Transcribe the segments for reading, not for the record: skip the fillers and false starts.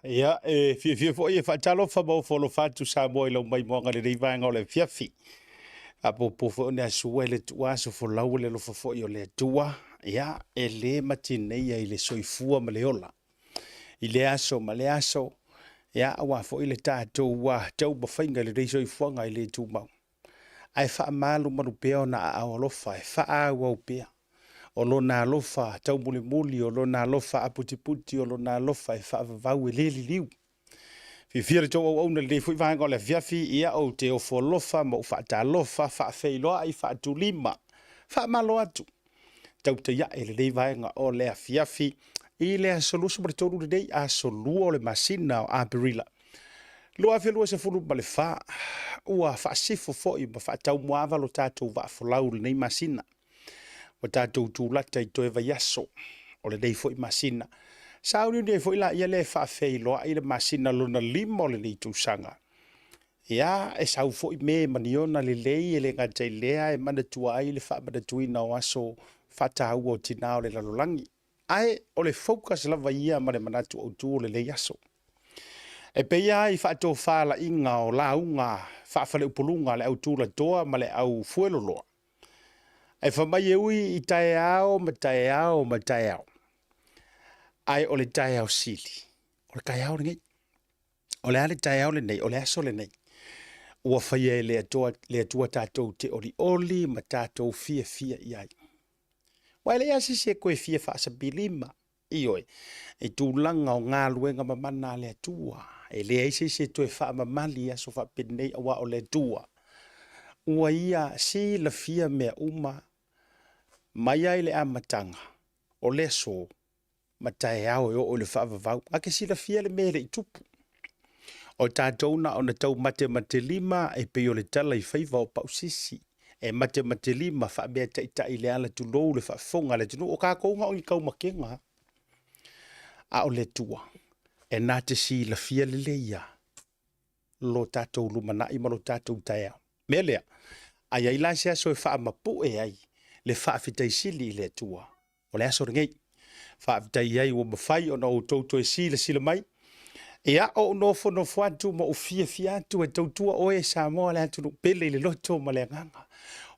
Ia, e fiafia foi e faatalofa ma ofo alofa atu Samoa i lau maimoaga i lenei vaega o le afiafi. Faapuupuu foi o ni aso ua e le tuua aso folau i le alofa foi o le Atua. Ia, e le matineia i le soifua ma le ola i lea aso ma lea aso, ia, aua foi le tatou taumafaiga i lenei soifuaga e le tumau, ae faamalumalu pea ona aao alofa e faaauau pea o lona alofa taumulimuli, o lona alofa aputiputi, o lona alofa e faavavau e le liliu. Fiafia le tou auauna i lenei foi vaega o le afiafi, ia ou te ofo alofa ma ou faatalofa, faafeiloai, faatulima, faamalo atu, tautai ae i lenei vaega o le afiafi i le aso 23 lenei, aso 2 o le masina o Aperila 2024. Ua faasifo foi ma faataumuaava lo tatou vaafolau i lenei masina. Ua tatou tulata i toe vaiaso o lenei foi masina. Sauniuni ai foi laia lea e faafeiloai le masina lona 5 o lenei tausaga. Ia, e sau foi Me maniona lelei, e le gata i lea e manatua ai le faamanatuina o aso faataua o tina o le lalolagi. Ae o le focus lava ia ma le manatu autu o lenei aso. E pei lava i faatofalaiga o lauga faafaleupoluga a le au tulatoa ma le au fueloloa, e fai mai e ui i taeao ma taeao ma taeao, ae o le taeao sili, o le taeao lenei. O le a le taeao lenei? O le aso lenei ua faia e le Atua, le Atua tatou te olioli ma tatou fiafia i ai. Ua e leai lava se isi e toe fia faasapilima, ioe, i tulaga o galuega mamana a le Atua. E leai se isi e toe faamamali i aso faapenei, aua o le Atua ua ia silafia mea uma mai lava i le amataga o le aso ma taeao e oo i le faavavau. Na te silafia le mea e le i tupu. O tatou na ona tau matematelima e pei o le tala i faiva o Pausisi, e matematelima faameataitai i le ala, tulou le faafofoga a le atunuu. O tatou na o ni taumatega lava, a o le Atua e na te silafia lelei lava lo tatou lumanai ma lo tatou taeao. Mea lea, a i ai la se aso e faamapue ai le faafetai sili i le Atua, o le aso lenei. Faafetai ai ua mafai ona outou toe silasila mai. Ia, ou nofonofo atu ma ou fiafia atu e tautua oe Samoa le atunuu pele i le loto ma le agaga.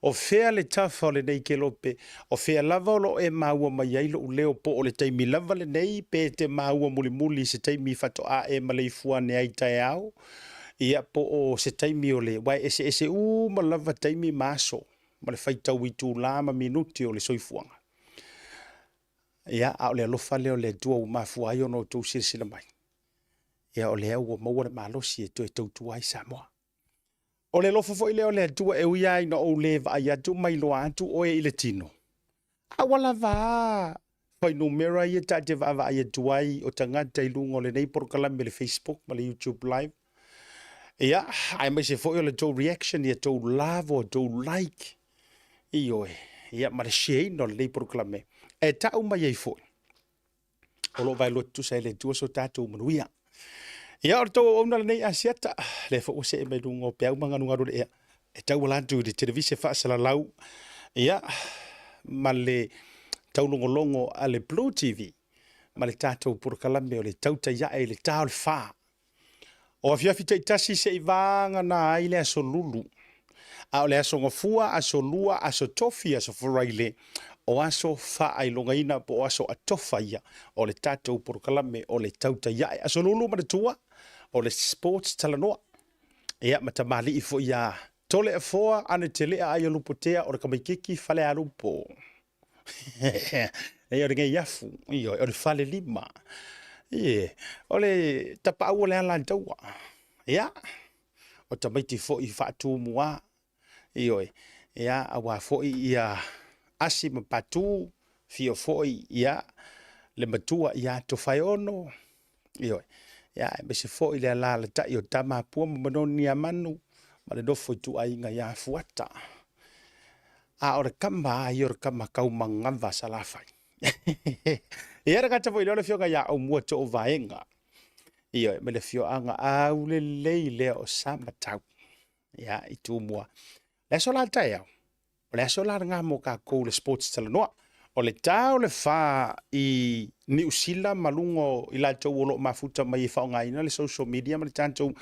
O fea le tafa o lenei kelope, o fea lava o lo o e maua mai ai lou leo, po o le taimi lava lenei, pe te maua mulimuli i se taimi faatoa e maleifua ane ai taeao, ia po o se taimi o le... aua e eseese uma lava taimi ma aso ma le faitau itula ma minute o le soifuaga. Ia, a o le alofa lea o le Atua ua mafua ai ona outou silasila mai. Ia, o lea ua maua le malosi e toe tautua ai Samoa. O le alofa foi lea o le Atua e ui lava ina ou le vaai atu ma iloa atu oe i le tino, a ua lava a fuainumera ia ta te vaavaai atu ai o tagata i luga o lenei polokalame i le Facebook ma le YouTube Live. Ia, aemaise foi o le tou reaction, ia tou love, o tou like, ioe, ia ma le share ina o lenei polokalame. E tau mai ai foi, o lo o vaelua tutusa e le Atua so tatou manuia. Ia, o le tou auauna lenei Asiata, lea foi ua see mai luga o peau ma galugalu o le ea, e tauala atu i le televise faasalalau, ia, ma le taulogologo a le Blue TV, ma le tatou polokalame o le Tautai Ae i le Ta o le Fa. O afiafi taitasi se i vagana ai le aso Lulu, a o le aso Gafua, aso Lua, aso Tofi, aso Faraile, o aso faailogaina po o aso atofa ia o le tatou polokalame o le Tautai Ae. Aso Lulu manatua, o le sports talanoa. Ia, ma tamalii foi ia Toleafoa Ane Telea Aiolupotea o le tamaitiiti Falealupo. Ia o lenei afu, ioe, o le falelima. Ie, o le tapaau o le Alataua. Ia, o tamaiti foi faatumua. Ioe, ia, aua foi ia Asi ma Patu, fio foi ia le matua ia Tofaeono. Ioe, ia, aemaise foi le alaalatai o Tamapua ma Manoni-a-Manu ma le nofo a ituaiga ia Fuata. A o le tama lava ia o le tama taumanava a Salafai. Ia le gata foi lea o le afioga ia Aumua Toovaega. Ioe, ma le afioaga aulelei lea o Samatau. Ia, i Tumua. Le aso la taeao, o le aso la lena mo tatou le sports talanoa. O le ta o le fa i Niu Sila ma luga o i latou o lo o mafuta mai e faaaogaina le social media ma le tatou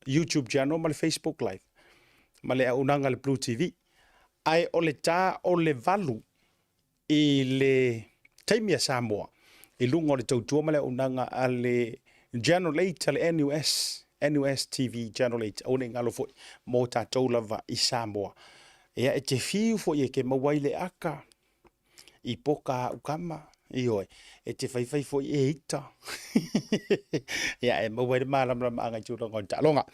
YouTube channel ma le Facebook live ma le auaunaga a le Blue TV. Ae o le ta o le 8 i le taimi a Samoa i luga o le tautua ma le auaunaga a le Channel 8 a le NUS, NUS TV Channel 8, aua ne i galo foi mo tatou lava i Samoa. Ia, e te fiu foi e ke maua ai le aka i poka a ukama, ioe, e te faifai foi e ita. Ia, e maua ai le malamalamaaga i tulaga o le taaloga.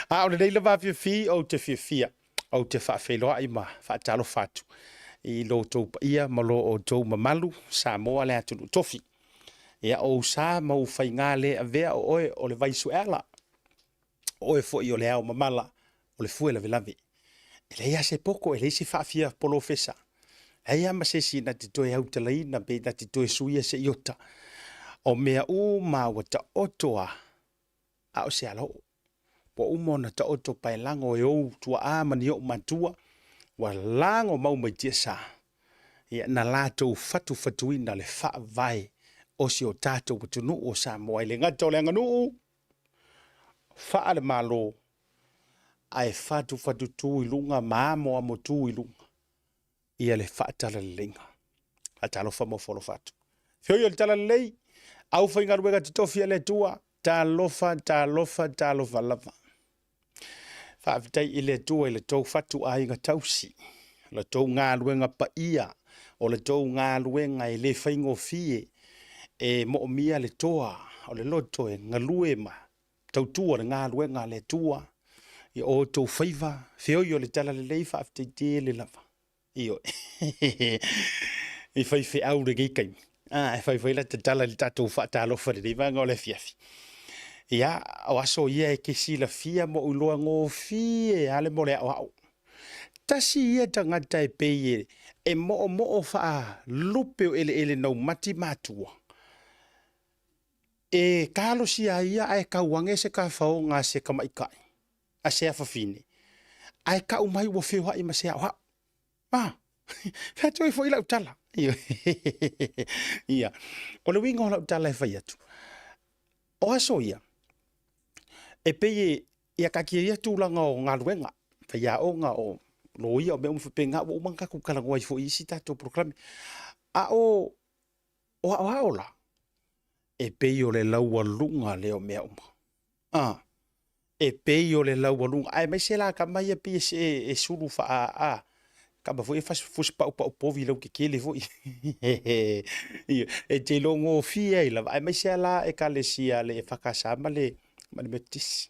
A o lenei lava afiafi ou te fiafia, ou te faafeiloai ma faatalofa atu i lo outou paia ma lo outou mamalu, Samoa le atunuu tofi. Ia, o ou sa ma ou faiga le avea o oe o le vai sueala, o oe foi o le ao mamala, o le fue lavelave. E leai lava se poto, e leai se faafia polofesa, leai lava ma se isi na te toe autalaina pe na te toe suia se iota. O mea uma ua taoto lava, a o se alaoo. Ua uma ona taoto paelago e ou tuaa ma ni ou matua, ua lago mau mai tiasa, ia na latou fatufatuina le faavae o si o tatou atunuu o Samoa. E le gata o le aganuu, faale-Malo, ae fatufatutu i luga ma amoamotu i luga ia le faatalaleleiga. Faatalofa ma ofo alofa atu. Feoi o le talalelei, aufaigaluega totofi a le Atua, talofa, talofa, talofa lava. Faafetai i le Atua i le tou fatuaiga tausi, la tou galuega paia, o le tou galuega e le faigofie, e moomia le toa o le loto e galue ma tautua le galuega a le Atua i o outou faiva, feoi o le talalelei, faafetai tele lava. Ioe. I faifeau lenei taimi. Ah, e fai foi la tatala i le tatou faatalofa i lenei vaega o le afiafi. Ia, o aso ia e te silafia ma ou iloa gofie lava le mea o le aoao. Tasi ia tagata e pei e, e moomoo faalupe o eleele naumati matua. E talosia ai ia ae tau ane se tafaoga a se tamaitai, a se afafine, ae tau mai ua feoai ma se aoao. A, fai atu ai foi lau tala. Ia, o le uiga o lau tala e fai atu, o aso ia, e pei e, ia taatia ia tulaga o galuega, faiaoga, o loia, o mea uma faapena, ua uma ona tatou talanoa ai foi i isi tatou polokalame. A o O aoao la, e pei o le laualuga lea o mea uma. A, e pei o le laualuga, aemaise la tama ia pei e, e sulu faa, tama foi e fusi paupau povi lautetele foi. E te iloa gofie ai lava, aemaise lava la ekalesia a le EFKS ma le, ma le Metotisi.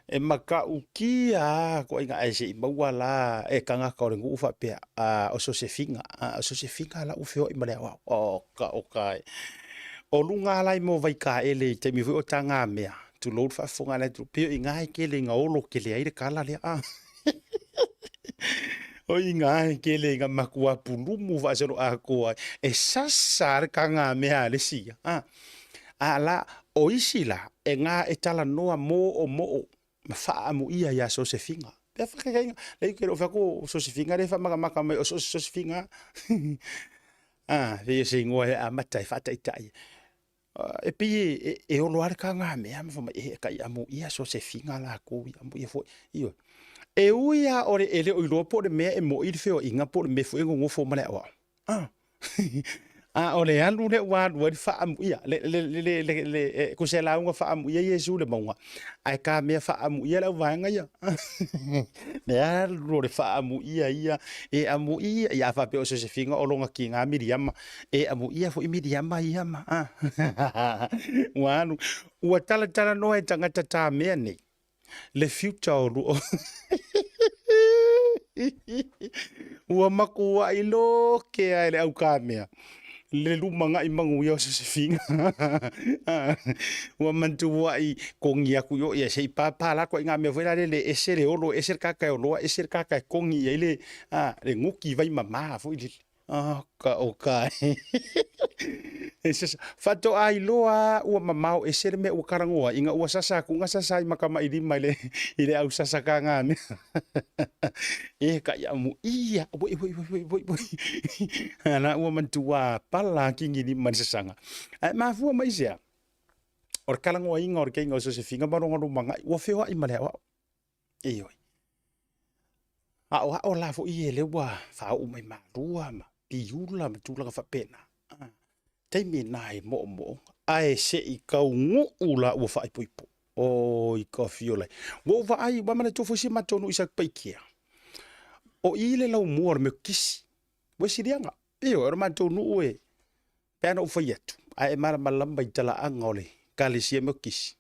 E matautia lava ituaiga ae se i maua la e tagata o le nuu faapea, a o Sosefina, a o Sosefina la ua feoai ma le aoao. Oka oka e. O luga lava la i mea o Vaitaele i taimi foi o tagamea, tulou le faafofoga a le atunuu, pei o i ina e tele ina olo tele ai le tala lea. A o i ina e tele ina matua pulumu faasoloatoa ai, e sasa lava le tagamea a le isi ia. A A la, o isi la, e ga e talanoa moomoo ma faaamuia iā Sosefina. Pea whakakainga, lei ke lo whaku o Sosefina le whamakamaka mai o Sosefina. Ah, fe se ingoa e amata e whaataitai. E pei e, e olo ale ka ngā mea, ma whamai, e kai amu ia Sosefina la ko i amu ia foi. Io. E ui a ore e le o iloa po o le mea e moi le feoaiga po o le mea foi e gogofo ma le aoao. Ah. A o le alu lea ua alu ai le faaamuia, le, le, le, le, le, le, e, ko se lauga faaamuia Iesu le mauga, ae ka mea faaamuia le auvaega ia. Le alu o le faaamuia ia, e amuia, ia a faapea o Sosefina o lona tiga Miriama, e amuia foi Miriama ia ma, ah. Ua alu, ua talatalanoa e tagata tamea nei, le future o lua. Ua matuai loke lava e le aukamea le lumanai manuia o Sosefina. Ua matuai kogi atu i o ia se i pāpā la ituaiga mea foi lale le ese le olo, ese le tagata e oloa, ese le tagata e kogi i ai le, le guti vai mama foi lele. Oka oka e. E sasa, faatoa iloa ua mamao ese le mea ua kalagoa ai, ina ua sasa aku ga sasa ai ma kamailima i le, i le au sasa ka ngā mea. E ka ia mu ia, woi woi woi woi woi. Ana ua mantua pala kingi ni ma le sasaga. Ae mafua mai sea, o le kalagoaina o le keiga o Sosefina ma lona lumanai, ua feoai ma le aoao. Ioe. Aoao la foi e lea ua faaoo mai Malua ma Piula ma tulaga faapena. Taimi na e moomooga, ae se i taunuu la ua faaipoipo. Oi ka fio lai. Ua ou vaai, ua manatua foi si matou nuu i Satupaitea. O i le laumua o le Metotisi. Ua siliaga. Ioe, o le matou nuu e Pe a na ou fai atu, ae e malamalama i talaaga o le Ekalesia Metotisi,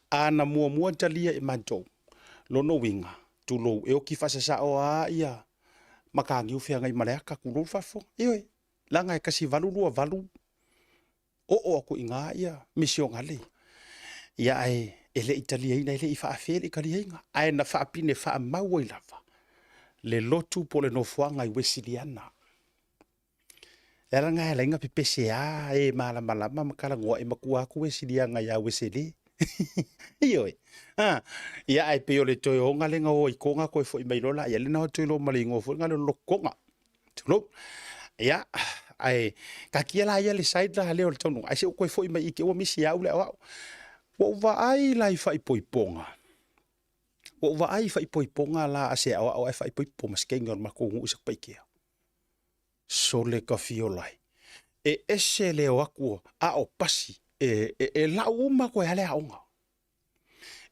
a na muamua talia e matou, lona uiga, tulou, e oti faasasao lava ia mataniu feagai ma le ata, tulou le faafofoga. Ioe, leaga e 1828 oo atu i ina ia misionale, ia ae e le i taliaina, e le i faafea e le i taliaina, ae na faapine faamau ai lava le lotu po o le nofoaga i Uesiliana. Le ala lena e ala ai ona pepese a e malamalama ma talanoa e matua atu Uesiliana ia Uesele. Ioe. Ha. Ia ae pei o le toe oga lea na o ai Toga toe foi mai loa laia lea na o atu ai loa ma le igoa foi lena o le Lotu Toga. Tulou. Ia, ae taatia la ia le side la lea o le taunuuga, ae se i ou toe foi mai i i te i ua misi ia au le aoao. Ua ou vaai la i faaipoipoga, ua ou vaai i faaipoipoga la a se aoao ae faaipoipo ma se teine o le matou nuu i Satupaitea. Sole ka fiola e. E ese le o atu a o pasi e, e, e lau uma koe a le aoga.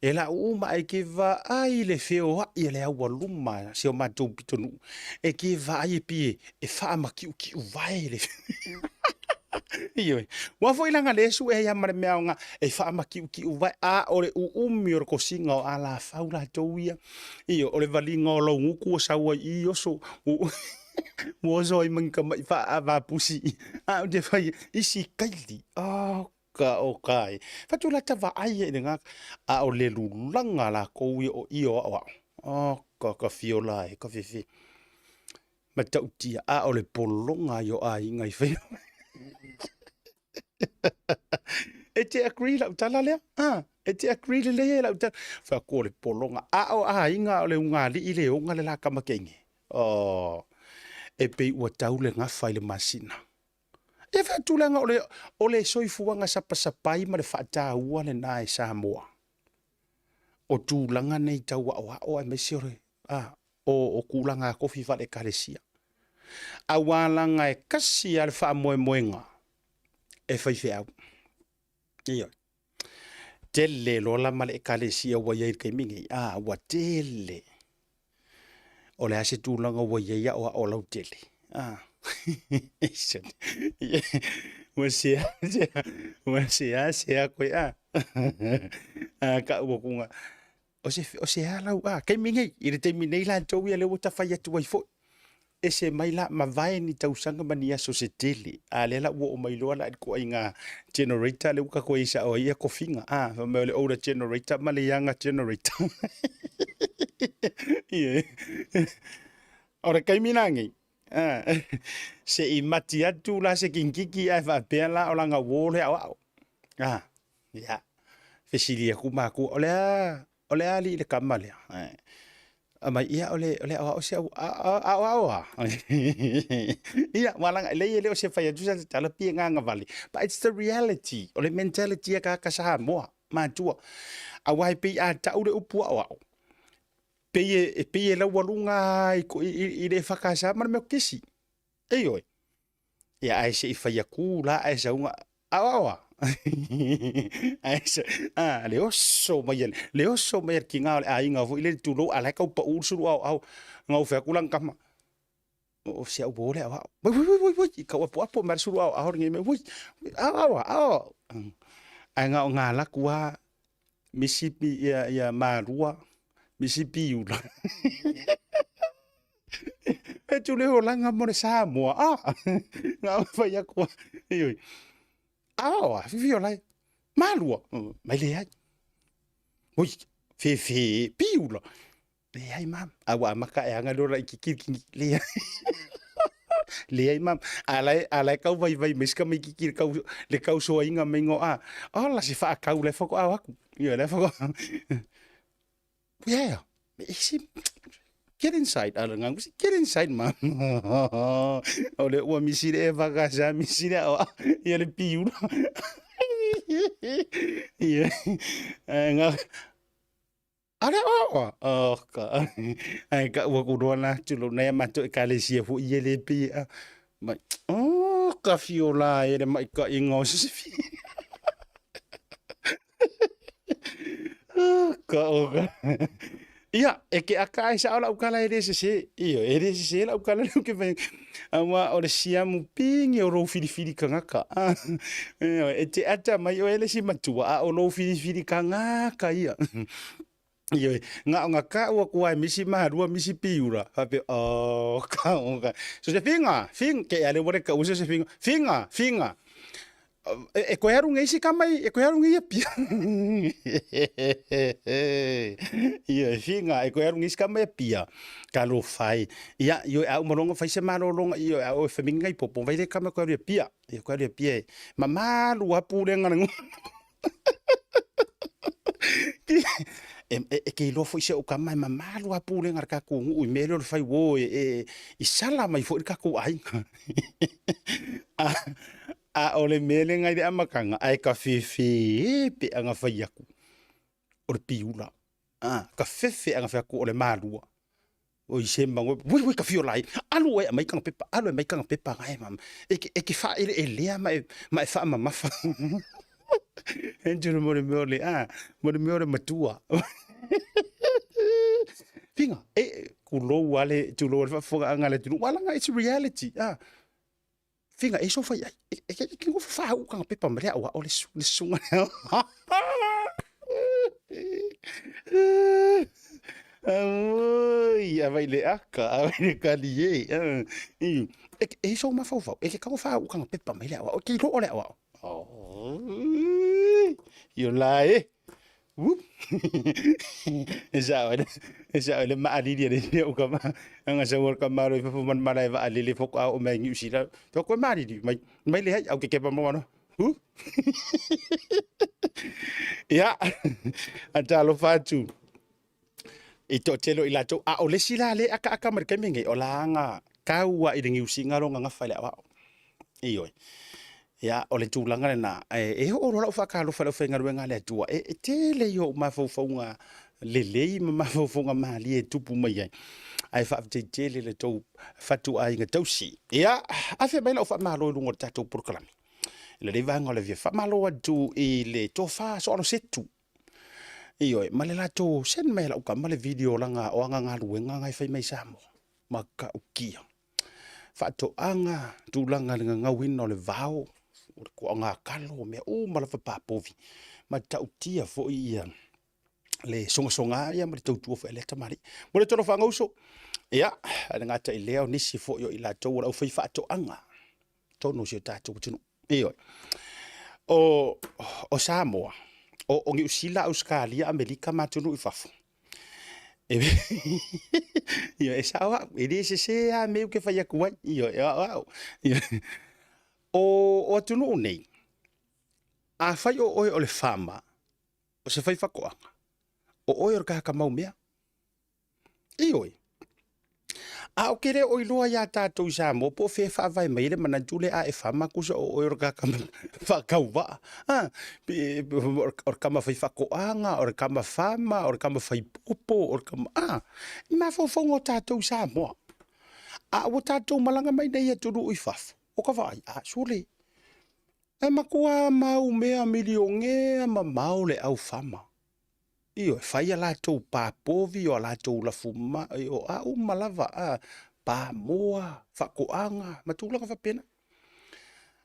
E lau uma e ke vaai le feoai a le aualuma si o matou pitonuu. E ke vaai e pie e faamatiutiu vae le Ioe. Ua foi langa le sue ai ma le mea aoga e faamatiutiu vae a o le uumi o le kosiga o alafau latou ia. Ioe, o le valiga o laugutu ua sau ai i oso ua oso ai ma ni tama'i faaavapusi a ou te fai isi kaili oh ka o ka e fatu la ta vaai ai i lena a o le lulaga lakou ia o i o aoao oh ka ka fiola e ka fefe matautia a o le pologa ai o aiga i fai E te agree lau tala lea? Ah, e te agree lelei ai lau tala. Fai atu o le pologa. A o aiga o le ugali'i le oga le la tama keine. Oh, e pei ua tau le gafa i le masina. E fai atu leaga o le, o le soifuaga sapasapai ma le faataua lena e Samoa. O tulaga nei tau aoao aemaise o le, ah, o, o tulaga tofi faale-Ekalesia. Auā laga e kasi lava le faamoemoega e faifeau. Ioe. Tele loa la ma le Ekalesia ua i ai i le taimi nei, a, ua tele. O le a se tulaga ua i ai aoao lautele? A. Ua sea, sea, ua sea, sea koe, a. A, kau atu ngā. O se, o se a lau, a, taimi nei, i le taimi nei latou ia lea ua tafai atu ai foi. Ese mai la, mavae ni tausaga ma ni aso se tele. A lea la ua oo mai loa la i le ituaiga generator lea ua tatou i ai sao ai ia tofiga. A, fai mai o le older generator ma le younger generator. Ie. O le taimi la nei, a, se i mati atu la se kikiki ae faapea la o lana uo le aoao. A, Ia, fesili atu matua, o le a, o le a alii le kama lea? Aumai, ia o le, o le aoao se au, aoao a? Ia, ua laga, leai e le o se fai atu sa tatala pia gaga vale. But it's the reality, o le mentality a tagata Samoa, matua. Aua e pei a tau le upu aoao, pei e, pei e laualuga i, i, i le EFKS ma le Metotisi. Ioe. Ia ae se i fai atu la ae sauga aoao a. Ae se, a, le oso mai le, le oso mai le tiga o le aiga foi lele tulou a la e tau pau le sulu aoao. Na ou fai atu la kama. O se au bo le aoao. Woi woi woi woi, kau apo apo mai le sulu aoao lenei mea. Woi, aoao a, aoao. Ae na o ngā laku a misi ia, ia Malua, misi Piula. E tule olaga mo le Samoa. Ah, na o fai atu. Ioe. Ah, fifi ola e. Malua. Mai leai. Oi, fefe, Piula. Leai, mam. A ua amata e aga lola i kikiri kingi. Leai. Leai ma, a la e, a la e kau vaivai mai si tamaititi i le kau, le tausoaina maiga o a, ola se faatau la e faatoa o atu. Ioe, la e faatoa, yeah, isi, get inside, a le gaga, get inside, ma. O le ua misi le e vakasa, misi le aoa, ia le piula. Ia, nga, A le aoaoa? Oh, ka. Ai ka ua ku roa la tulo nei a matou ekalesia foi ia le pei a mai. Oh, ka fio la e le mai ka inga o se fi. Oh, ka o ka. Ia, e ke aka ai sa o lau kala e le sese. Io, e le sese lau kala le ke vai. Aua o le siamu pingi o lou filifili kangaka. Ah, e te ata mai oe le si matua, a o lou filifili kangaka ia. Ioe, nga o nga ka ua kua e misi mahalua misi piura. Hape, oh, ka o ka. So se finga, finga, ke ale wale ka usa se finga, finga, finga. E, e koe aru ngeisi ka mai, e koe aru ngei apia. Ioe, finga, e koe aru ngeisi ka mai apia. Ka lo whai. Ia, ioe, a umalonga whai se malolonga, ioe, a oe whamingi ngai popo, vai le kama koe aru apia. Ia koe aru apia e. Mamalu a pulenga le E, e, e ke iloa foi se o kama e mamalu a pulenga le kakou nuu i mea lea o le fai uo e, e, i sala mai foi le kakou aiga. A, a o le mea lea i le amataga, ae ka fefe e pe aga fai aku o le piula. A, ka fefe aga fai aku o le malua. O i se mango, ui ui ka fio lai, alu e mai kanga pepa, alu e mai kanga pepa ngai mam. E ke e ke fa ele elea ma e ma e fa mamafa. Entulu mo le mea o le a, mo le mea o le matua. Finga, e kulou ale, tulou ale faafofogaaga a le atunuu, ua laga it's a reality. Ah, Finga e so fai ai. E e ke ke ngo fa u kanga pepa ma le au o le su le sunga. Ai, a vai le aka, a vai le kali e. I e e so ma fau fau. E ke kango fa u kanga pepa mai le au. O ke lo le au. Oh. Io la e. E sao e e sao le maalili e le mea o ka anga sa ua ka malo i fafo man mala e vaalele foko a o mai Niu Sila. To koe maalili mai mai le hai au ke kepa mo ano. Ia, a talofa atu i toatele o i latou, a o le isi la lea e akaaka mai i le taimi lenei, o laga tau lava i le Niu Sila lona gafa i le aoao. Ioe. Ia, o le tulaga lena, e, e oo loa lau faatalofa i le aufaigaluega a le Atua, e, e tele i ou mafaufauga lelei ma mafaufauga malie e tupu mai ai. Ae faafetai tele le tou fatuaiga tausi. Ia, afe mai lau faamalo i luga o le tatou polokalame. I lenei vaega o le afiafi, faamalo atu i le tofa Soalosetu. Ioe, ma le latou send mai e lau tama le video langa o aga galuega na e fai mai i Samoa. Matautia. Faatoaga, tulaga i le gagauina o le vao, o le toaga kalo, mea uma lava papovi. Matautia foi ia le sogasoga ia ma le tautua foi a lea tamalii. Mo le tolo faagauso, ia, e le gata i lea o nisi foi o i latou o le aufaifaatoaga totonu o si o tatou atunuu. Ioe. O, o Samoa, o, o Niu Sila, Ausetalia, Amerika ma atunuu i fafo, e, ioe, e sao au, e le sese lava mea ou te fai atu ai, ioe, o au, au. Ioe. O, o atunuu nei, afai o oe o le farmer, o se faifaatoaga, o oe o le tagata mau mea. Ioe. A o ke le o iloa iā tātou i Samoa po o fea e faavae mai ai le manatu lea a e farmer tusa o oe o le tagata faatauvaa. Ha, o le tama faifaatoaga, o le tama farmer, o le tama faipopo, o le tama, a, i mafaufauga o tātou i Samoa. A ua tātou malaga mai nei i atunuu i fafo, o ka vaai, a, sole, e matua mau mea milionea mamao le au farmer. Ioe, fai a latou pā povi, o a latou lafumai, o a uma lava, a, pā moa, faatoaga, ma tulaga faapena.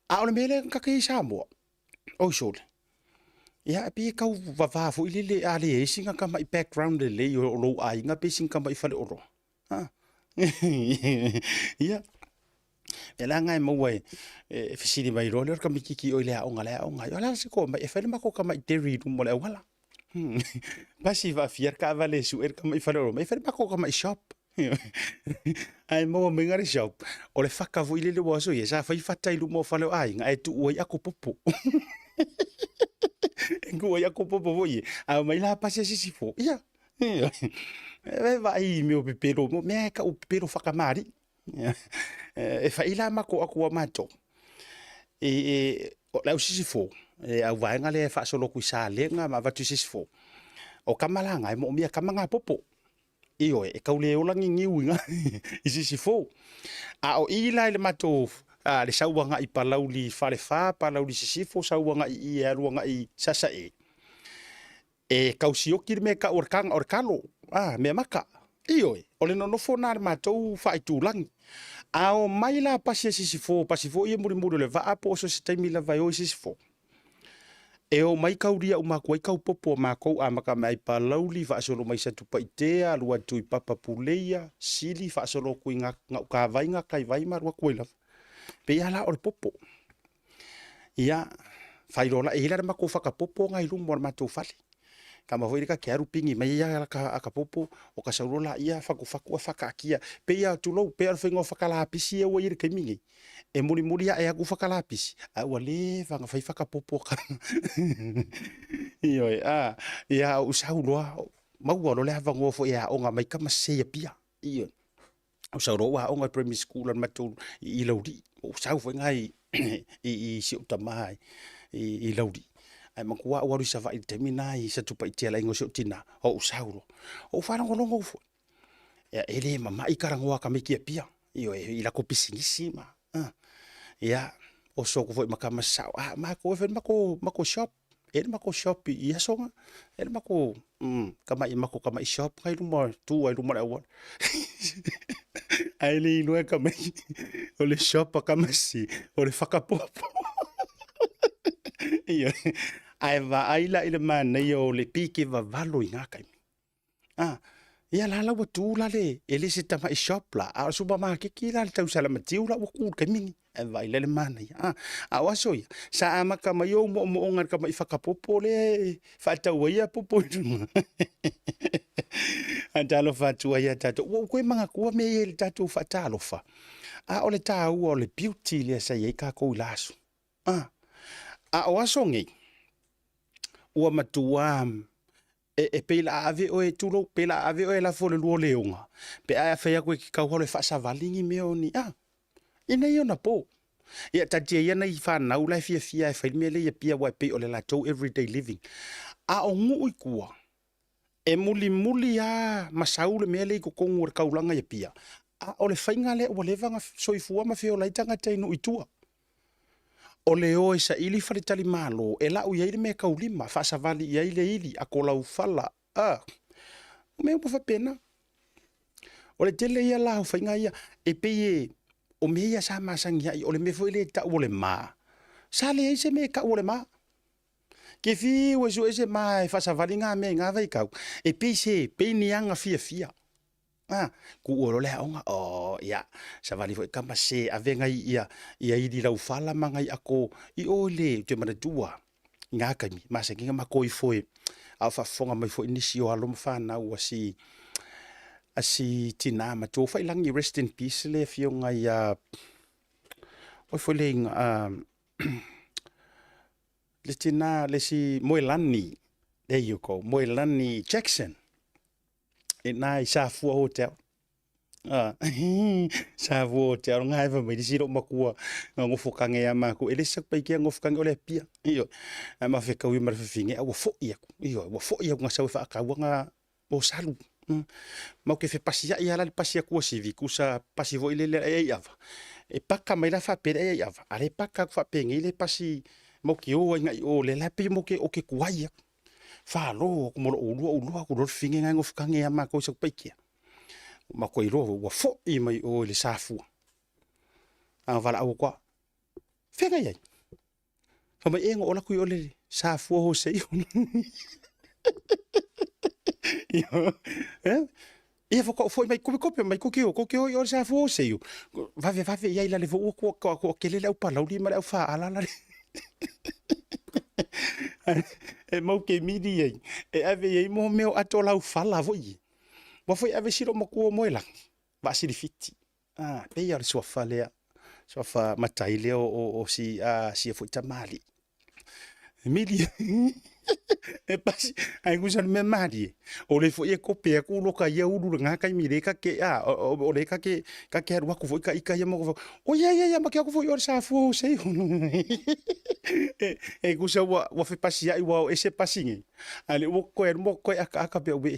A o le mea lea na take i Samoa, oi sole, ia, e pei e tau vavā foi lele, a leai sina tamai background lelei o lou aiga pe sina tamai faleoloa. Ha. Ia, e la e maua e, e fesili mai loa lea o le tamaititi oi le aoga le aoga. O le a se toa mai, e fai le matou tamai dairy i luma o le auala. Pasi faafia le taavale e sue le tamai faleoloa mai, e fai le matou tamai shop. Ae maua mai le shop, o le faka foi lele ua aso ia, sa fai fata i luma o fale o aiga, ae tuu ai ako popo. E tuu ai ako popo foi ia, ae omai la pasi a sisifo. Ia, e vaai i mea o pepelo, mea e tau pepelo faakamali'i. E fai la matou ato a matou, o le au sisifo, le auvaega lea e faasolo atu i Salega ma avatu i sisifo, o tama la na, e manaomia e tama na popo. Ioe, e tau le ola ni niu i i sisifo. A o i la i le matou le sau agai i Palauli Falefa, Palauli Sisifo, sau agai i i e alu agai i Sasae, e tau sioki le mea e tau o le o le kalo, a, meamata. Ioe, o le nonofo lena a le matou faaitulagi. A omai la pasi a Sisifo, pasi foi ia mulimuli o le vaa po o so o se taimi lava e o i Sisifo, e omai taulia uma atu ai tau popo a matou, amata mai i Palauli, faasolo mai Satupaitea, alu atu i Papa Puleia, Sili, faasolo atu i Gautavai, Gataivai ma alu atu ai lava. E pei lava la o le popo. Ia, faailoa la, e i ai la le matou fatapopo lena i luma o le matou fale. Tama foi lea ta te alu pigi mai ai ata ata popo, o ta sau loa laia fatufatu ae faataatia. Pei lava, tulou, pei lava o le faiga o fata lapisi ia ua i ai i le taimi lenei. E mulimuli ae atu fata lapisi, ae ua leva ona fai fata popo a Ioe, a, ia ou sau loa, maua loa le avanoa foi e aoga mai tama sese i Apia. Ioe. Ou sau loa ou aoga i primary school a le matou i Laulii. Ou sau foi na i i si ou tama i Laulii. Ae matua ou alu i Savaii i le taimi lena i Satupaitea i le aiga o si ou tina, ou sau loa. Ou faalogologo foi, ia e le mamai talanoa a tamaiti i Apia, ioe, i latou pisinisi ma, ia, oso atu foi ma tama sasao, a o matou e fai le matou shop. E i ai le matou shop i aso na, e i ai le matou tamai matou tamai shop na i luma, tu ai i luma o le auala. Ae le iloa e tamaiti o le shop a Kamasi o le fakapopo. Ioe. Ae vaai la i le manaia o le piki vavalo i na taimi. A, ia la la ua tu la le, e le se tamai shop la, a o le supamakeki la le tau Salamatiu la ua tu i le taimi lenei. Ae vaai la i le manaia. A, a o aso ia, sa amata mai ou moomooga i le tamai fakapopo lea e faatau ai popo i luga. Ae talofa atu ai ia tatou. Ua ou toe manatua mea ia i le tatou faatalofa. A o le taua o le beauty lea sa i ai tatou i la aso. A, a o aso nei, ua matua e pei la a ave oe, tulou, pei la a ave oe e lafo i le lua leoga, pe a fai atu e te taualo e faasavali ni mea o ni, a, ina ia ona po. Ia taatia ia nai fanau la e fiafia e fai le mea lea i Apia aua e pei o le latou everyday living. A o nuu i tua, e mulimuli lava ma sau le mea lea i totonu o le taulaga i Apia, a o le faiga lea ua leva ona soifua ma feola ai tagata i nuu i tua. O le o e saili faletalimalo e lau i ai le mea taulima, faasavali i ai le ili, ako laufala, a, o mea uma faapena. O le tele ia la o faiga ia, e pei e, o mea ia sa masani ai, o le mea foi lea e tau o le ma, sa leai se mea e tau o le ma. Ke fiu e sue se ma e faasavali ngā mea i ngā vaitau, e pei se, pei ni aga fiafia. A, kuu loa le aoga, oh, ia, savali foi tama se ave ngai ia, ia ili laufala ma ngai ako i o i le, ou te manatua, i ngā taimi, masani na matou ifo e, a o faafofoga mai foi nisi o alo ma fanau a si, a si tinā matua ua faiilagi, rest in peace le afioga ia, oi foi le le tinā, le si Moelani, there you go, Moelani Jackson. E nā i Safua Hotel. Ah, Safua Hotel, ngā ewa mai risi ro makua, ngā ngofo kange a māku. E le saku pai kia ngofo kange o le apia. Io, a ma whekau i mara whiwhinge, a ua fo'i aku. Io, ua fo'i aku ngā sau e whaakaua ngā o salu. Mau ke whepasi ai ala le pasi aku a sivi, kusa pasi foi le le ai ava. E paka mai la whapere ai ava. A le paka aku whapengei le pasi mau ke o ai ngai o le la pe mo ke o ke kuai aku. Falo aku ma loʻu ulua ulua aku loa le fafine na e nofokaga ia makou i Satupaitea. Ua matou iloa ua foʻi mai ʻoe i le Safua. A valaau atu au, fea na i ai? Fai mai, e na ola atu i o le Safua Hosei. Ia faatoa foi mai kope kope mai koke o koke o i o le Safua Hosei. Vave vave i ai la le ua kua kua kele le au palauli ma le au faalala le. E mau ke miri ai, e ave i ai mo mea o ato lau fala foi. Ua foi ave si loomatua o Moelagi, Vaasilifiti. Ah, pei lava o le suafa lea, suafa matai lea o si sia foi tamalii. E mili e pasi ai kusa le mea malie o le foi e kope aku loka ia ulu lena taimi le ka te a o le ka te alu atu foi ta ita ia ma o ia ia ia ma te atu foi o le safua o sei e kusa ua fepasiai ua o ese pasi nei a le ua toe alu ma toe akaaka pe ue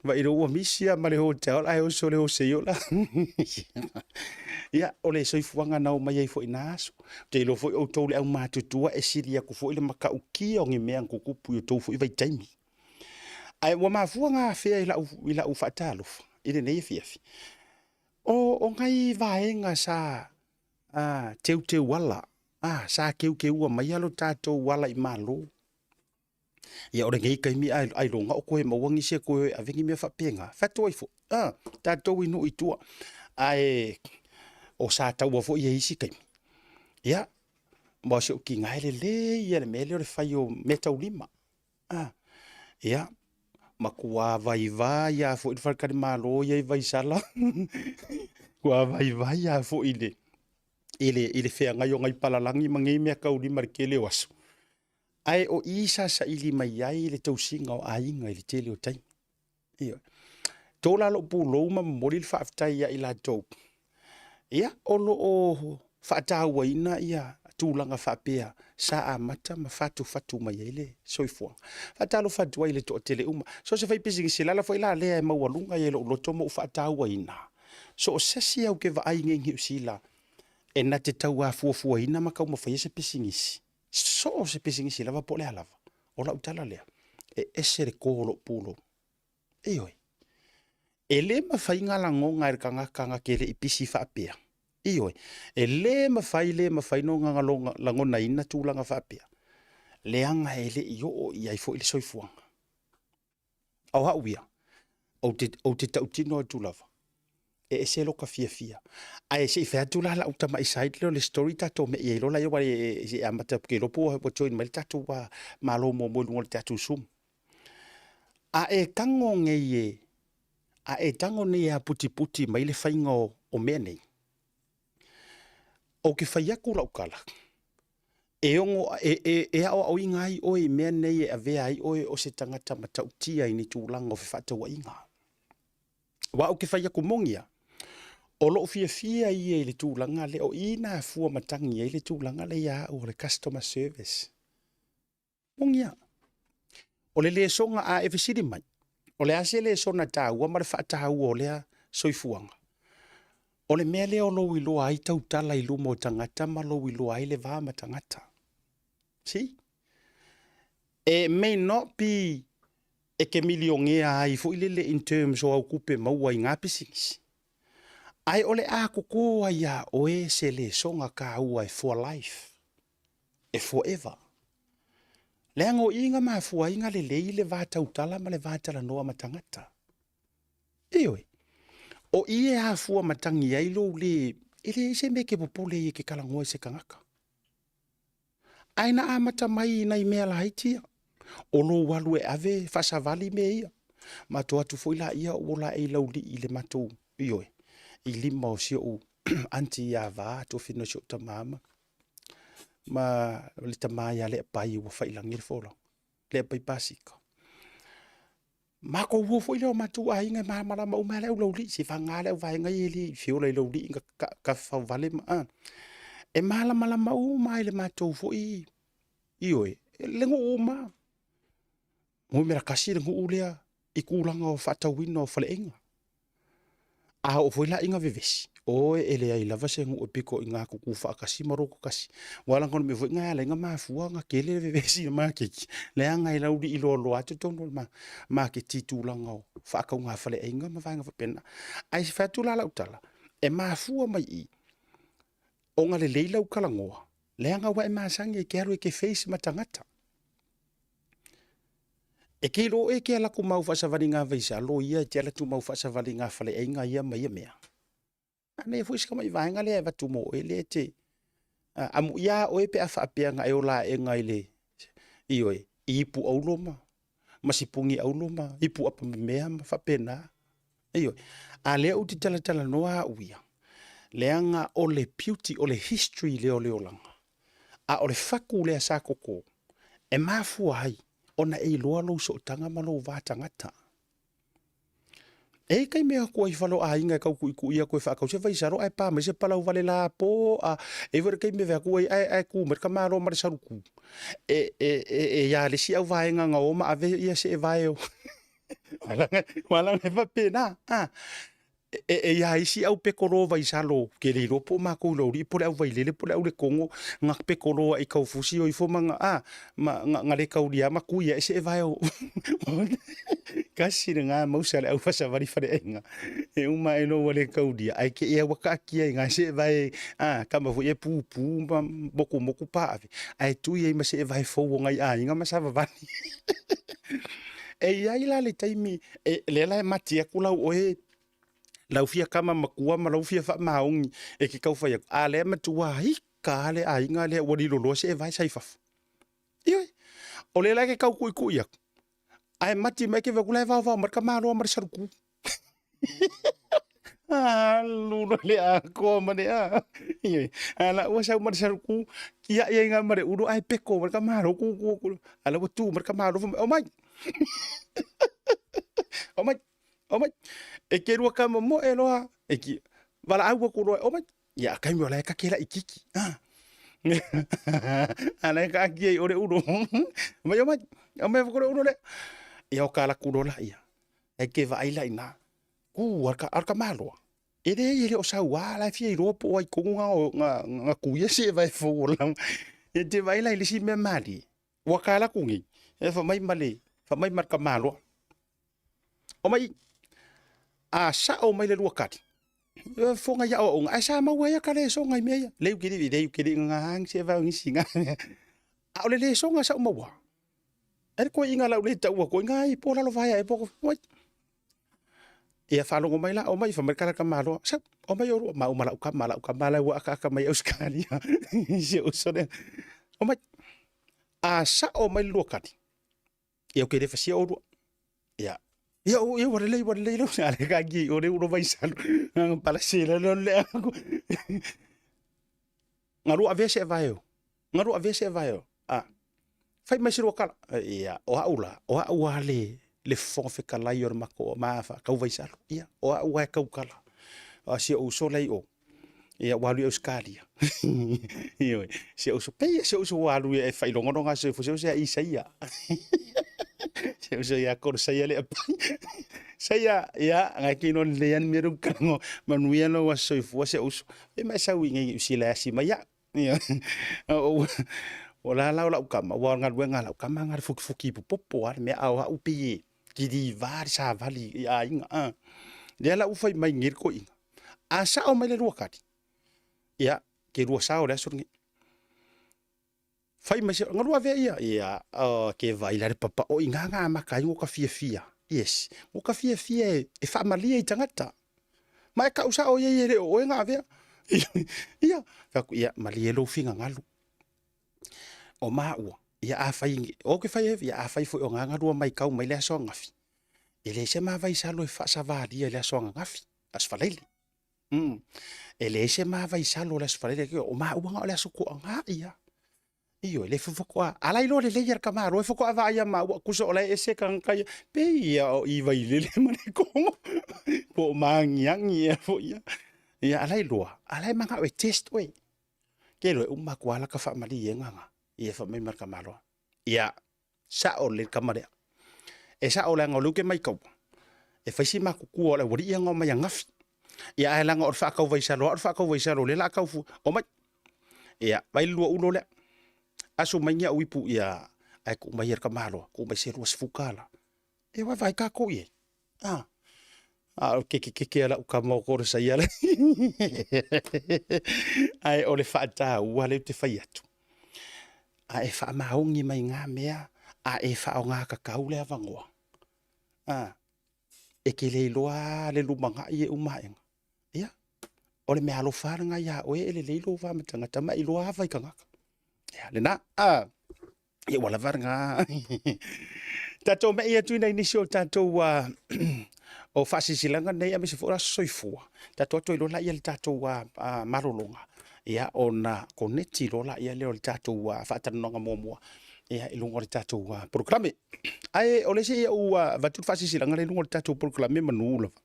Vai ua misi lava ma le hotel ae oso le Hoseio la. Ia, o le soifuaga na omai ai foi i na aso. Ou te iloa foi outou le aumatutua e sili atu foi le matautia o ni mea na tutupu i outou foi vaitaimi. Ae ua mafua ona afea i lau faatalofa i lenei afiafi, o nai vaega sa teuteuala, sa teuteua maia lo tatou ala i Malo. Ia o lenei taimi ailoga o toe maua nisi e toe o e ave ni mea faapena. Fai atu ai foi, tatou i nuu i tua, ae o Sataua foi i isi taimi. Ia, ma o si ou tina e lelei ia le mea lea o le fai o meataulima. Ia, matua vaivai lava foi le faletalimalo ia i Vaisala. Matua vaivai lava foi i le feagai o nai palalagi ma nei meataulima i le tele o aso. Ae o i sa saili mai ai le tausiga o aiga i le tele o taimi. Ioe. To la lou pulou ma momoli le faafetai ia i latou, ia, o lo o faatauaina ia tulaga faapea sa amata ma fatufatu mai ai le soifuaga. Faatalofa atu ai i le toatele uma. So o se faipisinisi, o le ala foi la lea e maualuga ai lou loto ma ou faatauaina, so o se isi au te vaai nei i Niu Sila e na te tauafuafuaina ma taumafaia se pisinisi, so o se pisinisi lava po o le a lava, o lau tala lea, e ese le to o lou pulou. Ioe. E le mafai na lagona e le tagata na te le i pisi faapea. Ioe. E le mafai, le mafai ona lagonaina tulaga faapea, leaga e le i oo i ai foi le soifuaga. O au ia, ou te tautino atu lava, e ese loka fiafia. Ae se i fai atu la lau tamai side lea o le story tatou mei ai loa laia, aua se i amata ou te iloa po ua join mai le tatou Malo muamua i luga o le tatou Zoom. A e tago nei e, a e tago nei e aputiputi mai le faiga o mea nei, ou te fai atu lau tala, e ono e aoaoina ai oe i mea nei e avea ai oe o se tagata matautia i ni tulaga o fefaatauaiga. Aua ou te fai atu moni lava, o lou fiafia ia i le tulaga lea, o i na afua matagi ai le tulaga lea ia au o le customer service. Moni lava. O le lesona a e fesili mai, o le a se lesona taua ma le faataua o lea soifuaga? O le mea lea o lou iloa ai tautala i luma o tagata ma lou iloa ai le va ma tagata. See? It may not be e ke milionea ai foi lele in terms o au tupe maua i ngā pisinisi. Ae o le a koko ai iā oe se lesoga kāua e for life, e forever. Leaga o i nga mafua ai nga lelei le va tautala ma le va talanoa ma tagata. Ioe. O i e afua matagi ai lou le, e leai se mea e ke popole ai e ke talanoa i se tagata. Ae na amata mai i nai mea laiti ia. O lou alu e ave faasavali mea ia. Matou atu foi laia ua laei laulii i le matou, ioe, i lima o si ou aunty ia Va, tuafafine o si ou tama ma, ma le tama ia Leapai ua faiilagi le folauga, Leapai Pasika. Matou o foi lea o matou aiga e malamalama uma lava le au laulii, seivaga le au vaega ia e le i feola i laulii na tafafauvale ma a. E malamalama uma lava i le matou foi, ioe, le nuu uma lava. Numera tasi le nuu lea i tulaga o faatauina o faleaiga. A oo foi la ina vevesi, oi e leai lava se nuu e pito i ina tutu faatasi ma loto tasi. Aua leaga o le mea foi lena e ala ai ona mafua ona tele le vevesi i le maketi, leaga e laulii loaloa lava totonu o le maketi i tulaga o faatauga faleaiga ma vaega faapena. Ae fai atu la lau tala, e mafua mai i i ona lelei lau talanoa, leaga ua e masani e te alu e te face ma tagata. E te iloa oe e te alu atu ma au faasavaliga vaisalo ia, e te alu atu ma au faasavaliga faleaiga ia ma ia mea. Manaia foi si tamai vaega lea e avatu mo oe lea e te amuia oe pe a faapea na e ola aega i le, ioe, i ipu auro ma sipuni auro ma ipu apamemea ma faapena. Ioe. A lea ou te talatalanoa au ia, leaga o le beauty, o le history lea o le olaga. A o le faku lea sa koko, e mafua ai ona e iloa lou sootaga ma lou va tagata. E i ai taimi e o atu ai i fale o aiga e tau tuitui atu e faatau se vaisalo ae pa mai se palau vale lapo a e i ai foi le taimi e vaai atu ai ae ae tu mai le tamaloa ma le salutu e e e ia le isi auvaega na o ma ave ia seevae o aua leaga e faapena a. E i ai isi au petolo vaisalo, ou te le iloa po o matou i Laulii po o le au Vailele po o le au Letogo na petolo ai i Taufusi o ifo ma na, a, ma na le taulia ma tui ae seevae o tasi lena mausa a le aufaasavali faleaiga e uma ae loa ua le taulia ae te i lava ua taatia i ina seevae a tama foi ia e pupu ma motumotu paave ae tui ai ma seevae fou o nai aiga ma savavali. E i ai la le taimi e, lea la e mati atu lau oe lau fia tama matua ma lau fia faamaoni e te tau fai atu, a lea e matua ika lava le aiga lea ua lilo loa seevae sa i fafo. Ioe, o lea la e te tau tuitui atu, ae mati mai e te vaai atu la e vaovao mai le tamaloa ma le salutu. Alu loa le atoa ma le a. Ioe, a la ua sau ma le salutu, tiai ai na ma le ulo ae peko mai le tamaloa tutu atu loa. A la ua tu mai le tamaloa fai mai, omai, omai, omai. E te lua tama moe loa, e ki, valaau atu loa, omai. Ia, a taimi o la e kake laitiiti. A la e kaatia i o le ulo. Omai, omai, omai le ulo lea. Ia o kalaku loa laia. E te vaai la ina. Ku a le tamaloa. E leai e le o sauā la e fia iloa po o ai tonu na, na, na tuia seevae fou o lau. E te vaai la i le isi mea malie. Ua kalaku nei, e fai mai ma le, fai mai ma le tamaloa. Omai, a sao mai le lua kali, e fofoga i aoaoga, ae sa maua ai a ka lesoga i mea ia. Lei ukili, lei ukili nga hangi se vau ngisi nga. A o le lesoga sa maua. E le koe inga lau le taua koe nga i po lalo vaea e po wai. Ia faalogo mai la, omai, fai mai le kala tamaloa, sau, omai oulua, maua ma lau kama, lau kama la ua akaaka mai Ausetalia, si ou uso lea. Omai, a sao mai le lua kali, ia ou te le fasia oulua. Ia, ia, ia ua lelei, ua lelei lau, a le kagi, o le ulo vaisalu, palasi le le le aku. Galua avea seevae o, galua avea seevae o, a, fai mai se lua tala. Ia, o au la, o au lava le, le Fofoga Fetalai o le matou ma tau vaisalo. Ia, o au lava e tautala. A si ou uso la i o, ia ua alu i Ausetalia. Ioe, si ou uso, pei si ou uso ua alu e failogologa soifua, si ou uso ia Isaia. Si ou uso ia Kolosaia le apai. Saia, ia, ngai kino le an meru kalango, manuia lou aso soifua si ou uso. E mai sau i ngai usila e asi mai ia. O la la o lau kama, ua galuega a lau kama nga le fukifuki popopo a le mea a o au pei e kiliva le savali i aiga a. Lea la ua fai mai nei le toeaina, a sao mai le lua kali, ia, ke lua sao o le aso lenei. Fai mai se, galua avea ia, ia, oh, ke vaai la le papa o i ina na amata ai ngo ka fiafia. Yes, ngo ka fiafia e, e faamalie i tagata. Ma e kau sao ia e le o oe na avea. Ia, fai atu, ia, malie lou finagalo. O maua, ia afai, o ke fai e, ia afai foi o ngā galua mai kau mai le aso angafi. E leai se mavaisalo e faasavalia i le aso ananafi, aso Faraile. E leai se mavaisalo o le aso Faraile, o maua na o le aso toaga ia. Ioe, le faatoa, a la iloa lelei e le tamaloa e faatoa vaai ia maua, tusa o la e ese tagata ia, pei ia o i Vailele ma Letogo, po o Magiagi ea foi ia. Ia, a la iloa, a la e manao e test oe. Ke iloa e uma atu lava lata faamaliega na, ia fai mai ma le tamaloa. Ia, sao lelei le tama lea. E sao leaga o lea ou te maitaua, e fai si matutua o le aualii ia na omai ananafi. Ia ae leaga o le faatauvaisalo lava o le faatauvaisalo o lea o le a tau fua. Omai, ia vaai le lua ulo lea, asu mai ni au ipu ia, ae tuu mai e le tamaloa, tuu mai se $20. Ia ua vaai tatou i ai, a, a o le kekekeke a lau tama o Kolosaia lea. Ae o le faataua lea ou te fai atu, a e faamaoni mai na mea, a e faaaoga tatau le avanoa, a, e te le iloa le lumanai e uma aena. Ia, o le meaalofa lena ia oe e lelei lou va ma tagata ma e iloa ava i tagata. Ia, lena, a, ia ua lava lena. Tatou me'i atu i nai nisi o tatou O faasilasilaga nei aemaise foi o aso soifua, tatou o atu ai loa lea i le tatou malologa, ia ona koneti loa lea o le tatou faatalanoaga muamua i luga o le tatou polokalame. Ae o lea se i ou avatu le faasilasilaga lea i luga o le tatou polokalame manu lava.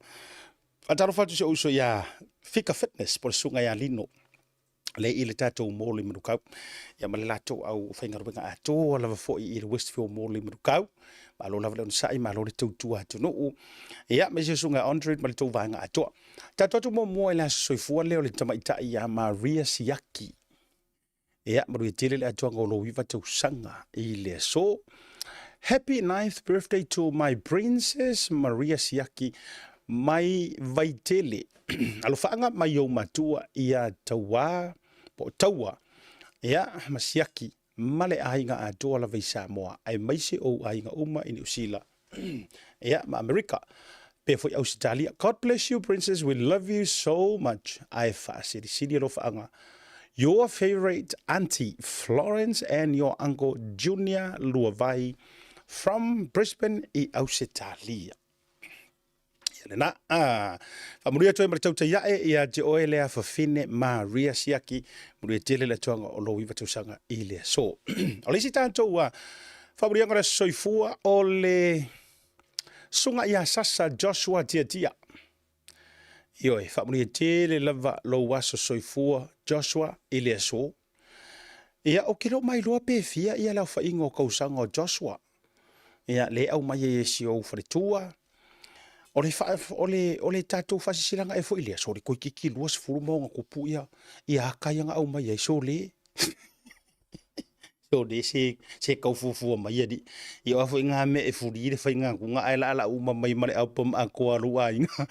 Faatalofa atu i si ou uso ia Fika Fitness po o le susuga ia Lino lea i le tatou mall i Manukau, ia ma le latou aufaigaluega atoa lava foi i le Westfield Mall i Manukau. Malo lava le onosai, malo le tautua atunuu. Ia, ma le susuga Andre ma le tou vaega atoa. Tatou atu muamua i le aso soifua lea o le tamaitai ia Maria Siaki. Ia, manuia tele le atoaga o lou 9 tausaga i le aso. Happy 9th birthday to my princess Maria Siaki mai Vaitele. Alofaaga mai ou matua ia Tauā po o Taua, ia, ma Siaki ma le aiga atoa lava i Samoa, aemaise ou aiga uma i Niu Sila, ia, ma Amerika, pea foi Ausetalia. God bless you, princess. We love you so much. Ae faasilisili alofaaga. Your favorite auntie Florence and your uncle Junior Luavai from Brisbane i Ausetalia. Ia lena. Ah, faamanuia atu ai ma le tautai ae ia te oe lea fafine Maria Siaki, manuia tele le atoaga o lou 9 tausaga i le aso. O le isi tatou faamanuiaga o le aso soifua o le susuga ia Sasa Joshua Tiatia. Ioe, faamanuia tele lava lou aso soifua Joshua i le aso. Ia, ou te le o mailoa pe fia ia le aofaiga o tausaga o Joshua. Ia, le aumai ai e si ou faletua. O le, fa, o le, o le tatou faasisilaga e foi lea, so le toeitiiti 20 ma ona tupu ia, ia ata ia na aumai ai, so le. So le se, se tau fuafua mai alii. Ia o a foi ngā mea e fuli le faiga atuga ae laalau uma mai ma le album atoa a lou aiga.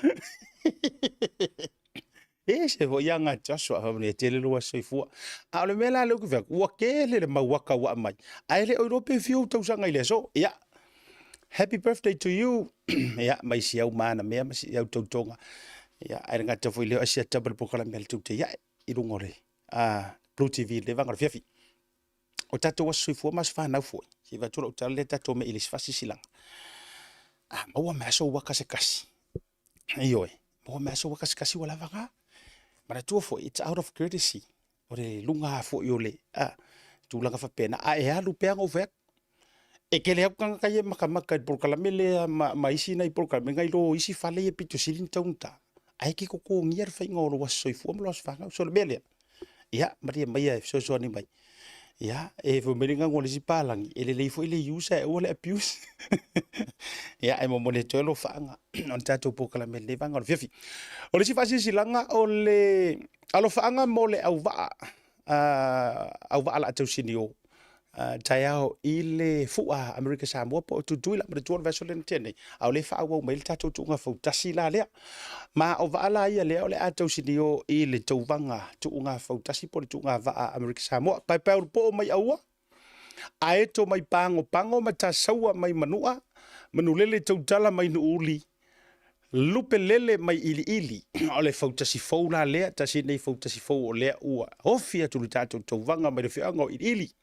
E ese foi aga Joshua, faamanuia tele lou aso soifua. A o le mea la lea ou te fai atu, ua tele le mau ata ua aumai, ae le o iloa pe fia ou tausaga i le aso. Ia, happy birthday to you. Ia, mai si au mana mea ma si au tautoga. Ia, ae le gata foi lea, o si ata ma le polokalame a le Tautai Ae i luga o le Blue TV i le vaega o le afiafi. O tatou aso soifua ma aso fanau foi, se i avatu lau tala lea tatou mea i le isi faasilasilaga. A maua mai lava sou ata se tasi, Ioe, maua mai lava sou ata se tasi ua lava na. Manatua foi, it's out of courtesy, o le luga lava foi o le tulaga faapena, a e alu pea ona ou fai atu. E tele atu tagata ia e matamata i le polokalame lea ma isi nai polokalame nai lo isi fale ia pito sili ona taugata, ae e te totogia le faiga o lou aso soifua ma lou aso fanau. So o le mea lea, ia malie maia e fesoasoani mai. Ia, e fai mai le gago a le isi palagi, e lelei foi le use ae aua le abuse. Ia, ae momoli atu ai alofaaga o le tatou polokalame i lenei vaega o le afiafi. O le isi faasilasilaga o le alofaaga mo le auvaa, auvaa laatau sinio taeao i le fua Amerika Samoa po o Tutuila manatua le vaiaso lea na tea nei, a o lea e faaauau mai le tatou tuuga fautasi la lea. Ma o vaa la ia lea o le a tausinio i le tauvaga tuuga fautasi po o le tuuga vaa Amerika Samoa. Paepaeulupo'o mai Aua, Aeto mai Pagopago ma Tasaua mai Manua, Manulele Tautala mai Nuuuli, Lupe lele mai iliili, o le fautasi fou la lea, tasi nei fautasi fou o lea ua ofi atu le tatou tauvaga mai le afioaga o Iliili.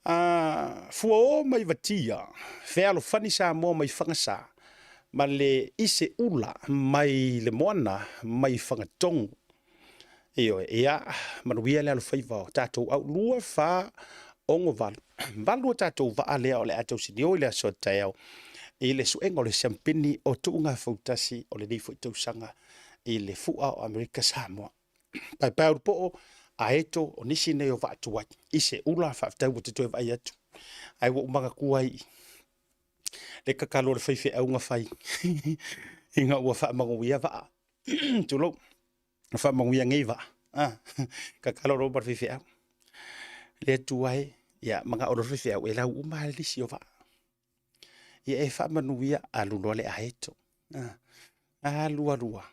Fuao mai Vatia, Fealofani Samoa mai Fagasa, ma le Ise Ula mai le Moana mai Fagatogo. Ioe, ia, manuia le alofaiva o tatou au 2, 4, 6, 8. 8 o tatou vaa lea o le a tausinio i le aso a taeao i le suega o le siampini o tuuga fautasi o lenei foi tausaga i le fua o Amerika Samoa. Paepaeulupo'o, Aeto, o nisi nei o vaa tuai. I se ula, faafetai ua te toe vaai atu. Ae ua ou manatua ai le tatalo a le faifeau na fai ina ua faamanuia vaa. Tulou. Na faamanuia nei vaa. Ah, tatalo loa ma le faifeau. Le Atua e, ia manao loa le faifeau e lau uma lava le lisi o vaa. Ia e faamanuia, alu loa le aeto. Ah, alu alu lava.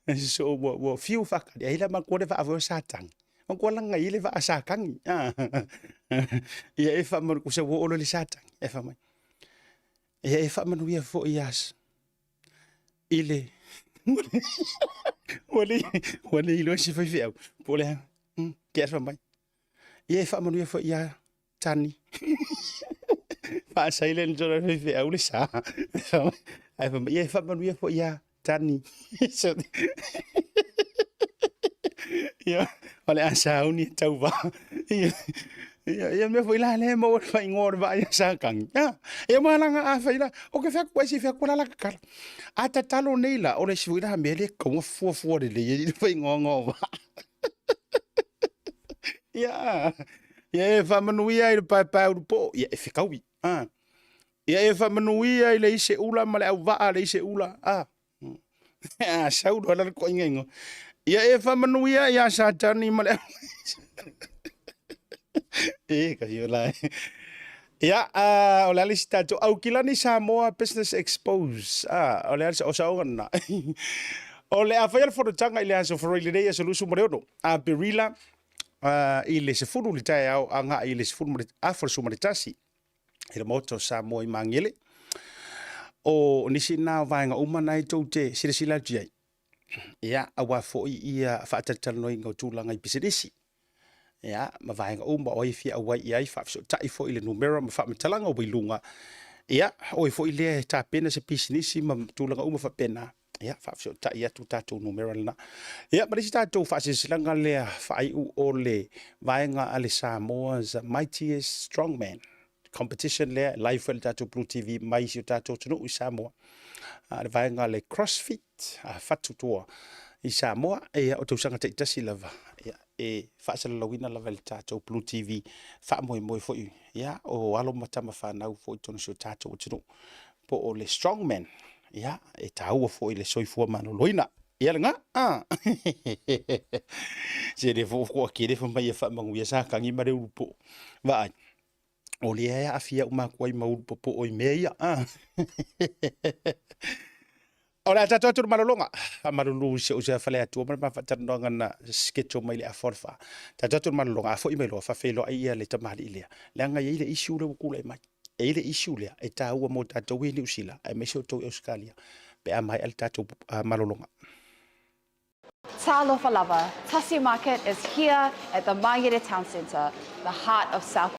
So ua fiu faatali, ai la manatua le vaa foi o Satani. Manatua laga i le vaa Satani. Ah, ia e faamanuia, se ua oo loa i le Satani, e fai mai. Ia e faamanuia foi ia i le ua le ua le iloa se faifeau po o le a ke afa mai. Ia e faamanuia foi ia Tani. Faasailent loa le faifeau le sa. Ae fai mai, ia e faamanuia foi ia Tani. Ia, o le a sauni e tauva. Ia, ia, ia mea foi la lea e maua le faaigoa o le vaa ia Satani. Ia, ia ma laga a fai la, o ke fai atu ai se fai atu la la tatalo. A tatalo nei la, o le isi foi la mea lea e tatau ona fuafua lelei ai le faaigoaga o vaa. Ia, ia e faamanuia i le paepae ulupoo, ia e fetaui. Ah. Ia e faamanuia i le iseula ma le auvaa a le iseula. Ah. A sau loa la le toaiga igoa. Ia e faamanuia ia Satani ma le E, ka hiu la. Ia, o le a le isi tatou Aukilani Samoa Business Expose. Ah, o le a le o saoga lena. O le a faia le fonotaga i le aso Faraile lenei aso 26 Aperila i le 10 i le taeao agai i le 11:30 i le Maota o Samoa i Magele. O nisi na o vaega uma na e tou te silasila atu i ai. Ia, aua foi ia faatalatalanoaina o tulaga i pisinisi. Ia, ma vaega uma o ai e fia auai i ai, faafesootai foi i le numera ma faamatalaga ua i luga. Ia, o oe foi lea e tapena se pisinisi ma tulaga uma faapena. Ia, faafesootai atu tatou numera lena. Ia, ma le isi tatou faasilasilaga lea faaiu o le vaega a le Samoa's Mightiest Strongman competition lea e live foi le tatou Blue TV mai si o tatou atunuu i Samoa. A le vaega a le CrossFit a Fatutoa i Samoa, ia o tausaga taitasi lava, ia e faasalalauina lava e le tatou Blue TV faamoemoe foi ia o alo ma tama fanau foi i totonu o si o tatou atunuu po o le strongman, ia, e taua foi le soifua maloloina. Ia lena, a. Se le fo ko ake le mai e faamanuia sa tangi ma le ulupo. Vaai, o lea e aafia uma atu ai ma ulu popo i mea ia. A. O le a tatou atu le malologa. Faamalulu i si ou uso fale atua ma le ma faatalanoaga na schedule mai le afa o le fa. Tatou atu le malologa, a foi mai loa, faafeiloai ia le tamalii lea. Leaga e i ai le issue lea ua tulai mai. E i ai le issue lea e taua mo tatou i Niu Sila aemaise outou i Ausetalia pe a maea le tatou malologa. Talofa lava, Tasi Market is here at the Mangere Town Centre, the heart of South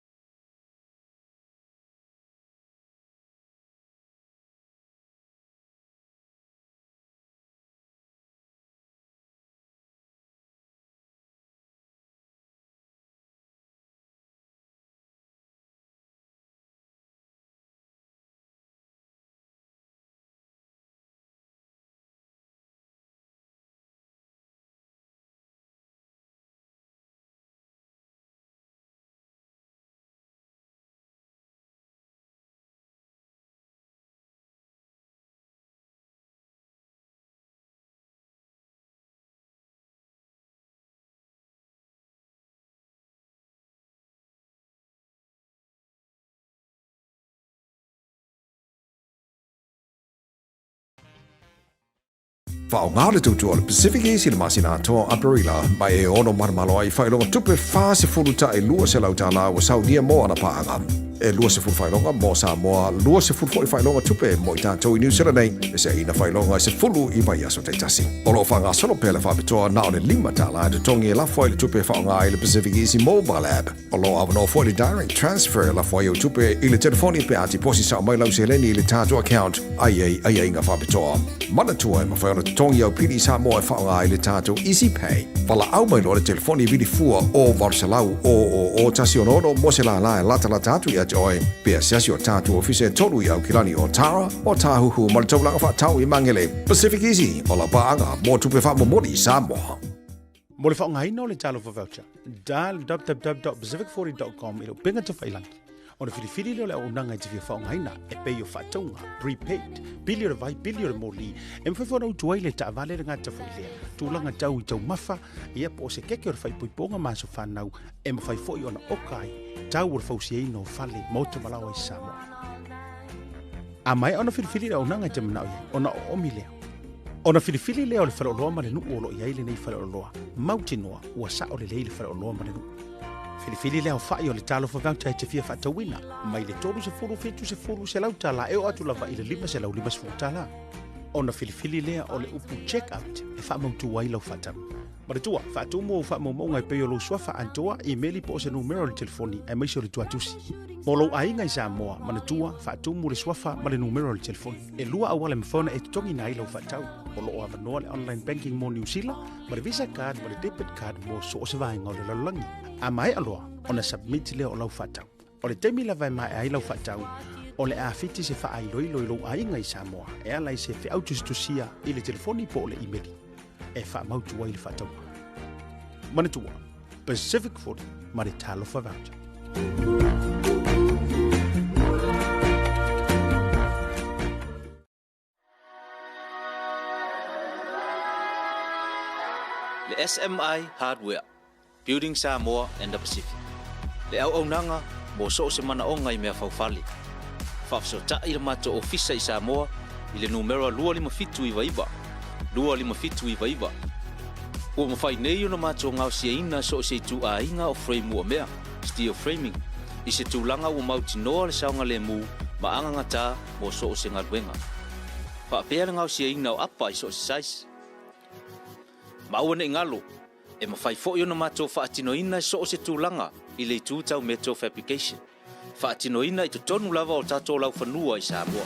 Faaaoga le tautua o le Pacific Easy i le masina atoa o Aperila, ma e ono manomano ai faailoga tupe 40 ta'i 200 tālā ua saunia mo ana paaga. E 20 faailoga mo Samoa, 20 foi faailoga tupe mo i tatou i Niu Sila nei, e seaina faailoga e 10 i vaiaso taitasi. O lo o faagasolo pea le faapitoa na o le 5 tālā e totogi e lafo ai le tupe e faaaoga ai le Pacific Easy Mobile App. O lo o avanoa foi le direct transfer e lafo ai au tupe i le telefoni pe a tiposi sao mai lau seleni i le tatou account a i ai aiaiga faapitoa. Manatua e mafai ona totogi au pili i Samoa e faaaoga ai le tatou Easy Pay. Valaau mai loa le telefoni vili fua o 800 000 166 mo se lālā e latalata atu ia te oe pe asiasi o tatou ofisa e tolu i Aukilani o Tara, o Tāhuhu ma le Taulaga Faatau i Magele. Pacific Easy, o lau paaga mo tupe faamomoli i Samoa. Mo le faaaogaina o le Talofa Voucher, dial www.pacific40.com i le upega tafailangi. Ona filifili lea o le auaunaga e te fia faaaogaina, e pei o faatauga, prepaid, pili o le vai, pili o le moli, e mafai foi ona utu ai le taavale le gata foi lea, tulaga tau i taumafa, ia po o se keke o le faaipoipoga ma aso fanau, e mafai foi ona oka ai tau o le fausiaina o fale, maota ma laoa i Samoa. A maea ona filifili le auaunaga e te manao i ai, ona oomi lea. Ona filifili lea o le faleoloa ma le nuu o lo o i ai lenei faleoloa, mautinoa ua sao lelei le faleoloa ma le nuu. Filifili le aofai o le Talofa Voucher e te fia faatauina, mai le 30, 70, 100 tala e oo atu lava i le 550 tala. Ona filifili lea o le upu check out e faamautu ai lau faatau. Manatua, faatumu ou faamaumauga e pei o lou suafa atoa, imeli po o se numera o le telefoni aemaise o le tuatusi. Mo lou aiga i Samoa, manatua, faatumu le suafa ma le numera o le telefoni. E lua auala e mafai ona e totogiina ai lau faatau. O lo o avanoa le online banking mo Niu Sila ma le Visa card ma le debit card mo so o se vaega o le lalolagi. A maea loa ona submit lea o lau faatau. O le taimi lava e maea ai lau faatau, o le a fiti se faailoilo i lou aiga i Samoa e ala i se feau tusitusia i le telefoni po o le imeli e faamautu ai le faatauga. Manatua, Pacific 40 ma le Talofa Voucher. Le SMI Hardware, Building Samoa and the Pacific. Le auaunaga mo so o se manaoga i mea faufale. Faafesootai le matou ofisa i Samoa i le numera 25799, 25799. Ua mafai nei ona matou gaosiaina so o se ituaiga o frame uamea, steel framing, i se tulaga ua mautinoa le saogalemu ma agagata mo so o se galuega. Faapea le gaosiaina o apa i so o se size. Ma aua ne i galo, e mafai foi ona matou faatinoina i so o se tulaga i le itu tau metal fabrication, faatinoina i totonu lava o tatou laufanua i Samoa.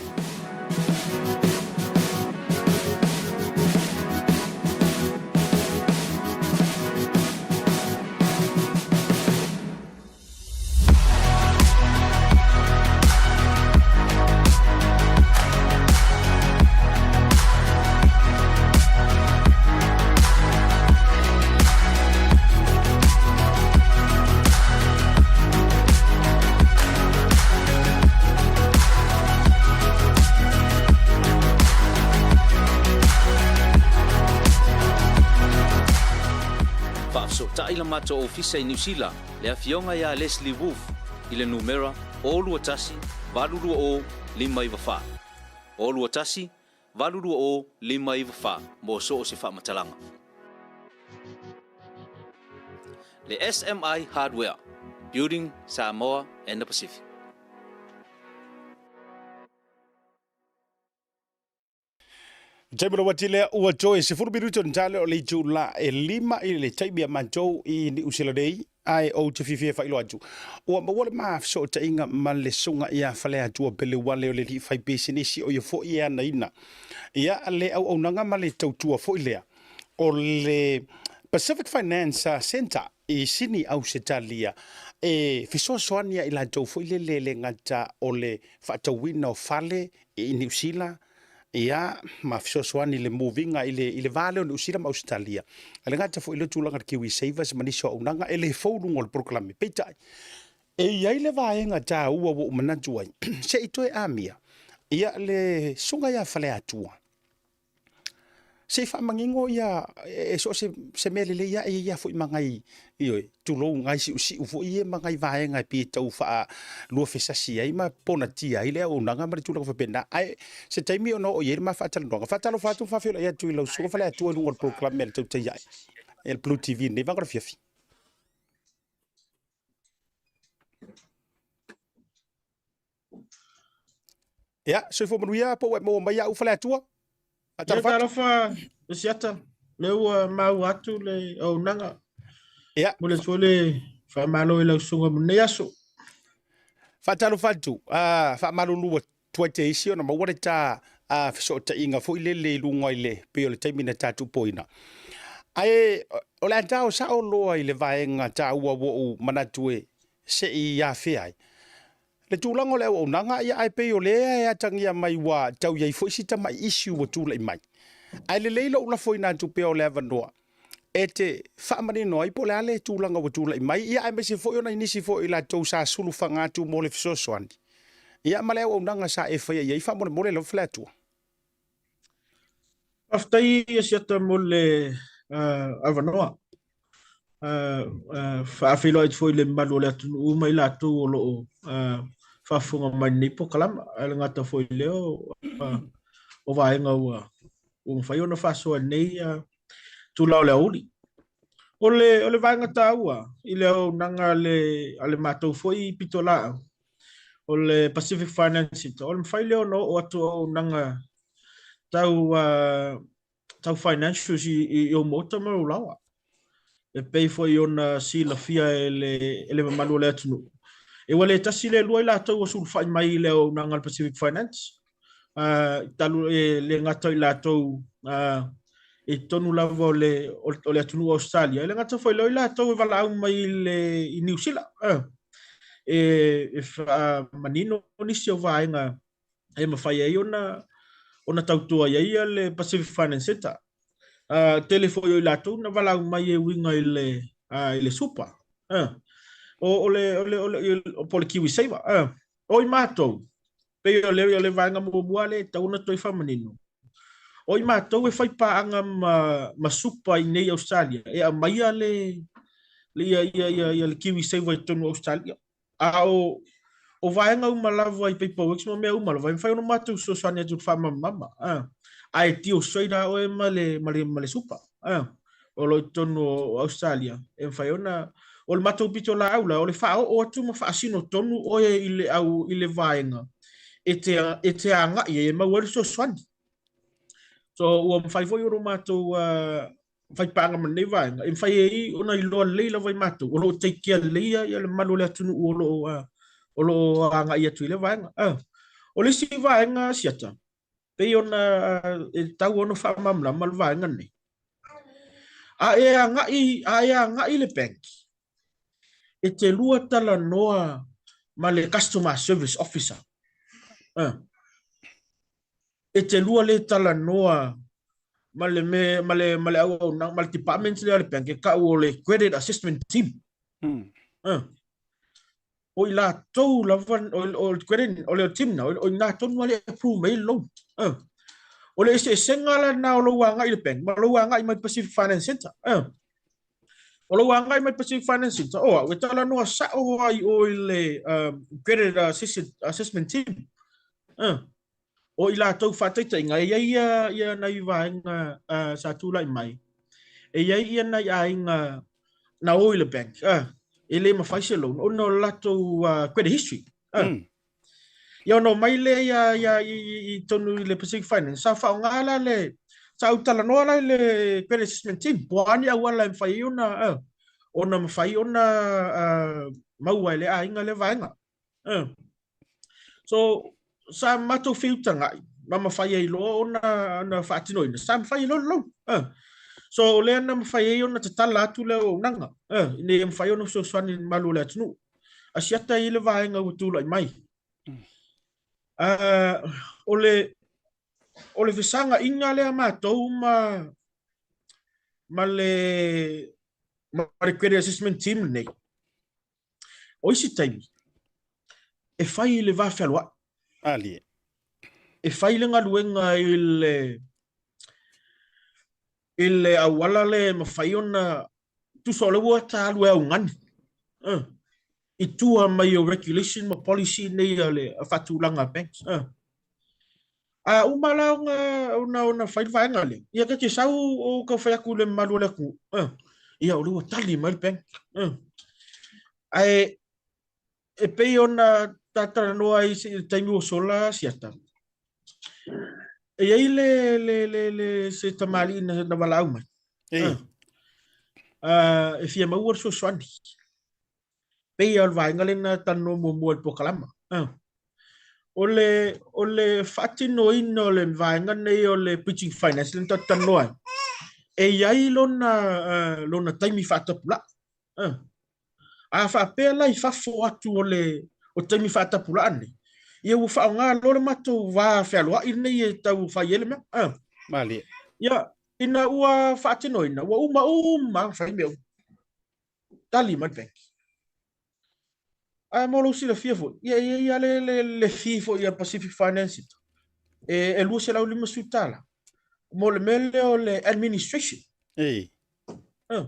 Faafesootai la matou ofisa i Niu Sila Le afioga ia Leslie Wolfe i le numera 0 21 820 594. 0 21 820 594 mo so o se faamatalaga. Le SMI Hardware, Building Samoa and the Pacific. Taimi lava ti lea ua toe 10 minuto ni tale o le itula e lima i le taimi a matou i Niu Sila nei, ae ou te fiafia e faailoa atu. Ua maua le ma fesootaiga ma le susuga ia Faleatua Peleuale o le alii faipisinisi o ia foi e anaina ia le auaunaga ma le tautua foi lea o le Pacific Finance Centre i Sini Ausetalia e fesoasoani ia i latou foi lele e le gata o le faatauina o fale i Niu Sila, ia, ma fesoasoani i le moviga i le, i le va lea o Niu Sila ma Ausetalia. E le gata foi i lea tulaga i le Kiwi Savers ma nisi o auaunaga e le fou luga o le polokalame. Peitai, e i ai le vaega taua ua ou manatu ai, se i toe amia, ia le susuga ia Faleatua, Se i faamanino ia e so o se, se mea lelei lava e i ai lava foi ma nai, ioe, tulou, nai siusiu foi ia ma nai vaega e pei e tau faaluafesasi ai ma ponatia ai le auaunaga ma le tulaga faapena. Ae se taimi ona oo i ai le ma faatalanoaga. Faatalofa atu ma faafeiloai atu i lau Susuga Faleatua i luga o le polokalame a le Tautai Ae e le Blue TV i lenei vaega o le afiafi. Ia, soifua manuia po ua e maua mai au Faleatua. Ia, talofa Lesiata, lea ua maua atu le auaunaga. Ia. Momoli atu foi le faamalo i lau susuga mo lenei aso. Faatalofa atu, faamalulu atu ai te isi ona maua le ta fesootaiga foi lele i luga i le pei o le taimi na ta tupoina. Ae o le a tao sao loa i le vaega taua ua ou manatu e se i afea ai. Le tulaga o le auaunaga, ia ae pei o lea e atagia mai ua tau i ai foi si tamai issue ua tulai mai. Ae lelei lou lafoina atu pea o le avanoa e te faamanino ai po o le a le tulaga ua tulai mai, ia aemaise foi o nai nisi foi o i latou sa sulufaga atu mo le fesoasoani, ia ma le auaunaga sa e faia i ai faamolemole lava Faleatua. Faafetai Asiata mo le avanoa. Faafeiloai atu foi i le mamalu o le atunuu ma i latou o lo o faafofoga mai i lenei polokalama. Ae le gata foi i lea o vaega ua mafai ona faasoa i lenei itula o le aoauli. O le vaega taua i le auaunaga a le matou foi pitolaau, o le Pacific Finance Centre, o le mafai lea ona oo atu o auaunaga tau financials i ou maota ma ou laoa. E pei foi ona silafia e le, e le mamalu o le atunuu, e ua le tasi le lua i latou ua sulufai mai i le auaunaga a le Pacific Finance, uh, talu e le gata i latou uh, i totonu lava o le, o le atunuu o Australia, e le gata foi lea o i latou e valaau mai i, le, i Niu Sila, uh, e, e faamanino nisi o vaega e mafai ai ona ona tautua i ai le Pacific Finance Center. Uh, tele foi o i latou na valaau mai e uiga i le, uh, i le super. Uh, o, o le, o le, o le, o, po o le Kiwi Saver. Uh, o i matou, pei o le, o le vaega muamua lea e tatau ona toe faamanino. O i matou e fai paaga ma, ma super i nei Australia, e aumaia le, le, ia, ia, ia, ia le Kiwi Saver i totonu o Australia. A o, o vaega uma lava i paperworks ma mea uma lava, e mafai ona matou fesoasoani atu i le faamalamalama. A, a e deal straight lava oe ma le, ma le, ma le super, a, o lo o i totonu o Ausetalia, e mafai ona, o le matou pitolaau la, o le faaoo atu ma faasino tonu oe i le au, i le vaega e te, e te agai ai e maua ai le fesoasoani. So, ua mafai foi ona matou uh, faipaaga ma lenei vaega, e mafai ai ona iloa lelei lava i matou, o lo o take care lelei ia le mamalu o le atunuu o lo o, o lo o agai atu i lea vaega. Uh, o le isi vaega siata, pei ona e tatau ona faamalamalama le vaega lenei. A e agai, a e agai i le bank, e te lua talanoa ma le customer service officer. Uh, e te lua le talanoa ma le me ma le ma le auaunaga ma le department lea o le bank e kau o le credit assessment team. Mm. Uh. O i latou lava o, o le credit o le team na o i na tonu ale approve mai le loan. Uh. O le eseesega la na o lou agai i le bank ma lou agai mai Pacific Finance Center. Uh. O lou agai mai Pacific Finance Center, o au e talanoa sao ai o i le um, credit assessment, assessment team. Uh. O i latou faataitaiga, e i ai ia, ia nai vaega uh, sa tulai mai, e i ai ia nai aiga na o i le bank, uh, e le mawhai se loan, ona o le latou uh, credit history. Uh. Mm. Ia ona omai lea ia, ia, i, i, i tonu i le Pacific Finance, sa whaonga la le, sa utalanoa la i le credit assessment team, po o a ni auala e mawhai ai ona, uh, ona mawhai ona uh, maua e le aiga le vaega. Uh. So, sa matou feutagai, ma mafai ai loa ona, ona faatinoina, sa mafai ai loa le loan. Uh. So, o lea na mafai ai ona tatala atu le auaunaga, uh, ina ia mafai ona fesoasoani i le mamalu o le atunuu. Asiata ai le vaega ua tulai mai. Uh, o le, o le fesagaiga lea matou ma, ma le, ma le credit assessment team lenei, O isi taimi, e fai i le va fealoai. Alie. E fai le galuega i le i le auala le e mafai ona tusa o le ua ta alu e augani. Uh, I tua mai o regulation ma policy nei a le a faatulaga a banks. Uh. A uma la ona, ona, ona fai le vaega lea, ia ta te sau o tau fai atu i le mamalu o le atunuu, eh, ia o lea ua tali mai le bank. Eh. Ae e pei ona ta talanoa ai i le taimi ua sola siata, e i ai le, le, le, le, se tamalii na, na valaau mai. Eh. Uh, e fia maua le fesoasoani. Pei o le vaega lea na talanoa muamua i le polokalama. Uh. O le, o le faatinoina o le vaega nei o le bridging finance lea na tatou talanoa ai, e i ai lona, uh, lona taimi faatapulaa. Uh. A faapea la i fafo atu o le o taimi faatapulaa nei, ia ua faaaoga loa le matou va fealoai lenei e tau fai ai le mea. Uh. Malie. Ia, ina ua faatinoina, ua uma uma fai mea uma. Tali mai le bank. Ae mo lou silafia foi, ia e i ai le, le, le fee foi a Pacific Finance e, e $250 tala. Mo le mea lea o le administration. Ei. Uh.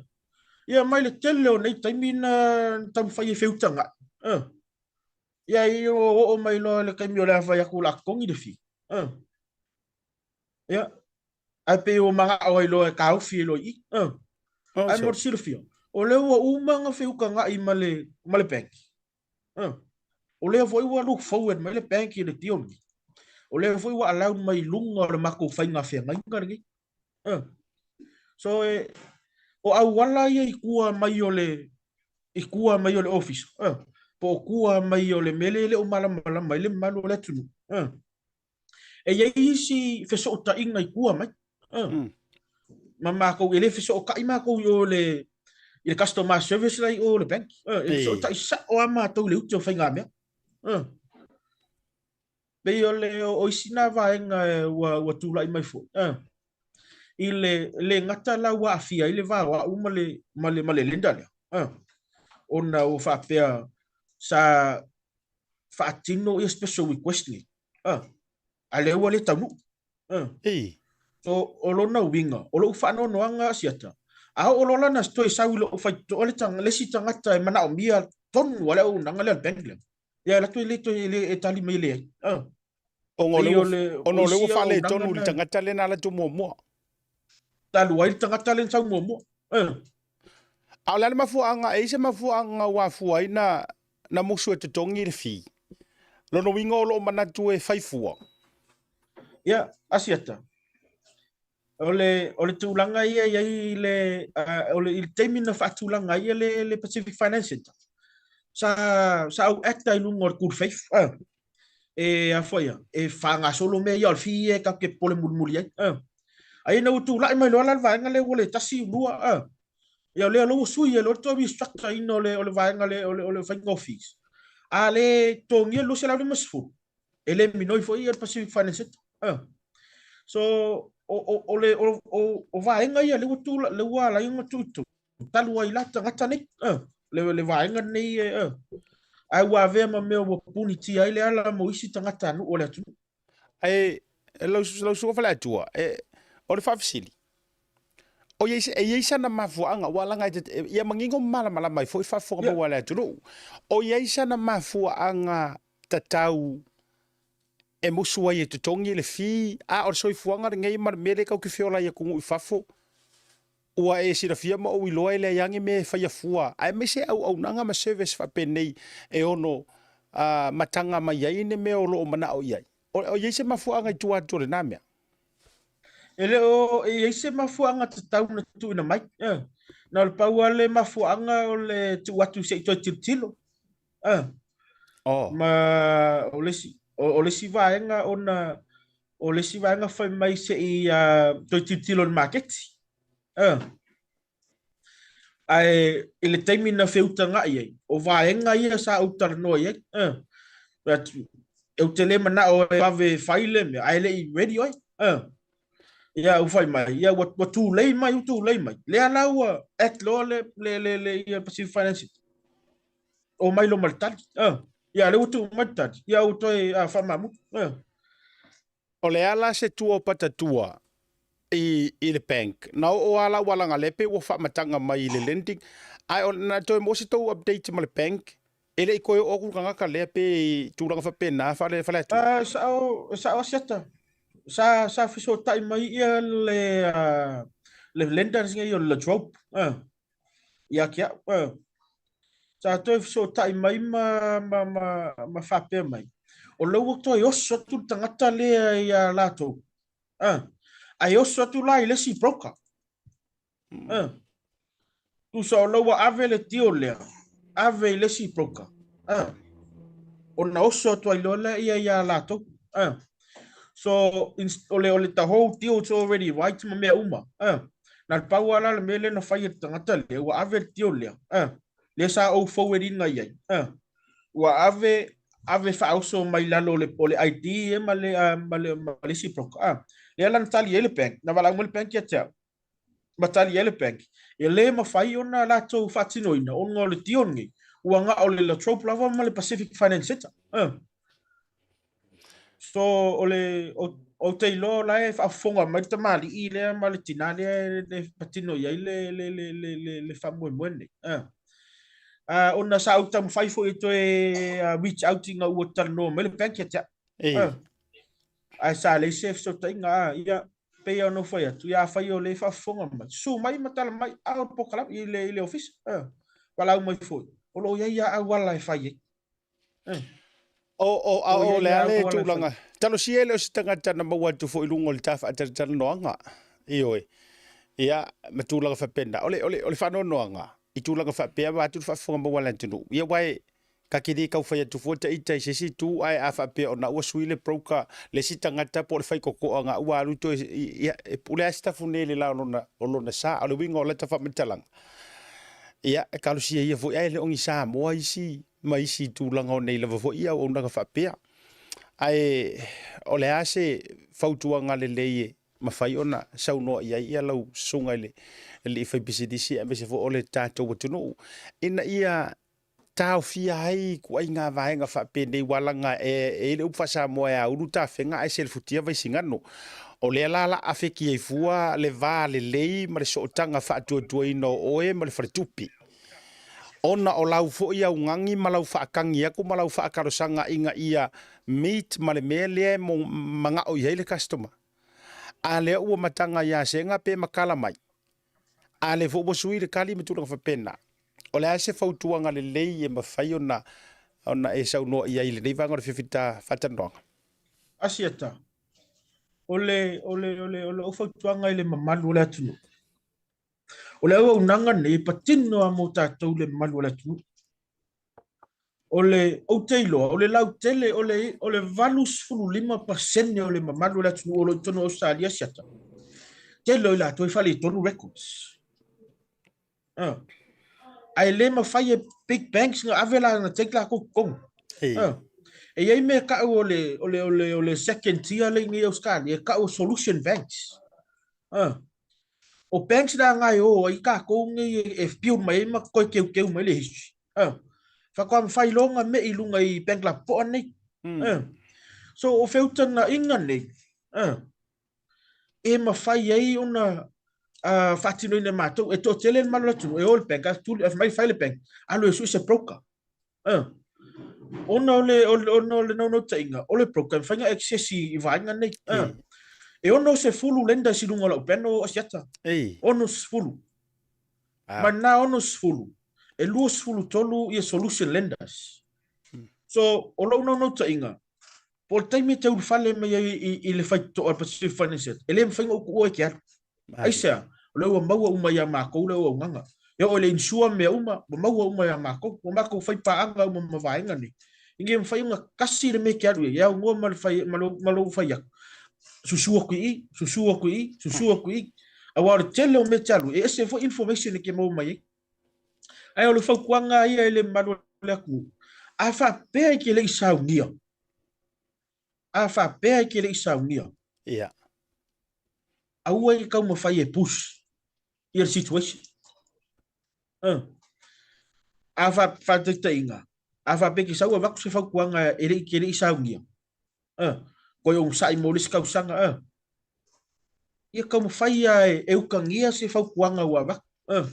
Ia mai le tele o nei taimi na taumafai e feutagai. Uh. Ia i o oo mai loa le taimi o le a fai atu o le a totogi le fee. Uh. Ia, ae pei ua manao ai loa e taofi ai loa i i. Uh. Oh, Ae mo le silafia, o lea ua uma ona feutagai ma le, ma le bank. Uh. O lea foi ua look forward mai le bank i le deal lenei. O lea foi ua allow mai i luga o le matou faiga feagaiga lenei. Uh. So, e, O auala ia i tua mai o le i tua mai o le ofisa, po o tua mai o le mea lea e le o malamalama ai le mamalu o le atunuu. E i ai isi fesootaiga i tua mai. Ma makou, e le fesootai makou i o le i le customer service la i o le bank. E fesootai sao lava matou i le uti o faigamea. Pei o le o isi na vaega ua ua tulai mai foi. I le le gata la ua aafia ai le va o au ma le ma le ma le lender lea. Ona ua faapea sa faatino ia special request nei. A lea ua le taunuu. Ei. So, o lona uiga, o lou faanoanoaga Asiata, a oo loa la na toe sau i lou faitotoa le, tang, le isi tagata e manaomia tonu a le auaunaga lea a le bank lea, ia alu atu e le toe e le e tali mai e leai. Ona o lea ua, ona o lea ua faaletonu i le tagata lea na alu atu muamua. Talu ai le tagata lea na sau muamua. A o le a le mafuaaga, e i ai se mafuaaga ua afua ai na, na musu e totogi le fee? Lona uiga o lo o manatu e fai fua. Ia, Asiata, o le, o le tulaga ia i ai le, uh, o le, i le taimi na faatulaga ai le, le Pacific Finance Center, sa, sa ou act ai luga o le good faith, uh, e a foi ia, e faagasolo mea ia o le fee ia e tatou te popole mulimuli ai. Uh. Ai ina ua tulai mai loa la le vaega lea ua le tasi, lua, uh. Ia o lea loa ua sui ai loa le toe restructure ina o le, o le vaega lea o le, o le faiga o fees. A le totogia le 250, e le minoi foi ia le Pacific Finance Center. Uh. So, o, o, o, le, o, o, o vaega ia lea ua tula, lea ua ala ai ona tuu i totonu, talu ai la tagata nei, uh, le, le vaega nei, uh, ae ua avea ma mea ua punitia ai le ala mo isi tagatanuu o le atunuu. Ae, lau, lau susuga Faleatua, e, o le faafesili, o i ai, e i ai sana mafuaaga, ua laga e, e, ia manino ma malamalama ai foi faafofoga yeah. maua a le atunuu. O i ai sana mafuaaga tatau e musu ai e totogi le fee, a o le soifuaga lenei ma le mea lea tatou te feola ai atunuu i fafo, ua e silafia ma ou iloa e leai lava ni mea e faia fua, aemaise auaunaga ma service faapenei e ono mataga mai ai ni mea o lo o manao i ai. O i ai se mafuaaga i tua atu o lena mea? E le o i ai se mafuaaga tatau na tuuina mai. Na o le pau lava le mafuaaga o le tuu atu se i toe tilotilo. Oh. Ma o le isi, o, o le isi vaega ona o le isi vaega fai mai se i uh, toe tilotilo i le maketi. Uh. Ae i le taimi na feutaga'i ai, o vaega ia sa ou talanoa i ai. Uh. Atu, ou te le mana'o e vave e fai le mea, ae le i ready oe. Uh. Ia, ua fai mai, ia, ua, ua tulei mai, ua tulei mai. Lea la ua act loa le, le, le, le, ia Pacific Finance. Omai loa ma le tali. Uh. Ia, lea ua tuu mai le tali. Ia, ua toe uh, faamamutu. Uh. O le a la se tua o Patatua i, i le bank? Na oo a la ua laga lea pe ua faamataga mai i le lending? Ae o, na toe maua se tou update ma le bank? E le i toe oo atu le tagata lea pe i tulaga faapena fale, Faleatua? Uh, sao, sao Asiata. Sa, sa fesootai mai ia le, uh, le lenders nei o le Latrobe. Uh. Ia te au, uh. Sa toe fesootai mai ma, ma, ma, ma faapea mai, o lea ua toe oso atu le tagata lea ia latou. Uh. Ae oso atu la i le isi broker. Uh. Tusa o lea ua ave le deal lea, ave i le isi broker. Uh. Ona oso atu ai loa lea ia ia latou. Uh. So, o le, o le the whole deal is already right ma mea uma. Uh. Na le pau lava la le mea lea na fai e le tagata lea, ua ave le deal lea. Uh. Lea sa ou forward ina i ai. Uh. Ua ave, ave faaoso mai lalo o le, o le ID e ma le, uh, ma le, ma le isi broker. Uh. Lea la na tali ai le bank, na valaau mai le bank ia te au. Ma tali ai le bank, e le mafai ona latou faatinoina ona o le deal lenei, ua na o le La Trobe lava ma le Pacific Finance Centre. Uh. So, o le, o, ou te iloa o la e faafofoga mai le tamalii lea ma le tinā lea e patino i ai le, le, le, le, le, le faamoemoe lenei. Uh. Uh, ona sa ou taumafai foi e toe uh, reach out ina ua talanoa mai le bank ia te au. Uh. Ae sa leai se fesootaiga, ah, ia, pei ona ou fai atu, ia afai o lea e faafofoga mai, susu mai ma tala mai, a o le polokalame i le, i le ofisa, uh. Valaau mai foi, o lo o i ai lava auala e fai ai. O, o, a o le a le tulaga. Talosia e le o se tagata na maua atu foi i luga o le ta faatalatalanoaga. Ioe. Ia, ma tulaga faapena. O le, o le, o le faanoanoaga, i tulaga faapea, vaeatu le faafofoga maua a le atunuu. Ia, aua e, ta te le tau fai atu fua ta ita i se isi itu, ae a faapea o na ua sui le broker, le isi tagata po o le faitotoa na ua alu toe, ia, e pule lava si tafune i le la o lona, o lona sa. O le uiga o lata faamatalaga, ia, e talosia ia foi, ae le o ni Samoa isi ma isi tulaga o nei lava foi auaunaga faapea. Ae o le a se fautuaga lelei e mafai ona saunoa i ai lau susuga i le alii faipisinisi aemaise foi o le tatou atunuu ina ia taofia ai ituaiga vaega faapenei ua laga e i ai le upu faa-Samoa e aulu tafega ae selefutia vaisigano. O lea la la afeki ai fua le va lelei ma le sootaga faatuatuaina o oe ma le faletupe. Ona o lau foi augani ma lau faatagi atu ma lau faatalosaga ina ia meet ma le mea lea e manao i ai le customer. A lea ua mataga ia Sega pe matala mai, a lea foi ua sui le tali ma tulaga faapena. O le a se fautuaga lelei e mafai ona ona e saunoa i ai i lenei vaega o le fifita faatalanoaga? Asiata, O le, o le, o le, o lau fautuaga i le mamalu o le atunuu, o le auaunaga nei e patino lava mo tatou le mamalu o le atunuu. O le, ou te iloa, o le lautele, o le, o le 85% o le mamalu o le atunuu o lo o i totonu o Ausetalia siata, tele o i latou e faaletonu records. Uh. Ae le mafai e big banks na ave la na take latou totonu. Hey. Uh. E i ai mea tau o le, o le, o le, o le second tier le i nei Ausetalia, e tau o solution banks. Uh. O banks la nga e o ai tatou nei e build mai ai ma toe teuteu mai le history. Ah. Faatoa mafai loa ona me'i i luga i bank lapopoa nei. Mm. Ah. So o feutagaiga nei, ah, e mafai ai ona uh, faatinoina e matou. E toatele le mamalu o le atunuu e o i le bank, a fai mai fai le bank, alu e sue se broker. Uh. Ona o le, o le, ona o le naunautaiga, o le broker, e mafai ona access i, i vaega nei. Uh. E 60 lenders i luga o lau panel o Asiata. Ei. 60. Ah. Mai na 60, e 23 ia solution lenders. So, o lou naunautaiga, po o le taimi e te ulufale mai ai i, i le faitotoa Pacific Finance Center, e le mafai ona ou tuua e te alu. Aisea? O lea ua maua uma ia makou le auaunaga. E oo i le insure mea uma, ua maua uma ia makou. Ua makou fai paaga uma ma vaega nei. Ina ia mafai ona tasi le mea e te alu i ai, e aunoa ma le fai, ma lou, ma lou fai atu. Susu atu i i, susu atu i i, susu atu i i. Aua o le tele o mea e te alu, e ese foi information e te maua mai ai. Ae o le fautuaga ia i le mamalu o le atunuu, a faapea e te le i saunia, a faapea e te le i saunia, Ia. Aua e taumafai e push ia le situation. Uh. A fa, faataitaiga, a faapea e te sau avatu se fautuaga e le i, te le i saunia. Uh. Koe onosai mo le isi tausaga. Uh. Ia taumafai ia e, e utagia se fautuaga ua avatu. Uh.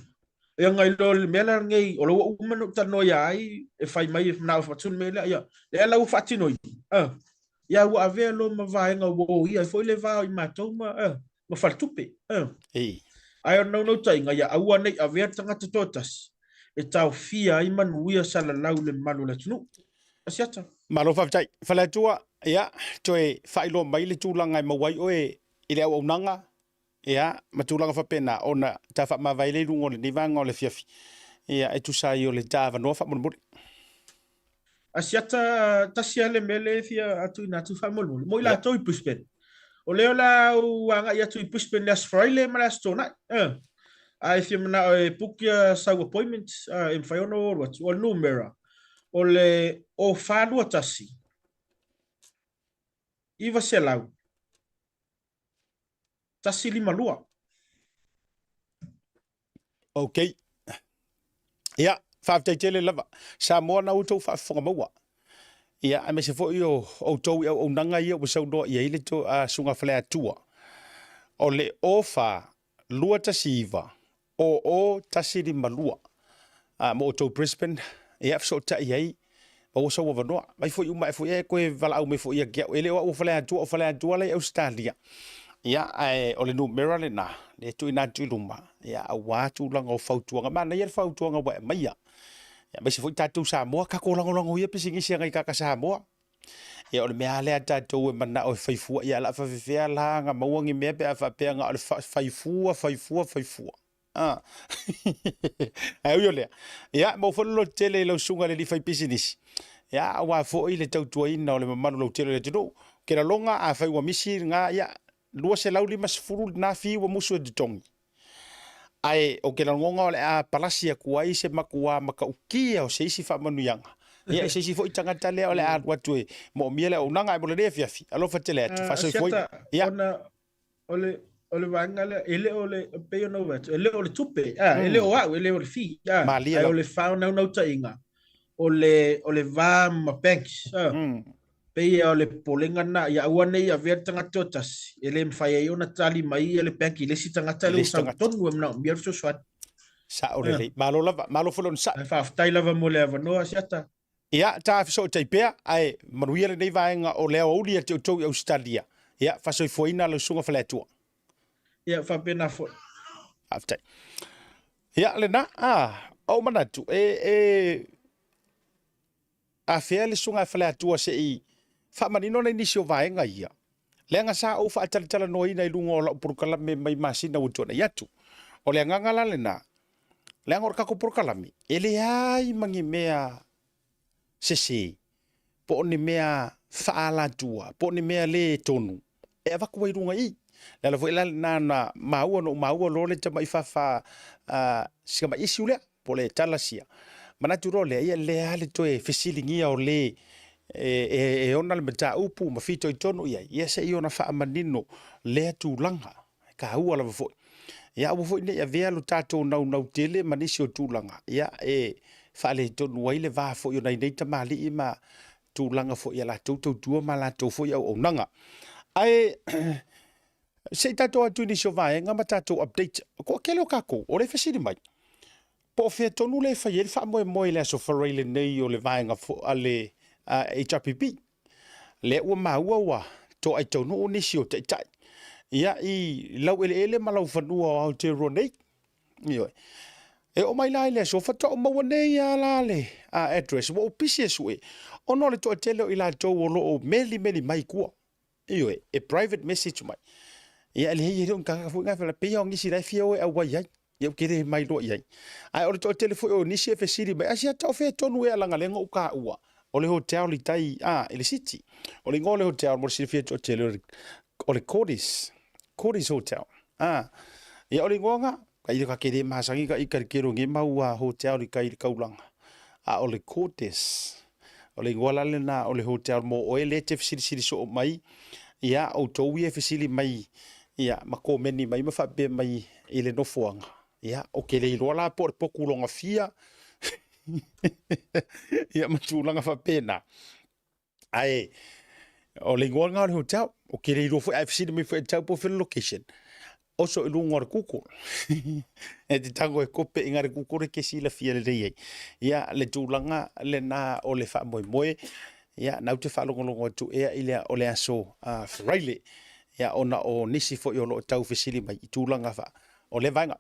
E aga i loa le mea la lenei, o la ua uma ona ou talanoa ia ai, e fai mai e manao e faatino le mea lea, ia, lea la ua faatino i. Uh. Ia ua avea loa ma vaega ua oia ai foi le va o i matou ma, uh, ma faletupe. Uh. Ei. Ae o le naunautaiga, ia aua nei avea le tagata toatasi e taofia ai manuia salalau i le mamalu o le atunuu. Asiata. Malo faafetai. Faleatua, ia, toe faailoa mai le tulaga e maua ai oe i le auaunaga, ia, ma tulaga faapena, ona ta faamavae lea i luga o lenei vaega o le afiafi, ia, e tusa ai o le ta avanoa faamolemole. Asiata, tasi lava le mea lea e fia tuuina atu faamolemole, mo i latou i Brisbane. O lea o le a ou agai atu i Brisbane i le Aso Faraile ma le Aso Toonai. Uh. A e fia manao e book ia sau appointment, uh, e mafai ona ou alu atu. O le numera, o le 0421 900 152. Ok. Ia, faafetai tele lava. Samoa na outou faafofoga maua. Ia, aemaise foi o outou i auaunaga ia ua saunoa i ai le to, a Susuga Faleatua. O le 04 219 00 152 a, mo outou Brisbane, ia, fesootai ai maua sou avanoa. Mai foi uma ae foi e koe valaau mai foi ia te au. E le o au o Faleatua, o Faleatua la i Ausetalia. Ia, ae o le numera lena, lea e tuuina atu i luma, ia, aua tulaga o fautuaga. Manaia le fautuaga ua e aumaia. Ia, aemaise foi tatou Samoa, tatou lagolago ia pisinisi a nai tagata Samoa. Ia o le mea lava lea a tatou e manao e fai fua, ia o le a faafefea la ona maua ni mea pe a faapea na o le fai fua, fai fua, fai fua. Ah. Ae ui o lea, ia, maua foi le lototele i lau susuga i le alii faipisinisi, ia, aua foi le tautuaina o le mamalu lautele o le atunuu. Ou te lagona afai ua misi lena, ia, 250 lena fee ua musu e totogi. Ae ou te lagona o le a palasi atu ai se matua matautia o se isi faamanuiaga. Ia, i se isi foi tagata lea o le a alu atu e moomia le auaunaga. Ae mo lenei afiafi, alofa tele atu, faasoifuaina. Asiata, Ia. ona o le o le vaega lea, e le o le, e pei ona ou fai atu, e le o le tupe, a, e le o au, e le o le fee, a, Malie ae o lava. le faanaunautaiga, o le, o le va ma banks, a. Pei o le popolega lena, ia aua ne i avea le tagata o tasi, e le mafai ai ona tali mai le bank i le isi tagata lea ua sau tonu e manaomia le fesoasoani. Sao lelei. Malo lava, malo foi le onosai. Ae faafetai lava mo le avanoa, Asiata. Ia, ta fesootai pea, ae manuia lenei vaega o le aoauli ia te outou i Ausetalia. Ia, faasoifuaina lau Susuga Faleatua. Ia, faapena foi. Faafetai. Ia, lena, a, ou manatu, e, e, Afea le Susuga a Faleatua se i faamanino nai nisi o vaega ia, leaga sa ou faatalatalanoaina i luga o lau polokalame mai masina ua tuanai atu. O le agaga la lena, leaga o le tatou polokalame, e leai ma ni mea sese, po o ni mea faaalatua, po o ni mea le tonu e avatu ai i luga i i. Le ala foi la lena na maua, na ou maua loa le tamai fafa, si tamai issue lea, po o le tala sia. Manatu loa lea, ia lea lava le toe fesiligia o le e, e ona le mataupu ma fitoitonu i ai, ia se i ona faamanino lea tulaga, e taua lava foi. Ia aua foi ne i avea lo tatou naunau tele ma nisi o tulaga, ia e faaletonu ai le va foi o nai nei tamalii ma tulaga foi i a latou tautua ma a latou foi auaunaga. Ae se i tatou atu i nisi o vaega ma tatou update. O toatele o tatou o lea e fesili mai, po o fea tonu lea e fai ai le faamoemoe i le Aso Faraile lenei o le vaega a le HRPP. Lea ua maua ua toai taunuu nisi o taitai ia i laueleele ma laufanua o Aotearoa nei. Ioe. E oo mai la i le aso, faatoa ou maua nei lava la le address, ua ou pisi e sue, ona o le toatele o i latou o lo o melimeli mai i tua. Ioe, e private message mai. Ia, e leai, e le o ni tagata foi na, e pei lava o nisi la e fia o e auai ai. Ia, ou te le mailoa i ai. Ae o le toatele foi o nisi e fesili mai, Asiata o fea tonu ea leaga lea na ou taua, o le hotel i tai, a, i le city. O le igoa o le hotel mo le silafia e le toatele, o le Cordis, Cordis Hotel. A, ia o le igoa na, ka ia ka ke le masani ka ika le kelo nge mau a hotel i kai le kaulanga. A o le Cordis, o le igoa la lena o le hotel mo oe le te fesilisili soo mai, ia outou ia e fesili mai, ia ma komeni mai ma faapea mai i le nofoaga. Ia, ou te le iloa la po o le potu lona fia, ia ma tulaga faapena. Ae o le igoa lena o le hotel, ou te le iloa foi, a e fesili mai foi e tau po o fea le location, oso i luga o le Google. E te tago e kope i ina le Google e te silafia lelei ai. Ia, le tulaga lena o le faamoemoe, ia, na ou te faalogologo atu ea i le, o le aso uh, Friday, ia, ona o nisi foi o lo o tau fesili mai i tulaga faa, o lea vaega.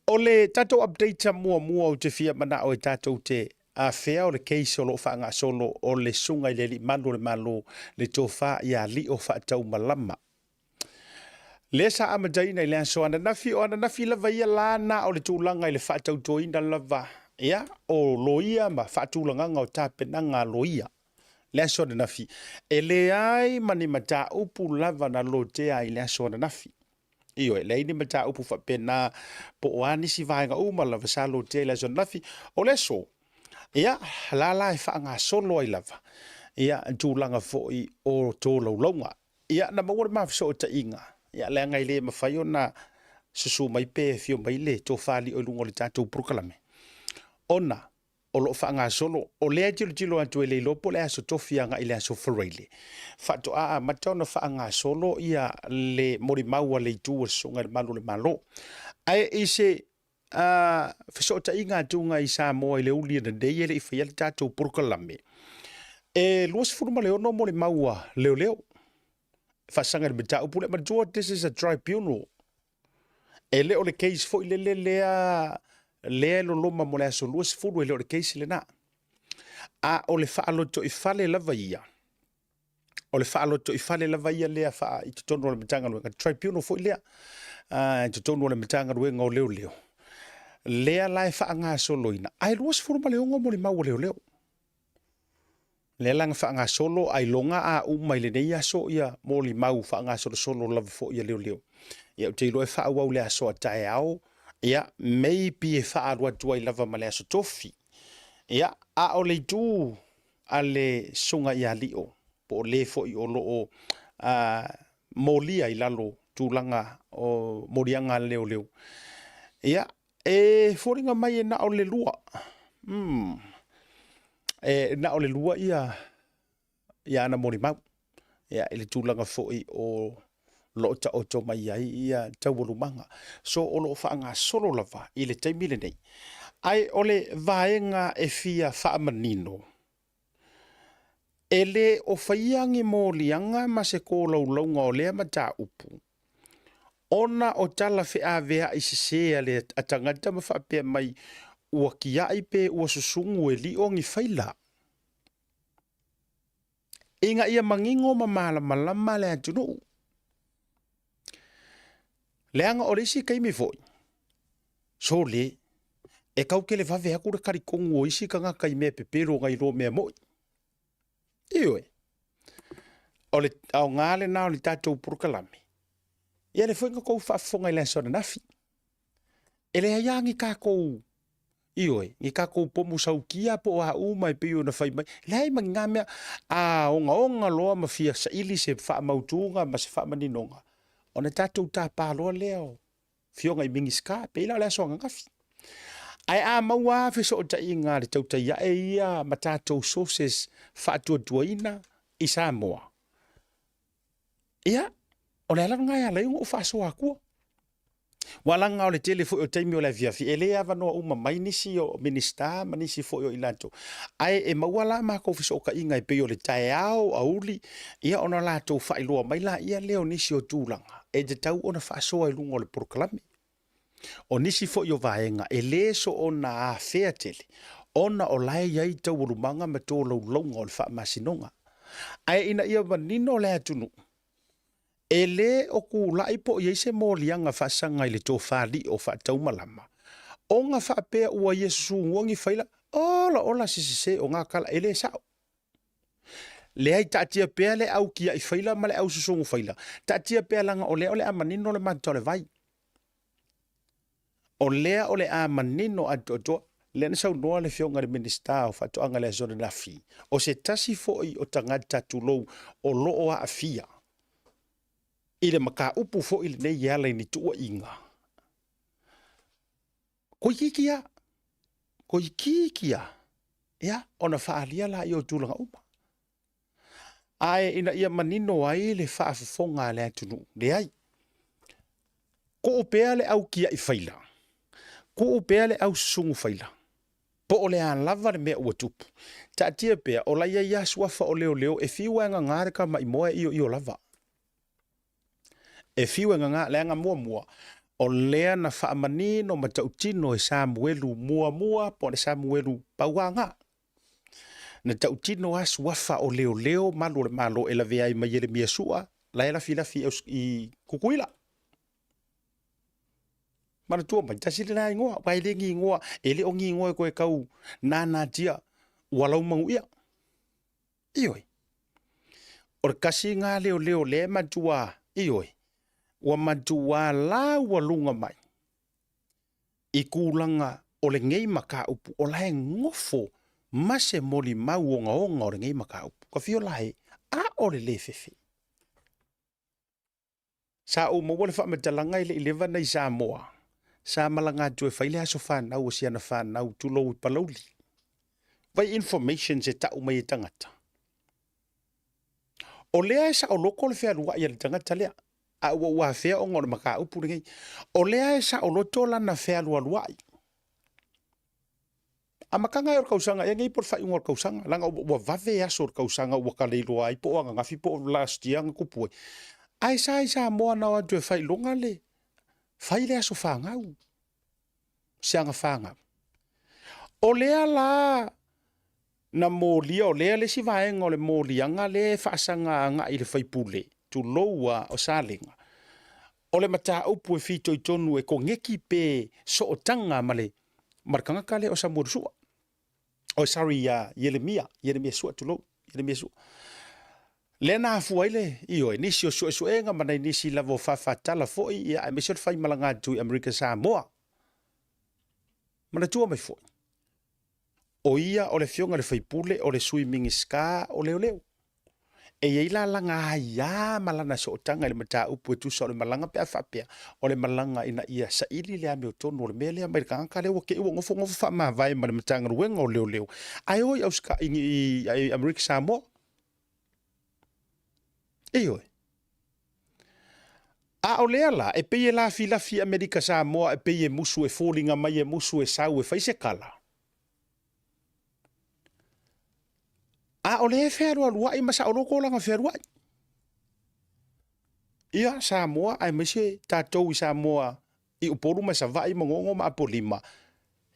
O le tatou update muamua ou te fia manao e tatou te afea o le case o lo o faagasolo o le Susuga i le Alii Malu o le Malo, le Tofa ia Lio Faataumalama. Lea sa amataina i le aso ananafi, o ananafi lava ia la na o le tulaga i le faatautoina lava ia o loia ma faatulagaga o tapenaga a loia. Le aso ananafi, e leai ma ni mataupu lava na lotea i le aso ananafi. Ioe, leai ni mataupu faapena po o a nisi vaega uma lava sa lotea i le aso ananafi. O le aso, ia, la la e faagasolo ai lava, ia, tulaga foi o tolaulauga. Ia, na maua le ma fesootaiga, ia, leaga e le mafai ona susu mai pe afio mai le Tofa Lio i luga o le tatou polokalame, ona o lo o faagasolo, o lea e tilotilo atu e le iloa po o le aso tofi agai i le aso Faraile, faatoa amata ona faagasolo ia le molimau a le itu a le Susuga i le Malu o le Malo. Ae i se uh, fesootaiga atuga i Samoa i le uli nei e le i faia le tatou polokalame, e 26 molimau a leoleo faasaga i le mataupu lea. Manatua, this is a tribunal. E le o le case foi lele lea lea e loloma mo le aso 20, e le o le case lena. A o le faalotoifale lava ia. O le faalotoifale lava ia lea faa i totonu o le Matagaluega, tribunal foi lea i totonu o le Matagaluega o Leoleo, lea la e faagasoloina, ae 26 molimau a leoleo. Lea la na faagasolo ailoga a uma i lenei aso ia molimau faagasolosolo lava foi a leoleo. Ia ou te iloa e faaauau le aso a taeao, ia maybe e faaalu atu ai lava ma le aso tofi. Ia, a o le itu a le Susuga ia Lio, po o le foi o lo o molia i lalo tulaga o moliaga a le leoleo, ia, e foliga mai e na o le lua. E na o le lua ia ia ana molimau ia, i le tulaga foi o lo o taoto mai ai ia taualumaga. So o lo o faagasolo lava i le taimi lenei. Ae o le vaega e fia faamanino, e le o faia ni moliaga ma se tolaulauga o lea mataupu, ona o tala feaveai sese a le a tagata ma faapea mai ua tiai pe ua susugu e lio ni faila. Ina ia manino ma malamalama le atunuu. Leaga o le isi taimi foi, sole, e tau televave atu le talitonu o isi tagata i mea pepelo nai lo mea moi. Ioe. O le aoga lena o le tatou polokalame. Ia lea foi na tou faafofoga i le aso ananafi. E leai lava ni tatou, ioe, ni tatou pomu saukia po o a uma e pei ona fai mai. Leai ma ni na mea. A ogaoga loa ma fia saili se faamautuga ma se faamaninoga, ona tatou tapa loa lea o Afioga i Minisita, pei la o le aso ananafi. Ae a maua lava fesootaiga a le tautai ae ia ma tatou sources faatuatuaina i Samoa, ia, o le ala lena e ala ai ona ou faasoa atua. Ua laga o le tele foi o taimi o le afiafi, e le avanoa uma mai nisi o Minisita ma nisi foi o i latou. Ae e maua la matou fesootaiga e pei o le taeao, aoauli, ia ona latou faailoa mai laia lea o nisi o tulaga e tatau ona faasoa i luga o le polokalame. O nisi foi o vaega e le soona afea tele ona o la e i ai taualumaga ma tolaulauga o le faamasinoga. Ae ina ia manino le atunuu, e le o tulai po o i ai se moliaga faasaga i le tofa lio faataumalama, ona faapea ua ia susugua ni faila, ola ola se sese o na tala, e le sao. Leai, taatia pea le au kiai faila ma le au susugu faila, taatia pea leaga o lea o le a manino le mata o le vai. O lea o le a manino atoatoa. Lea na saunoa le Afioga i le Minisita o Faatoaga i le aso ananafi, o se tasi foi o tagata tulou o lo o aafia i le mataupu foi lenei e ala i ni tuuaiga. Toeitiiti lava, toeitiiti lava, ia, ona faaalia laia o tulaga uma. Ae ina ia manino ai le faafofoga a le atunuu, leai. Tuu pea le au kiai faila, tuu pea le au susugu faila, po o le a lava le mea ua tupu. Taatia pea, o la e i ai lava suafa o leoleo e fiu e gaga le tamaimoa e ioio lava. E fiu e gaga, leaga muamua, o lea na faamanino ma tautino e Samuelu muamua po o le Samuelu Pauaga. Na tautino lava suafa o leoleo malu o le Malo e lavea ai ma Ieremia Sua, la e lafilafi i Tutuila. Manatua mai, tasi lena igoa, aua e le ni igoa, e le o ni igoa e toe tau nanatia ua laumanuia. Ioe. O le tasi lena leoleo lea e matua, ioe, ua matua laualuga mai i tulaga o lenei mataupu, o la e nofo ma se molimau ogaoga o lenei mataupu. Ka fio la e, a o le le fefe. Sa ou maua le faamatalaga e le i leva nei Samoa, sa malaga atu e fai le aso fanau o si ana fanau, tulou i Palauli. Vai informations e tau mai e tagata. O lea e saoloto le fealuai a le tagata lea, a ua ou afea ona o le mataupu lenei. O lea e saoloto lana fealualuai. Amataga ea o le tausaga ea nei po o le faaiuga o le tausaga, leaga ua vave aso o le tausaga ua ta le iloa ai po o ananafi po o last year na tupu ai. Ae sa i Samoa na o atu e fai iloga le fai le aso fanau, si ana fanau. O lea la Na molia, o lea le isi vaega o le moliaga lea e faasaga agai i le faipule, tulou a, o Salega, o le mataupu e fitoitonu e koneki pe sootaga ma le ma le tagata lea o Samuelu Sua. Oh, sorry, ia Ieremia, Ieremia Sua, tulou, Ieremia Sua. Lea na afua ai le, ioe, nisi o suesuega ma nai nisi lava o faafatala foi, ia, aemaise o le faimalaga atu i Amerika Samoa. Manatua mai foi, o ia o le afioga i le faipule, o le sui Minisita o Leoleo. E i ai la lana aia ma lana sootaga i le mataupu e tusa o le malaga pe a faapea o le malaga ina ia saili le amiotonu o le mea lea mai le tagata lea ua te i ua nofonofo faamavae ma le Matagaluega o Leoleo ae o i i Amerika Samoa. Ioe. A o lea la, e pei e lafilafi i Amerika Samoa e pei e musu e foliga mai e musu e sau e fai se kala. A o lea e fealualuai ma saoloto lana fealuai. Ia, Samoa aemaise tatou i Samoa i Upolu ma Savaii ma Gogo ma Apolima.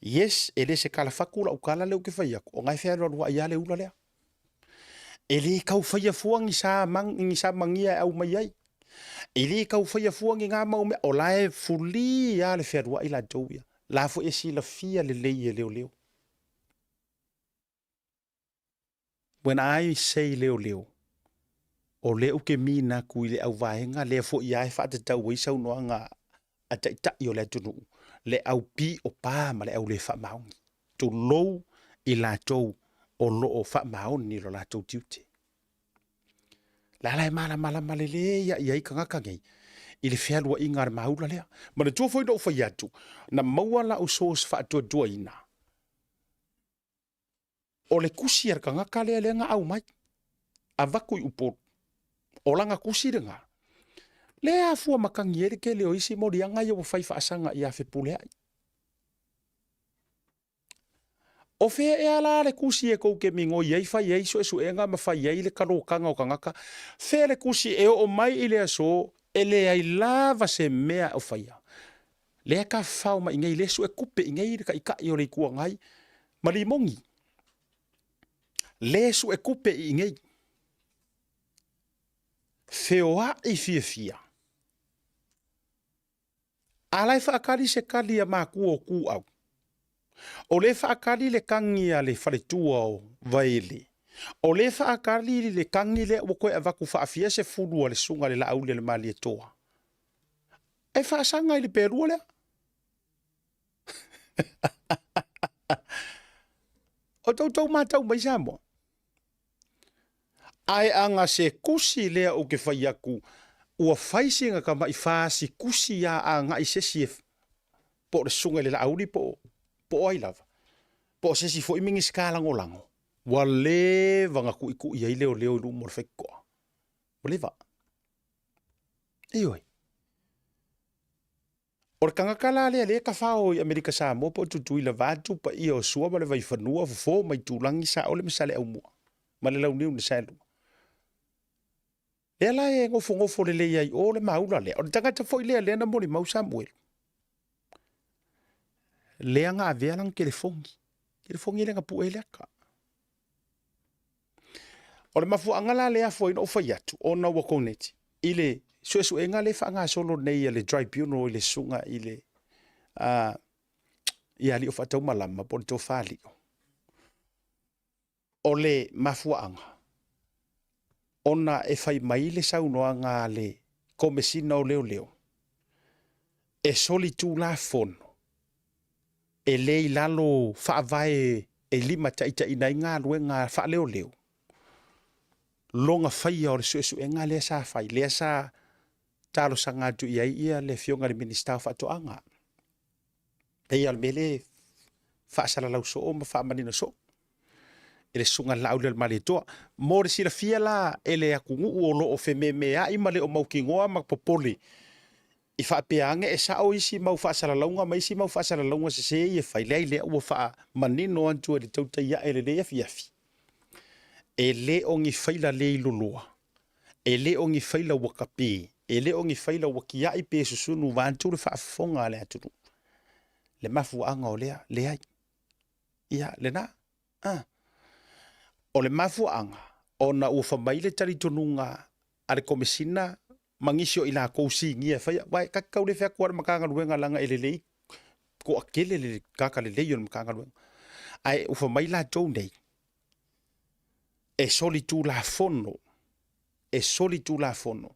Yes, e le se kala fatu lau kala lea ou te fai atu, ona e fealualuai lava le ula lea. E le tau faia fua ni sa, ni sa magia e aumai ai. E le tau faia fua ni ngā mau mea, o la e fuli lava le fealuai latou ia. La foi e silafia lelei e leoleo. When I say leoleo, o lea ou te mean atu i le auvaega lea foi lava e faatatau ai saunoaga a taitai o le atunuu, le au pio pa ma le au le faamaoni. Tulou i latou o lo o faamaoni lo latou tiute. La la e malamalama lelei lava i ai tagata nei i le fealuaiga a le maula lea. Manatua foi na ou fai atu, na maua lau source faatuatuaina, o le tusi a le tagata lea lea na aumai, avatu i Upolu. O lana tusi lena, lea e afua matagi ai le tele o isi moliaga ia ua fai faasaga ia Fepuleai. O fea ea la le tusi e tou te migoi ai fai ai suesuega ma fai ai le kalotaga o tagata? Fea le tusi e oo mai i le aso e leai lava se mea o faia? Lea e tafafao mai i nei, lea e suetupe i nei le Taitai o le Itu Agai ma Limoni. Lea e suetupe i nei. Feoai fiafia. A la e faatali se tali a matua o Tuau. O lea e faatali le tagi a le faletua o Vaele. O lea e faatali le tagi lea ua toe avatu faafia se fulu a le susuga i le Laauli a le Malietoa. E faasaga i le pelua lea. O toutou matau mai Samoa. Ae ana se kusi lea ou te fai atu, ua fai sina tamai fasi kusi a agai se isi e, po o le susuga i le Laauli po o, po o ai lava, po o se isi foi Minisita Lagolago, ua leva ona tuitui ai leoleo i luma o le faitotoa. Ua leva. Ioe. O le tagata la lea lea e tafao i Amerika Samoa po o Tutuila vaeatu paia o Sua ma le Vaifanua, Fofo ma Itulagi, Saole ma Saleaaumua ma le Launiu na Saelua. Lea la e nofonofo lelei ai o le maula lea. O le tagata foi lea lea na molimau Samuelu. Lea na avea lana telefoni. Telefoni lea na pue ai le ata. O le mafuaaga la lea afua ai ona ou fai atu, ona ua koneti i le suesuega lea e faagasolo nei a le tribunal i le susuga i le uh, ia Lio Faataumalama po o le Tofa Lio. O le mafuaaga, ona e fai mai le saunoaga a le Komesina o Leoleo, e solitulafono e le i lalo faavae e limataitaiina ai galuega faaleoleo lona faia o le suesuega lea sa fai, lea sa talosaga atu i ai ia le Afioga i le Minisita o Faatoaga. Pei lava o le mea lea e faasalalau soo ma faamanino soo e le Susuga i le Laaulialemalietoa. Mo le silafia la e le atunuu o lo o fememeai ma le o mautinoa ma popole i faapea ane e sao isi mau faasalalauga ma isi mau faasalalauga sese ia e fai, leai lea ua faamanino atu e le tautai ae i lenei afiafi, e le o ni faila le iloloa, e le o ni faila ua kape, e le o ni faila ua tiai pe susunu vaeatu le faafofoga a le atunuu. Le mafuaaga o lea, leai. Ia, lena. Ah. O le mafuaaga, ona ua fa mai le talitonuga a le Komesina ma nisi o i lakou sinia e faia, aua e ta te tau le fai atu lava i le Matagaluega leaga e lelei toatele le tagata lelei o le Matagaluega. Ae ua fai mai latou nei, e solitulafono, e solitulafono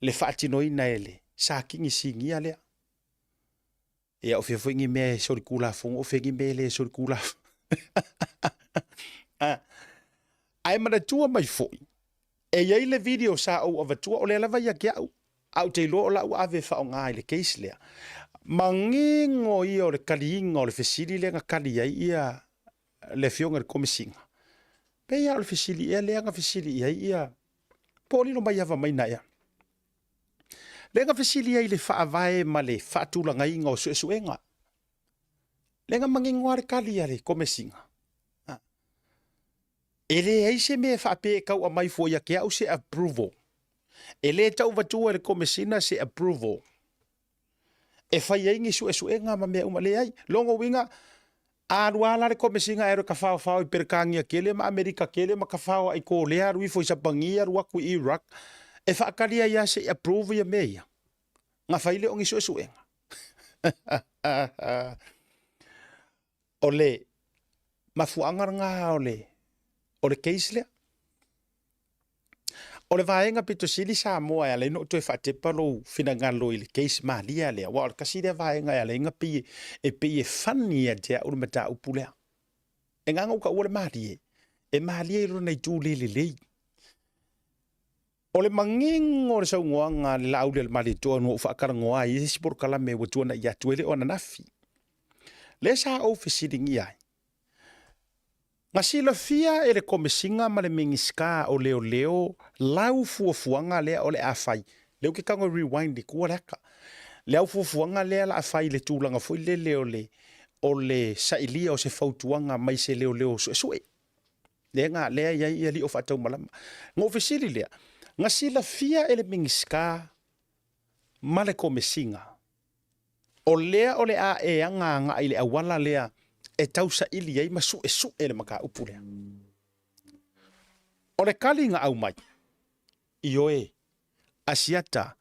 le faatinoina e le Satini Sinia lea. Ia o fea foi ni mea e solitulafono, o fea ni mea e le solitulafono. Ae manatua mai foi, e i ai le video sa ou avatua, o lea lava ia te au, ae ou te iloa o la ua ave e faaaoga i le case lea. Manino ia o le taliina o le fesili lea na tali ai ia le afioga i le Komesina. Pei lava o le fesili ea lea na fesili i ai ia, po o Lilomaiava Maina ea. Lea na fesili ai i le faavae ma le faatulagaina o suesuega. Lea na manino lava le tali a le Komesina. E leai se mea e faapea e tau aumai fua ia te au se approval. E le tau avatua e le Komesina se approval e fai ai ni suesuega ma mea uma. Leai. Lona uiga, a alu lava la le Komesina e alu e tafaofao i Peretania tele ma Amerika tele ma tafao i Kolea alu ifo i Sapani alu atu i Iraq e faatali ai lava se i approve ia mea ia, na fai lea o ni suesuega. O le mafuaaga lena o le o le case lea. O le vaega pito sili Samoa e ala ai ona ou toe faatepa lou finagalo i le case malia lea, aua o le tasi lea vaega e ala ai ona pei e pei e funny ia te au le mataupu lea. E ngā ou taua le malie, e malie i lona itu le lelei. O le manino o le saunoaga a le Laaulialemalietoa na ou faatalanoa ai i isi polokalame ua tuanai atu e le o ananafi. Lea sa ou fesiligia ai, Na silafia e le Komesina ma le Minisita o Leoleo lau fuafuaga lea o le a fai. Lea ou te tago e rewind i tua le ata. Le au fuafuaga lea la a fai i le tulaga foi lele o le o le sailia o se fautuaga mai se leoleo suesue. Lea na lea i ai ia lio faataumalama. Na ou fesili lea, na silafia e le Minisita ma le Komesina o lea o le a e aga agai i le auala lea e tausaili ai ma suesue le mataupu lea. O le tali na aumai, Ioe, Asiata,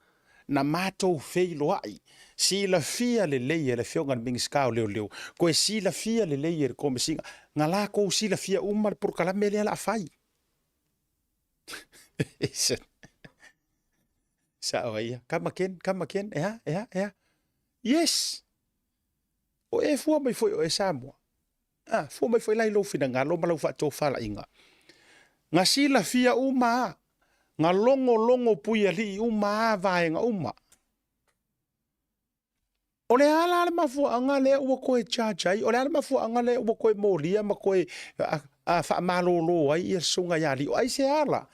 na matou feiloai, silafia lelei e le Afioga i le Minisita o Leoleo, toe silafia lelei e le Komesina, na latou silafia uma le polokalame lea o le a fai. Sao ai ia, come again, come again, ea, ea, ea. Yes! O e fua mai foi o e Samoa. Ah, fua mai foi la i lou finagalo ma lau faatofalaiga. Na silafia uma a, na logologo puialii uma a vaega uma. O le a la le mafuaaga lea ua toe charge ai? O le a le mafuaaga lea ua toe molia ma toe faamalolo ai ia le susuga ia Lio? Aisea la?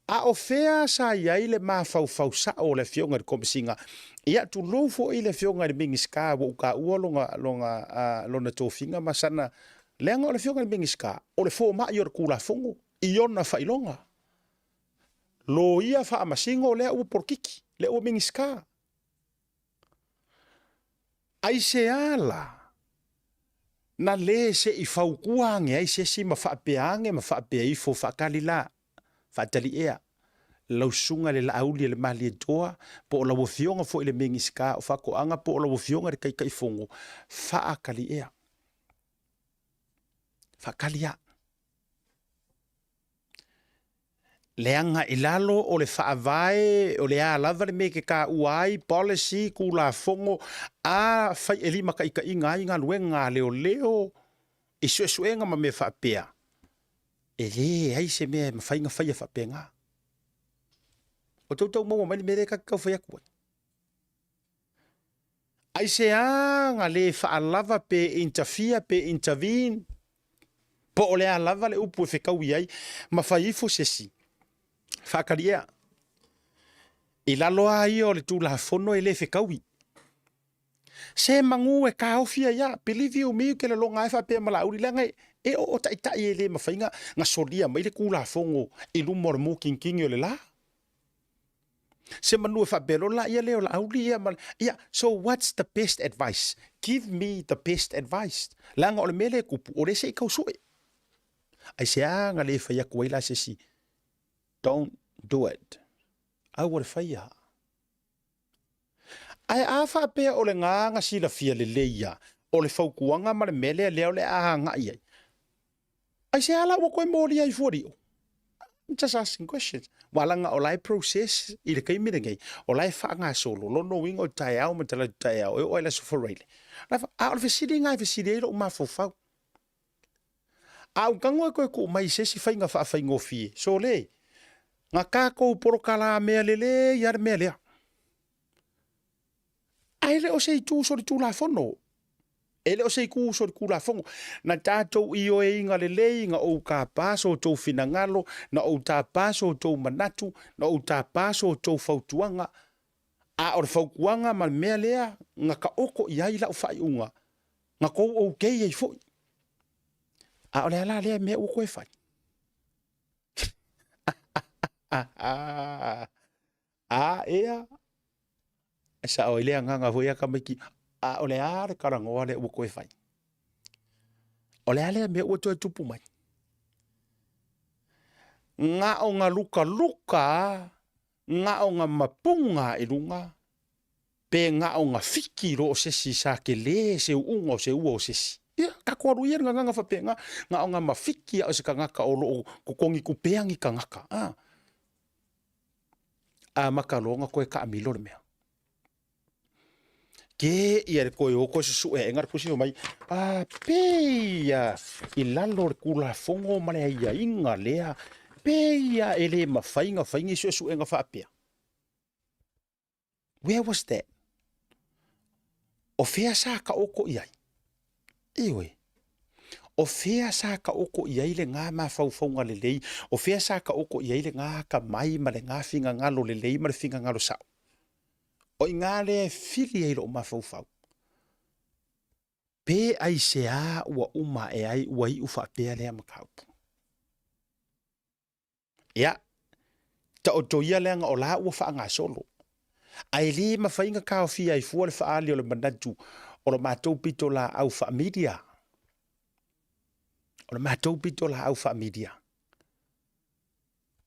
A o fea sa i ai le mafaufau sao o le Afioga i le Komesina? Ia, tulou foi le Afioga i le Minisita ua ou taua lona, lona, lona tofiga ma sana, leaga o le Afioga i le Minisita, o le fomai o le Tulafono i ona faailoga. Loia faamasino lea ua polokiki, lea ua Minisita. Aisea la na lē se i fautua age ai se isi ma faapea age ma faapea ifo, Faatali la, faatali ea, lau susuga i le Laauli a le Malietoa, po o lau Afioga foi i le Minisita o Faatoaga, po o lau Afioga i le Taitaifono, faatali ea. Faatali a. Leaga i lalo o le Faavae, o le a lava le mea e te taua ai, policy, Tulafono, a fai e limataitaiina ai galuega a leoleo i suesuega ma mea faapea, e leai se mea e mafai ona faia faapena. O tou tau maua mai le mea lea ta te tau fai atu ai? Aisea na le faalava pe interfere pe intervene po o le a lava le upu e fetaui ai ma fai ifo se isi faataliea. I lalo lava ia o le Tulafono e le fetaui. Se manu e taofi ai lava, believe you me ou te lagona lava e faapea ma Laauli leaga e oo taitai e le mafai ona solia mai le Tulafono i luma o le mukinukini o le la. Se manu e faapea loa la ia lea o Laauli ia ma ia so what's the best advice? Give me the best advice. Leaga o le mea lea e tupu, o lea se i tau sue. Aisea na le fai atu ai la se isi, Don't do it. Aua le faia. Ae a faapea o le gā na silafia lelei ia, o le fautuaga ma le mea lea lea o le a agai ai. Aisea la ua toe molia ai fua lio? I'm just asking questions. Ua laga o la e process i le taimi lenei, o la e faagasolo, lona uiga o taeao ma talaatu taeao, e oo ai le Aso Faraile. A o le fesili lena e fesili ai lou mafaufau. A ou tago e toe tuu mai i se isi faiga faafaigofie, sole, na tatou polokalamea lelei lava le mea lea. Ae le o se itu solitulafono. E le o se itu solitulafono. Na tatou ioeina lelei, na ou tapa so outou finagalo, na ou tapa so outou manatu, na ou tapa so outou fautuaga. A o le fautuaga ma le mea lea na taoto i ai lau faaiuga, na tou okay ai foi. A o le a la lea mea ua toe fai? A ea, e sao ai le agaga foi a tamaiti, a o le a le talanoa lea ua toe fai? O le a lea mea ua toe tupu mai? Na o na lukaluka, na o na mapuga i luga, pe na o na fiki loa o se isi sa tele se uuga o se ua o se isi. Ia, tatou alu ia i le gagana faapena, na o na mafiki lava o se tagata o lo o totogi tupea ni tagata, a. Amata loa ona toe taamilo le mea. Ke ia le toe o toe susue aega le tusi fai mai, a pei lava i lalo o le Tulafono ma le aiaiga lea, pei lava e le mafai ona fai ni suesuega faapea. Where was that? O fea sa taoto i ai? Ioe. O fea sa taoto i ai lena mafaufauga lelei? O fea sa taoto i ai lena atamai ma lena finagalo lelei ma le finagalo sao? O i ina lea e fili ai lou mafaufau. Pe aisea ua uma ae ai ua iu faapea lea mataupu? Ia, taoto ia leaga o la ua faagasolo. Ae le mafai ona taofia ai fua le faaali o le manatu o le matou pitolaau faa-media. O le matou pitolaau faa-media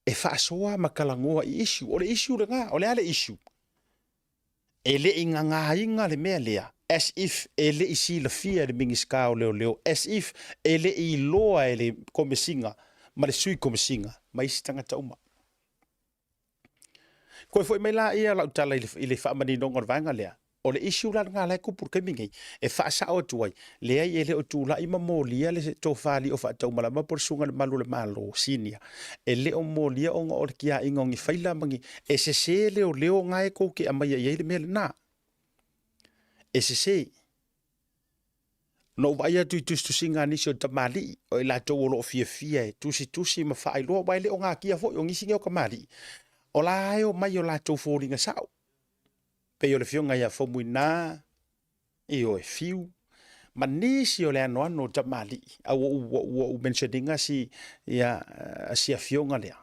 e faasoa ma talanoa i issue. O le issue lena, o le a le issue? E le i gagāina le mea lea, as if e le i silafia e le Minisita o Leoleo, as if e le i iloa e le Komesina ma le Sui Komesina ma isi tagata uma. Toe foi mai laia o lau tala i le faamaninoga o le vaega lea, o le issue la lena la e tupu i le taimi nei, e faasao atu ai, leai e le o tulai ma molia le tofa alii o faataumalama po o le susuga i le Malu o le Malo, senior, e le o molia ona o le tiaiga o ni faila ma ni, e sese leoleo na e tou te aumaia i ai le mea lena. E sese. Na ou vaai atu i tusitusiga a nisi o tamalii, o i latou o lo o fiafia e tusitusi ma faailoa, aua e le o natia foi, o nisi nei o tamalii, o la e omai i o latou foliga sao, pei o le afioga ia Faumuina, Ioe, Fiu, ma nisi o le anoano o tamalii, a ua ou, ua ou mention ina si, ia, si afioga lea.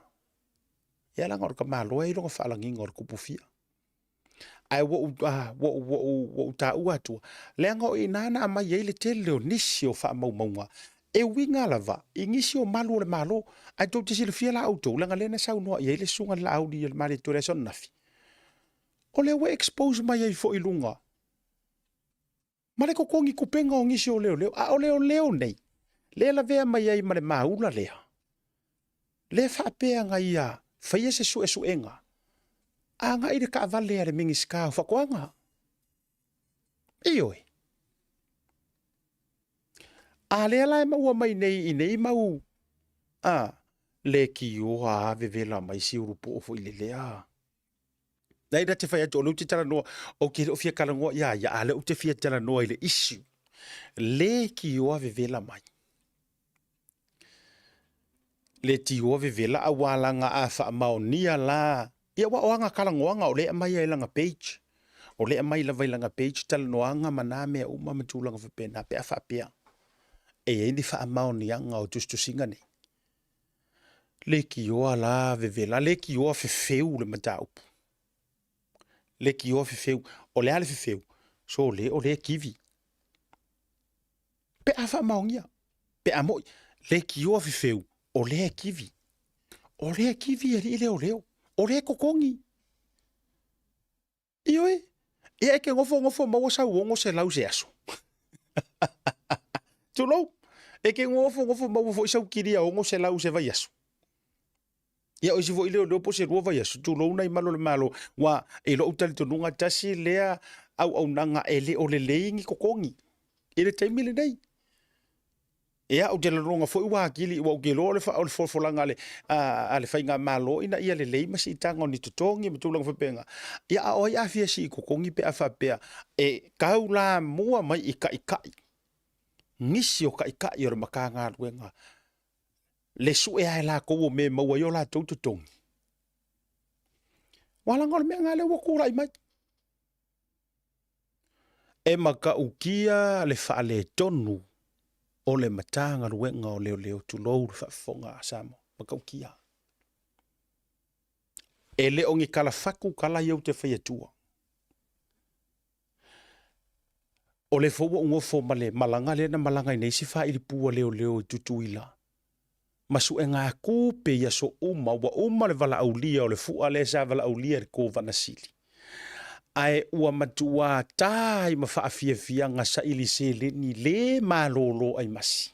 Ia leaga o le tamaloa e i lona faalagiga o le tupu fia. Ae ua ou, ah, ua ou, ua ou, ua ou taua atua, leaga o i ina na aumai ai le tele o nisi o faamaumauga e uiga lava i nisi o malu o le Malo. Ae tou te silafia la outou, leaga lea na saunoa i ai le Susuga i le Laauli o le Malietoa i le aso ananafi, o lea ua expose mai ai foi i luga ma le totogi kupega o nisi o leoleo, a o leoleo nei, lea e lavea mai ai ma le maula lea, lea faapea na ia faia se suesuega agai i le taavale a le Minisita o Faatoaga. Ioe. A lea la e maua mai nei i nei mau a leitioa a vevela mai si ulupoo foi le lea. Nei na te fai atu, o lea ou te talanoa, ou te le o fia talanoa ia ia, a lea ou te fia talanoa i le issue. Le tioa vevela mai. Le tioa vevela aua laga a faamaonia la, ia aua o ana talanoaga o lea e aumai ai lana page. O lea e aumai lava i lana page talanoaga ma na mea uma ma tulaga faapena pe a faapea e i ai ni faamaoniaga o tusitusiga nei. Leitioa la vevela, leitioa fefeu le mataupu. Leitioa fefeu. O le a le fefeu? Sole o lea kivi. Pe a faamaonia, pe a moi, leitioa fefeu. O lea e kivi. O lea e kivi alii leoleo. O lea e totogi. Ioe, ia e te nofonofo maua sau 600 se aso. Tulou, e te nofonofo maua foi sau kilia 600 se vaiaso. Ia o isi foi leoleo po o se 2 vaiaso, tulou nai malu o le Malo, ua i lou talitonuga tasi lea auaunaga e le o lelei ni totogi i le taimi lenei. Ia, ou te lagona foi ua atili, ua ou te iloa o le, o le folafolaga a le, a, a le faigamalo ina ia lelei ma siitaga o ni totogi ma tulaga faapena. Ia, a o ai a fia sii totogi pe a faapea e taulamua mai i taitai, nisi o taitai o le Matagaluega, le sue lava e latou o mea e maua ai o latou totogi. Aua leaga o le mea lena lea ua tulai mai. E matautia le faaletonu o le Matagaluega o Leoleo, tulou le faafofoga a Samoa, matautia. E le o ni tala fatu tala ia ou te fai atua. O lea foi ua ou nofo ma le malaga lea na malaga ai nei si faailipu a leoleo i Tutuila ma suega tupe i aso uma, ua uma le valaaulia o le fua lea sa valaaulia e le Kovana Sili. Ae ua matuā ta ai ma faafiafiaga saili seleni le malolo aimasi.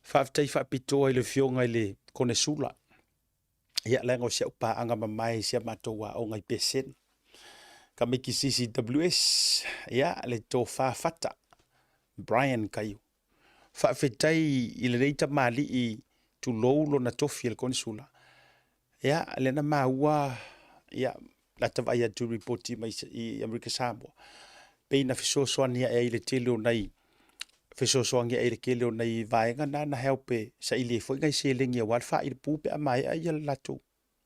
Faafetai faapitoa i le Afioga i le Konesula, ia leaga o si au paaga mamae i si a matou aoga i Pesena. Tamaiti CCWS, ia le tofa fata, Brian Kaio. Faafetai i lenei tamalii, tulou lona tofi e le Konesula. Ia, lea na maua, ia, lata vaai atu i ripoti mai i Amerika Samoa, pei na fesoasoani ae ai i le tele o nai fesoasoani ae i le tele o nai vaega na na help e saili ai foi nai seleni aua le faailipu pe a maea ia le latou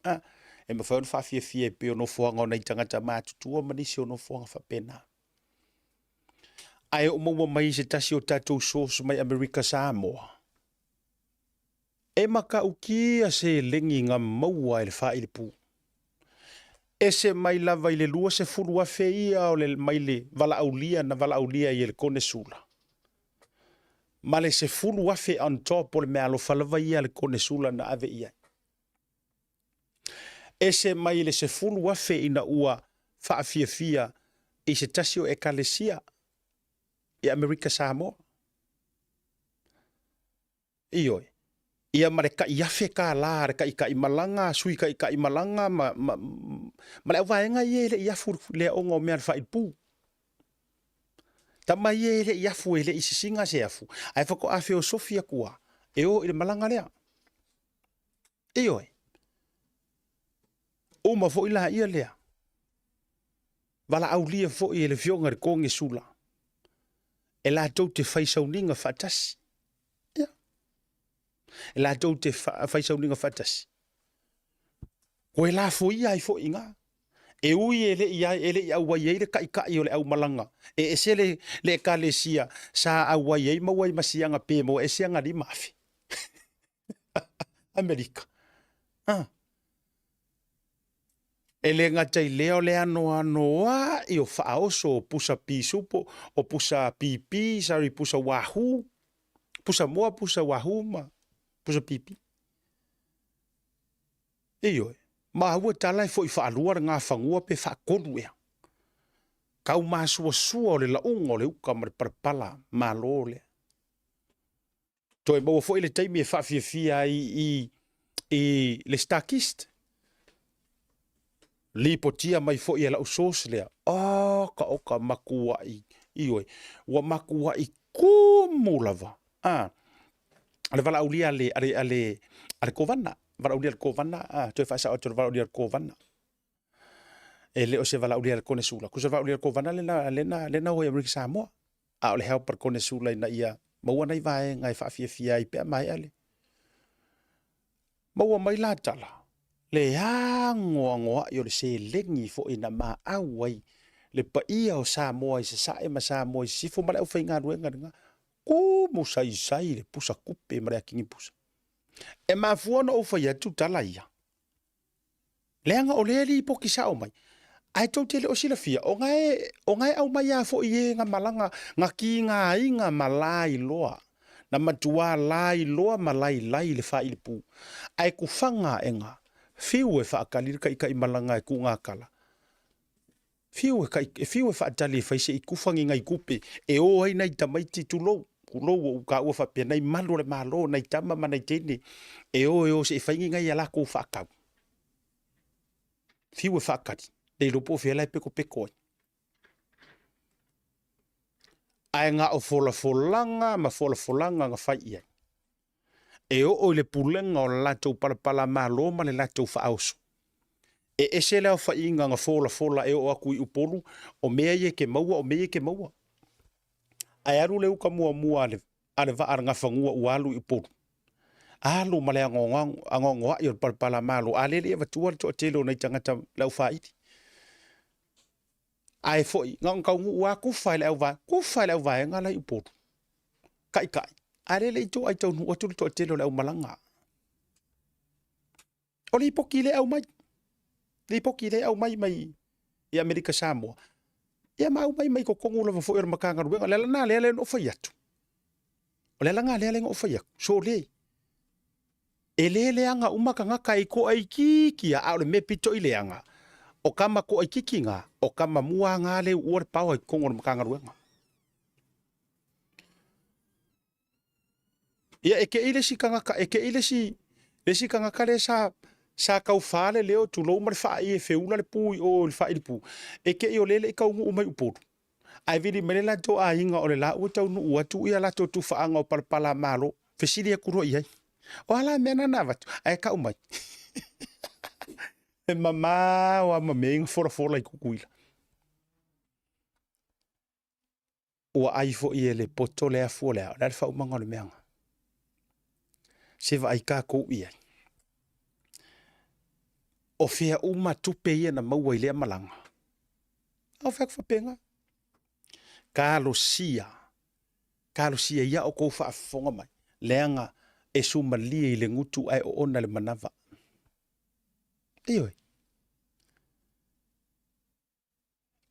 a e mafai ona faafiafia e pei o nofoaga o nai tagata matutua ma nisi o nofoaga faapena. Ae oo maua mai se tasi o tatou source mai Amerika Samoa, e matautia seleni na maua e le faailipu. Ese mai lava i le 20,000 ia o le mai le valaaulia na valaaulia ai e le Konesula, ma le 10,000 on top o le meaalofa lava ia a le Konesula na ave i ai. Ese mai le 10,000 ina ua faafiafia i se tasi o Ekalesia i Amerika Samoa. Ioe. Ia ma le tai $1,000 a le taitaimalaga, sui taitaimalaga ma, ma, ma le auvaega ia e le i afu le aoga o mea a le faaipu. Tama ia e le i afu, e le i sisiga se afu, ae faatoa feosofi atu lava e o i le malaga lea. Ioe. Uma foi laia lea. Valaaulia foi e le Afioga i le Konesula e latou te fai sauniga faatasi. Ia. E latou te fai sauniga faatasi. Koe lafoia ai foi i ina. E ui e le i, e le i auai ai le taitai o le aumalaga, e ese le, le ekalesia sa auai ai maua ai ma siaga pe maua ese aga 5,000. Amerika. Ah. E le gata i lea o le anoanoaʻi o faaoso o pusa pisupo, o pusa pipi, sorry, pusa wahoo, pusa moa, pusa wahoo ma pusa pipi. Ioe, maua tala e foi faalua le gafanua pe faatolu ea. Tau masuasua o le lauga o le uka ma le palapala malo lea. Toe maua foi le taimi e faafiafia ai i, i le Starkist. Lipotia mai foi e lau source lea. Oka oka matuai, ioe, ua matuai kumu lava. Ah, le valaaulia a le, a le, a le, a le Kovana, valaaulia a le Kovana, ah, toe faasao atu le valaaulia a le Kovana. E le o se valaaulia a le Konesula. Tusa valaaulia a le Kovana lena, lena, lena ua i Amerika Samoa. A o le help a le Konesula ina ia maua nai vaega e faafiafia ai pe a maea le. Maua mai la tala, le anoanoai o le seleni foi na maau ai le paia o Samoa i Sasae ma Samoa i Sisifo ma le aufaigaluega lena. Kumu saisai le pusa tupe ma le akinipusa. E mafua ona ou fai atu tala ia, Leaga o lea e lipoti sao mai, ae tou te le o silafia, o na e, o na e aumai lava foi e na malaga, na kigaina ma lailoa. Na matuā lailoa ma lailai le failipu, ae kufaga aʻega, fiu e faakali le kaʻikaʻimalaga e kuʻugakala. Fiu e kai, fiu e faatali e fai se i kufa ni nai tupe e o ai nai tamaiti tulou, tulou ua ou taua faapea nai malu o le Malo, nai tama ma nai teine e o e o se i fai ni nai a latou faatau. Fiu e faatali, le iloa po o fea la e petopetoai. Ae na o folafolaga ma folafolaga na fai i ai. E oo i le pulega o le latou palapala malo ma le latou faaoso. E ese le aofaiga na folafola e oo atu i Upolu, o mea ia e te maua, o mea ia e te maua. Ae alu le uta muamua a le, a le vaa a le Nafanua ua alu i Upolu. Alu ma le anoanoai o le palapala malo, a lea e le i avatua le toatele o nai tagata le aufaili. Ae foi, na ona taunuu lava kufa e le auvaega, kufa e le auvaega la i Upolu. Taitai, a lea e le i toa i taunuu atu le toatele o le aumalaga. O lipoti lea e aumai, lipoti lea e aumai mai i Amerika Samoa, ia ma aumai mai totonu lava foi o le Matagaluega. O le ala lena lea na ou fai atu, o le ala lena lea na ou fai atu, sole, e le leaga uma tagata e toaitiiti lava, a o le mea pito i leaga, o tama toaitiiti na, o tama mua na lea e uua le paoa i totonu o le Matagaluega. Ia e te i le isi tagata, e te i le isi, le isi tagata lea sa, sa tau fa le leo tulou ma le faai e feula le pu i o i le faailipu. E te i o lea e le i taunuu mai Upolu. Ae vili mai le latou aiga o le la ua taunuu atu ia latou tufaaga o palapala malo. Fesili atu loa i ai. O a la mea na na avatu? Ae tau mai. E mamao lava ma mea ia na folafola i Tutuila. Ua ai foi e le poto le afu o le ao. O le a le faaumaga o le mea na? Se vaai tatou i ai. O fea uma tupe ia na maua i lea malaga? A o fea atu faapena? Talosia, talosia ia outou faafofoga mai, leaga e sumalie i le gutu ae oona le manava. Ioe.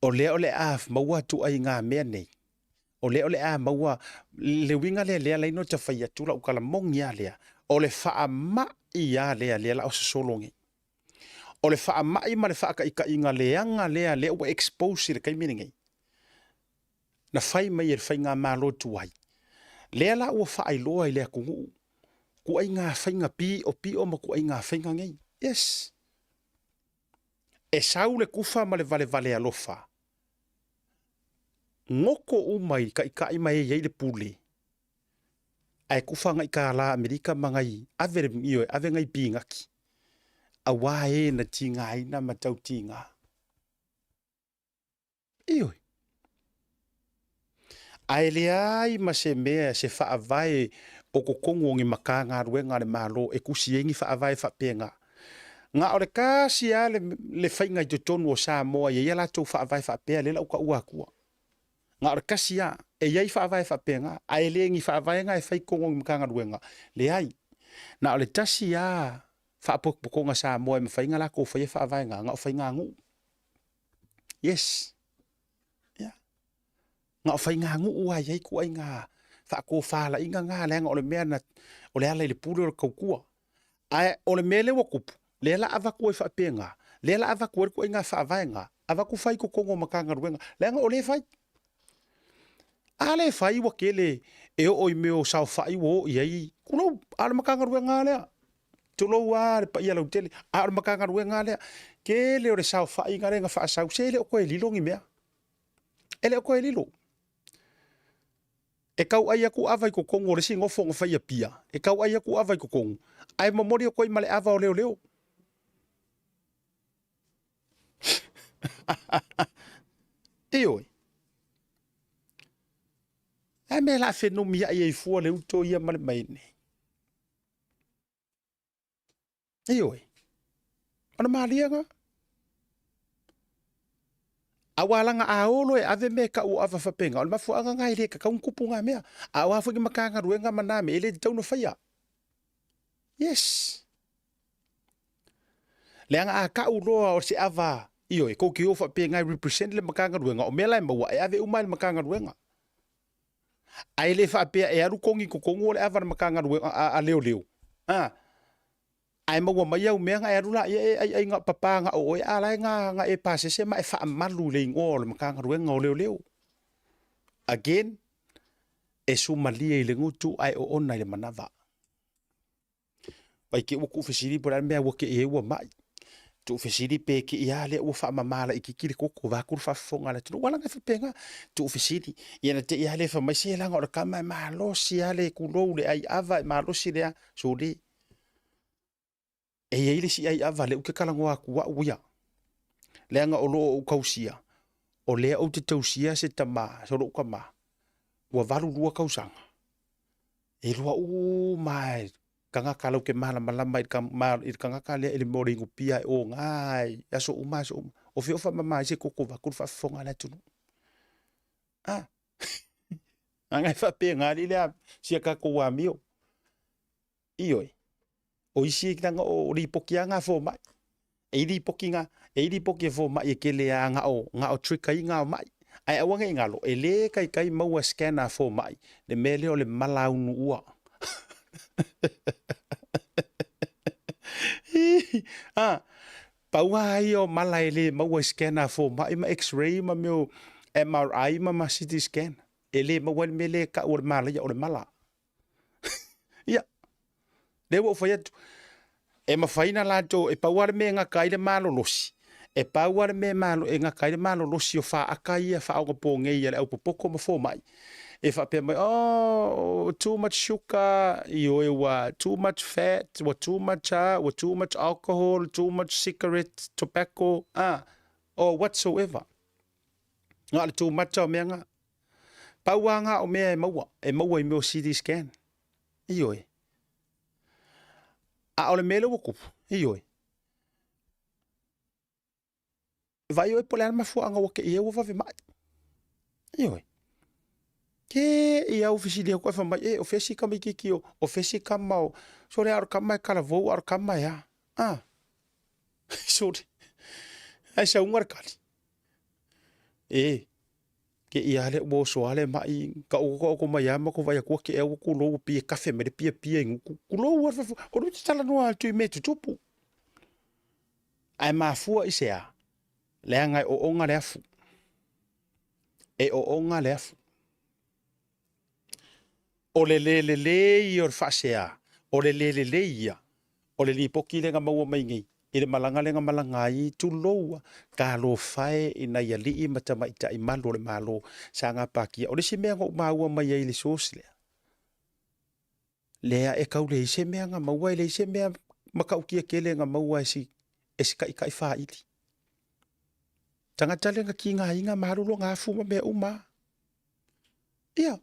O lea o le a maua atu ai ngā mea nei. O lea o le a maua, le uiga lea lea laina o ta fai atu lau tala moni a lea, o le faamai a lea lea la o sosolo nei. O le faamai ma le faataitaiga leaga lea lea ua expose i le taimi lenei, na fai mai e le faigamalo tuai, lea la ua faailoa i le atunuu kuaiga faiga piopio ma kuaiga faiga nei. Yes. E sau le kufa ma le valevale alofa, goko uma i taitai ma e i ai le pule, ae kufa ngai kālā Amerika ma ngai ave le, ioe, ave ngai pinati, auā e na tigaina ma tau tigā. Ioe. Ae leai ma se mea, se faavae o totonu o ni Matagaluega a le Malo e tusi ai ni faavae faapena. Na o le tasi lava le, le faiga i totonu o Samoa e i ai a latou faavae faapea, lea la ua taua atua. Na o le tasi lava, e i ai faavae faapena, ae le ni faavae na e fai i totonu o ni Matagaluega, leai. Na o le tasi lava faapotopotoga Samoa e mafai ona latou faia faavae na, na o faiganuu. Yes. Yeah. Na o faiganuu lava e i ai ituaiga faatofalaiga na, leaga o le mea na, o le ala i le pule o le tautua. Ae o le mea lea ua tupu, lea la avatu ai faapena, lea la avatu ai le ituaiga faavae na, avatu fai i totonu o Matagaluega, leaga o lea e fai. A lea e fai ua tele e oo i mea o saofai ua oo i ai, tulou, a o le Matagaluega lava lea. Tulou lava le paia lautele, a o le Matagaluega lava lea. Tele o le saofaiga lea na faasau, se e le o toe lilo ni mea. E le o toe lilo. E tau ai atu ava i totonu o le isi nofo na fai i Apia, e tau ai atu ava i totonu, ae momoli atu ai ma le ava o leoleo. Ioe. A mea la fenumiai ai fua le uto ia ma le maine. Ioe. O le malie na. Aua laga a o loa e ave mea e tau o ava faapena, o le mafuaaga na e le tatau ona tupu na mea. A o a foi ni Matagaluega ma na mea, e le tatau ona faia. Yes. Leaga a tau loa o se ava, ioe, tou te o faapena e represent le Matagaluega, o mea la e maua, e ave uma i le Matagaluega. Ae le faapea e alu kogi i totonu o le ava a le Matagaluega a, a leoleo, a, ae maua mai au mea ona e alu laia e aiai na papa na o oe a la e na, na e pasese ma e faamalu i le igoa o le Matagaluega o Leoleo. Again, e sumalie i le gutu ae oona i le manava. Vai te ua tuufesili po o le a le mea ua te i ai ua mai. Tuufesili pe te i a lea ua faamama laitiiti le toto vaeatu le faafofoga a le atunuu. Aua leaga e faapena. Tuufesili, ia na te i lava lea fai mai, se leaga o le tama e malosi lava le tulou le ai ava e malosi le a. Sole. E i ai le isi ai ava lea ou te talanoa atu au ia. Leaga o lo o ou tausia, o lea ou te tausia se tama, so lou tama, ua 82 tausaga. E lua uma lava e tagata lau te malamalama i le tagata lea i le mea o le inupia e oga i aso uma aso uma. O fea o faamama ai se toto vaeatu le faafofoga a le atunuu. Ah, leaga e faapena alii lea si a tatou amio. Ioe, o isi leaga o lipoti lava na a fomai. E i lipoti na, e i lipoti a fomai e tele lava na o, na o trigger ina o mai. Ae aua ne i galo, e le taitai maua e scanner a fomai le mea lea o le malaunuua. Ah, pau lava ia o mala e le maua i scanner a fomai ma x-ray ma mea o MRI ma ma CT scan. E le maua ai le mea lea e tau o le malaia o le mala. Ia, lea ua ou fai atu, e mafai na latou, e pau lava le mea e gata ai le malolosi, e pau lava le mea e malo, e gata ai le malolosi o faata ia faaonaponei a le aupopoto ma fomai, e faapea mai, oh, too much sugar, ioe ua too much fat, ua too much a, ua too much alcohol, too much cigarette, tobacco, a, or whatsoever. Na o le too much o mea na. Pau lava na o mea e maua, e maua i mea o CT scan. Ioe. A o le mea lea ua tupu, ioe. Vaai oe po o le a le mafuaaga ua te i ai ua vave mai. Ioe. Ke i au fesili atu ae fai mai, e, o fea si tamaitiiti o, o fea si tama o, sole a o le tama e talavou a o le tama e a. Ah. Sole. Ae sauga le tali. E, ke ia le ua oso lava le mai, taoto mai lava matou vaai atu ua tea ua tulou ua pei e kafe mai le piapia i gutu. Tulou lava le faafofoga, o lea ou te talanoa atu i mea e tutupu. Ae mafua i se a? Leaga e oona le afu. E oona le afu. O le le lelei ia o le faasea, o le le lelei ia o le lipoti lea na maua mai nei i le malaga lea na malaga ai, tulou a, talofa e i nai alii ma tamaitai malu o le Malo sa gapatia. O le isi mea na ou maua mai ai i le source lea, lea e tau leai se mea na maua, e leai se mea matautia tele na maua e si, e si taitai faili. Tagata lea na tigaina ma alu lona afu ma mea uma. Ia.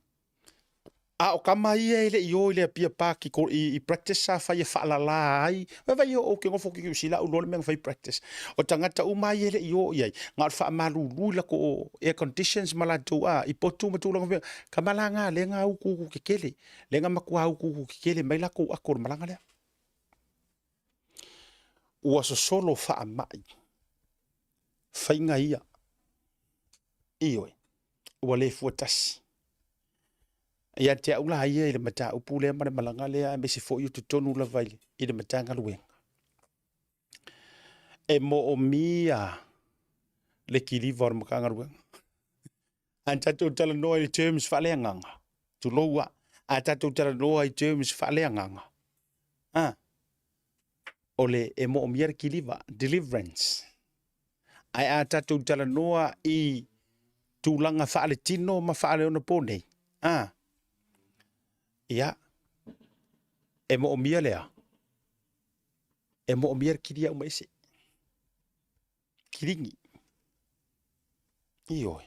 A o tama ia e le i o i le Apia Park i, i, i practice sa fai e faalala ai. Vai vai o ke nofo ki Niu Sila u loa le mea na fai practice. O tagata uma ia e le i o i ai, na o le faamalulu i latou air conditions ma latou a, i potu ma tulaga faapena. Tama la na lea na utuutu tetele, lea na matua utuutu tetele mai latou ato o le malaga lea. Ua sosolo faamai faiga ia. Ioe, ua le fuatasi. Ia te au la ia i le mataupu lea ma le malaga lea aemaise foi o totonu lava i le Matagaluega, e moomia le kiliva o le Matagaluega. A tatou talanoa i terms faaleagaga, tulou a, a tatou talanoa i terms faaleagaga, a, o le e moomia le kiliva, deliverance. Ae a tatou talanoa i tulaga faaletino ma faaleonaponei, a, ia, e moomia le a? E moomia le kilia uma ese. Kiligi. Ioe.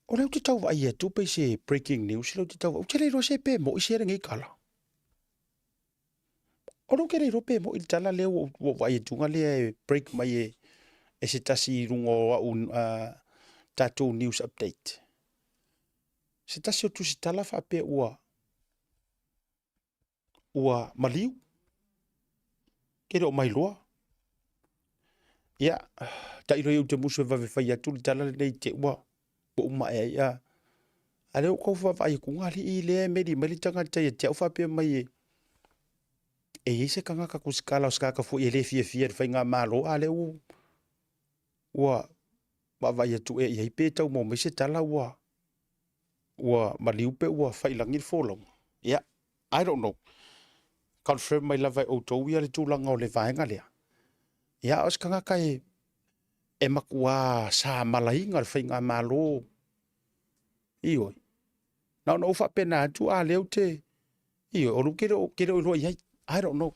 O lea ou te tau vaai atu pei se breaking news lea ou te tau vaai. Ou te le iloa se pe moi se lenei tala. O lea ou te le iloa pe moi le tala lea ua ou vaai atu nga lea e break mai e, e se tasi i luga o au tatou news update. Se tasi o tusitala faapea ua ua maliu, ke le o mailoa. Ia, tailo ia ou te musu e vave fai atu le tala lenei te ua ua uma ae ai a. A lea ua tau vaavaai atu ga alii lea e meli mai le tagata ia te au faapea mai e e i ai se tagata tusitala o se tagata foi e le fiafia i le faigamalo, a lea ua ua vaavaai atu ea i ai pe tau maua mai se tala ua ua maliu pe ua faiilagi le folauga. Ia, I don't know. Confirm mai lava e outou ia le tulaga o le vaega lea. Ia, o se tagata e e matuā samalaina le faigamalo. Ioe. Na ona ou faapena atu, a lea ou te, ioe, o lea ou te le o, te le o iloa i ai. I don't know.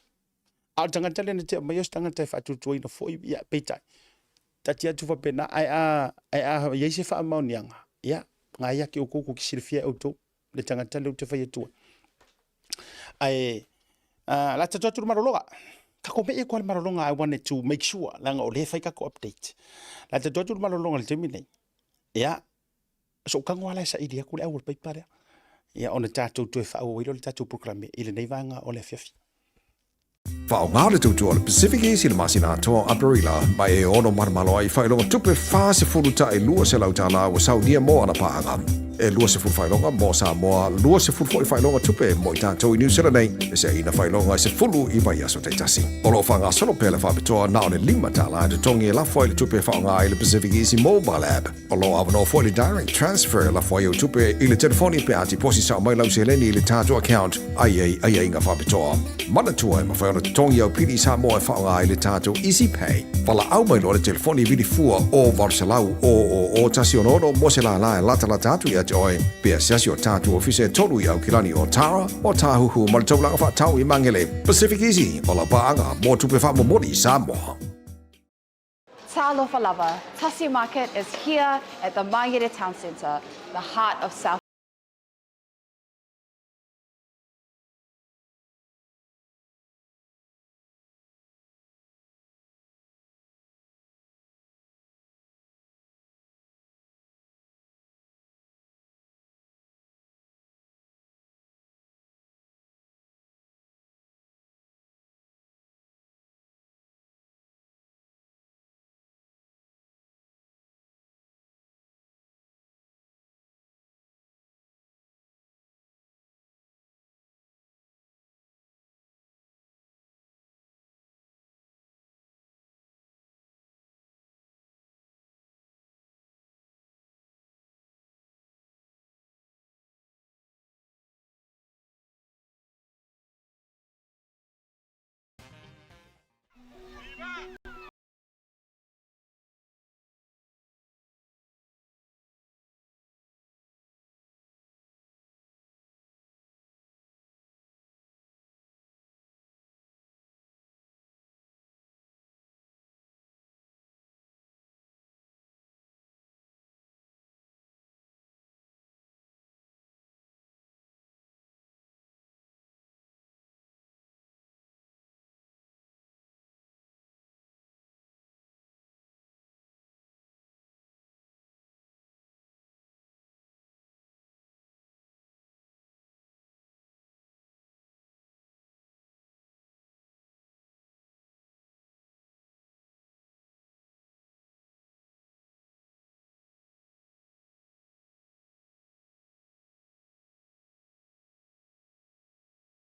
A o le tagata lea na te aumaia o se tagata e faatuatuaina foi, ia, peitai, taatia atu faapena, ae a, ae a i ai se faamaoniaga, ia, na ia te outou, tou te silafia e outou le tagata lea ou te fai atu ai. Ae, uh, la tatou atu le malologa. Tatou mei atu le malologa, I wanted to make sure, leaga o lea e fai tatou update. La tatou atu le malologa i le taimi nei. Ia, sou tago lava la e saili atu le au o le paipa lea. Ia, ona tatou toe faaauau ai lea o le tatou polokalame i lenei vaega o le afiafi. Faaaoga le tautua o le Pacific Easy i le masina atoa o Aperila, ma e ono malomalo ai faailoga tupe 40 ta'i 200 tālā ua saunia mo ana paaga. E 20 faailoga mo Samoa, 20 foi faailoga tupe mo i tatou i Niu Sila nei, e seaina faailoga e 10 i vaiaso taitasi. O lo o faagasolo pea le faapitoa na o le 5 tālā e totogi e lafo ai le tupe e faaaoga ai le Pacific Easy Mobile App. O lo o avanoa foi le direct transfer e lafo ai au tupe i le telefoni pe a tiposi sao mai lau seleni i le tatou account ai ai aiaiga faapitoa. Manatua e mafai ona totogi au pili i Samoa e faaaoga ai le tatou Easy Pay. Valaau mai loa le telefoni vili fua o 800 000 166 mo se lālā e latalata atu ia te oe pe asiasi o tatou ofisa e tolu i Aukilani o Tara, o Tāhuhu ma le Taulaga Faatau i Magele. Pacific Easy, o lau paaga mo tupe faamomoli i Samoa. Talofa lava, Tasi Market is here at the Mangere Town Centre, the heart of South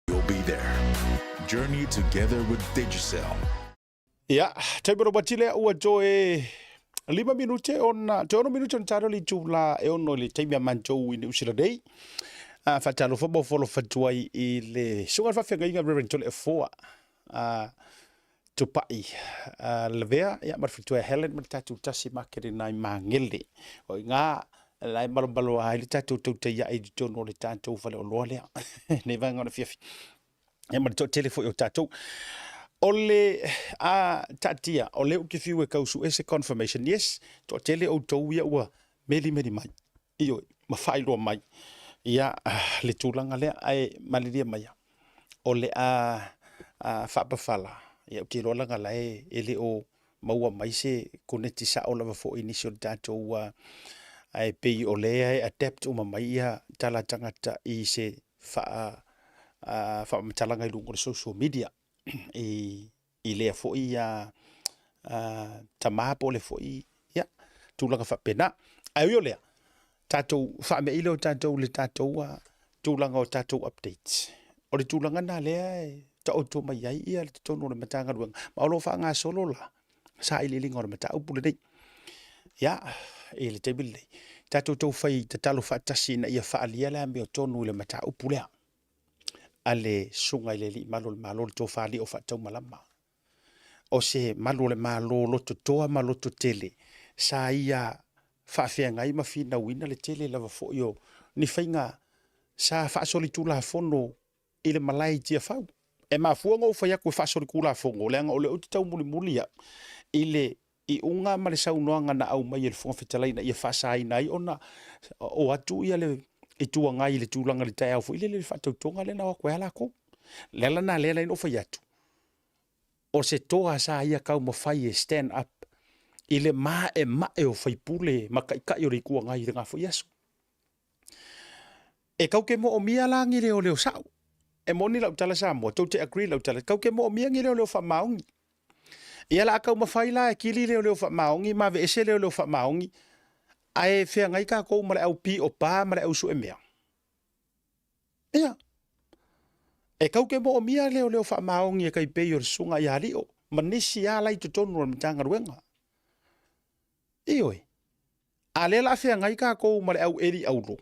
You'll be there. Journey together with Digicel. Ia, taimi o mati lea ua toe lima minute ona, toe ono minute ona talo le itula e ono i le taimi a mantou i Niu Sila nei. A faatalofa ma ofo atu ai i le susuga i le faafeagaiga Reverend Toleafoa a Tupai a Lavea, ia ma le faletua ia Helen ma le tatou tasi makere nai Magele. O i ngā la e malomalo ai le tatou tautai ai i totonu o le tatou faleoloa lea. Nei vaega o le afiafi. Ia ma le toatele foi o tatou. O le a taatia, o lea ou te fiu e tau sue se confirmation. Yes, toatele outou ia ua melimeli mai. Ioe, ma faailoa mai. Ia, le tulaga lea, ae malilie maia. O le a, a faapafala, ia ou te iloa leaga la e, e le o maua mai se koneti sao lava foi i nisi o le tatou, ae pei o lea e adapt uma mai ia tala a tagata i se faa, faamatalaga i luga o le social media i, i lea foi a, a, tama po o le foi, ia, tulaga faapena. Ae ui o lea, Tatou faame'i lea o tatou i le tatou tulaga o tatou updates. O le tulaga lena lea e taoto mai ai ia le totonu o le Matagaluega, ma o lo o faagasolo la sailiiliga o le mataupu lenei. Ia, i le taimi lenei, tatou taufai tatalo faatasi ina ia faaalia le amiotonu i le mataupu lea a le Susuga i le Alii Malu o le Malo, le Tofa Lio Faataumalama. O se malu o le Malo lototoa ma lototele sa ia faafeagai ma finauina le tele lava foi o ni faiga sa faasolitulafono i le malae i Tiafau. E mafua ona ou fai atu e faasolitulafono, leaga o lea ou te taumulimuli au i le iuga ma le saunoaga na aumai e le Fofoga Fetalai ina ia faasaina ai ona o atu ia le Itu Agai i le tulaga i le taeao foi lele i le faatautoga lea na o atu ai lava latou. O le ala lena lea na ala ai ona ou fai atu, o se toa sa ia taumafai e stand up i le maemae o faipule ma taitai o le Itu Agai i lena foi aso. E tau te moomia la ni leoleo sao. E moni lau tala Samoa, tou te agree lau tala, tau te moomia ni leoleo faamaoni. Ia la a taumafai la e kili leoleo faamaoni ma aveese leoleo faamaoni, ae feagai tatou ma le au piopa ma le au suemea. Ia, e tau te moomia leoleo faamaoni e tai pei o le susuga ia Lio ma nisi lava la i totonu o le Matagaluega. Ioe. A lea la a feagai tatou ma le au eli auro,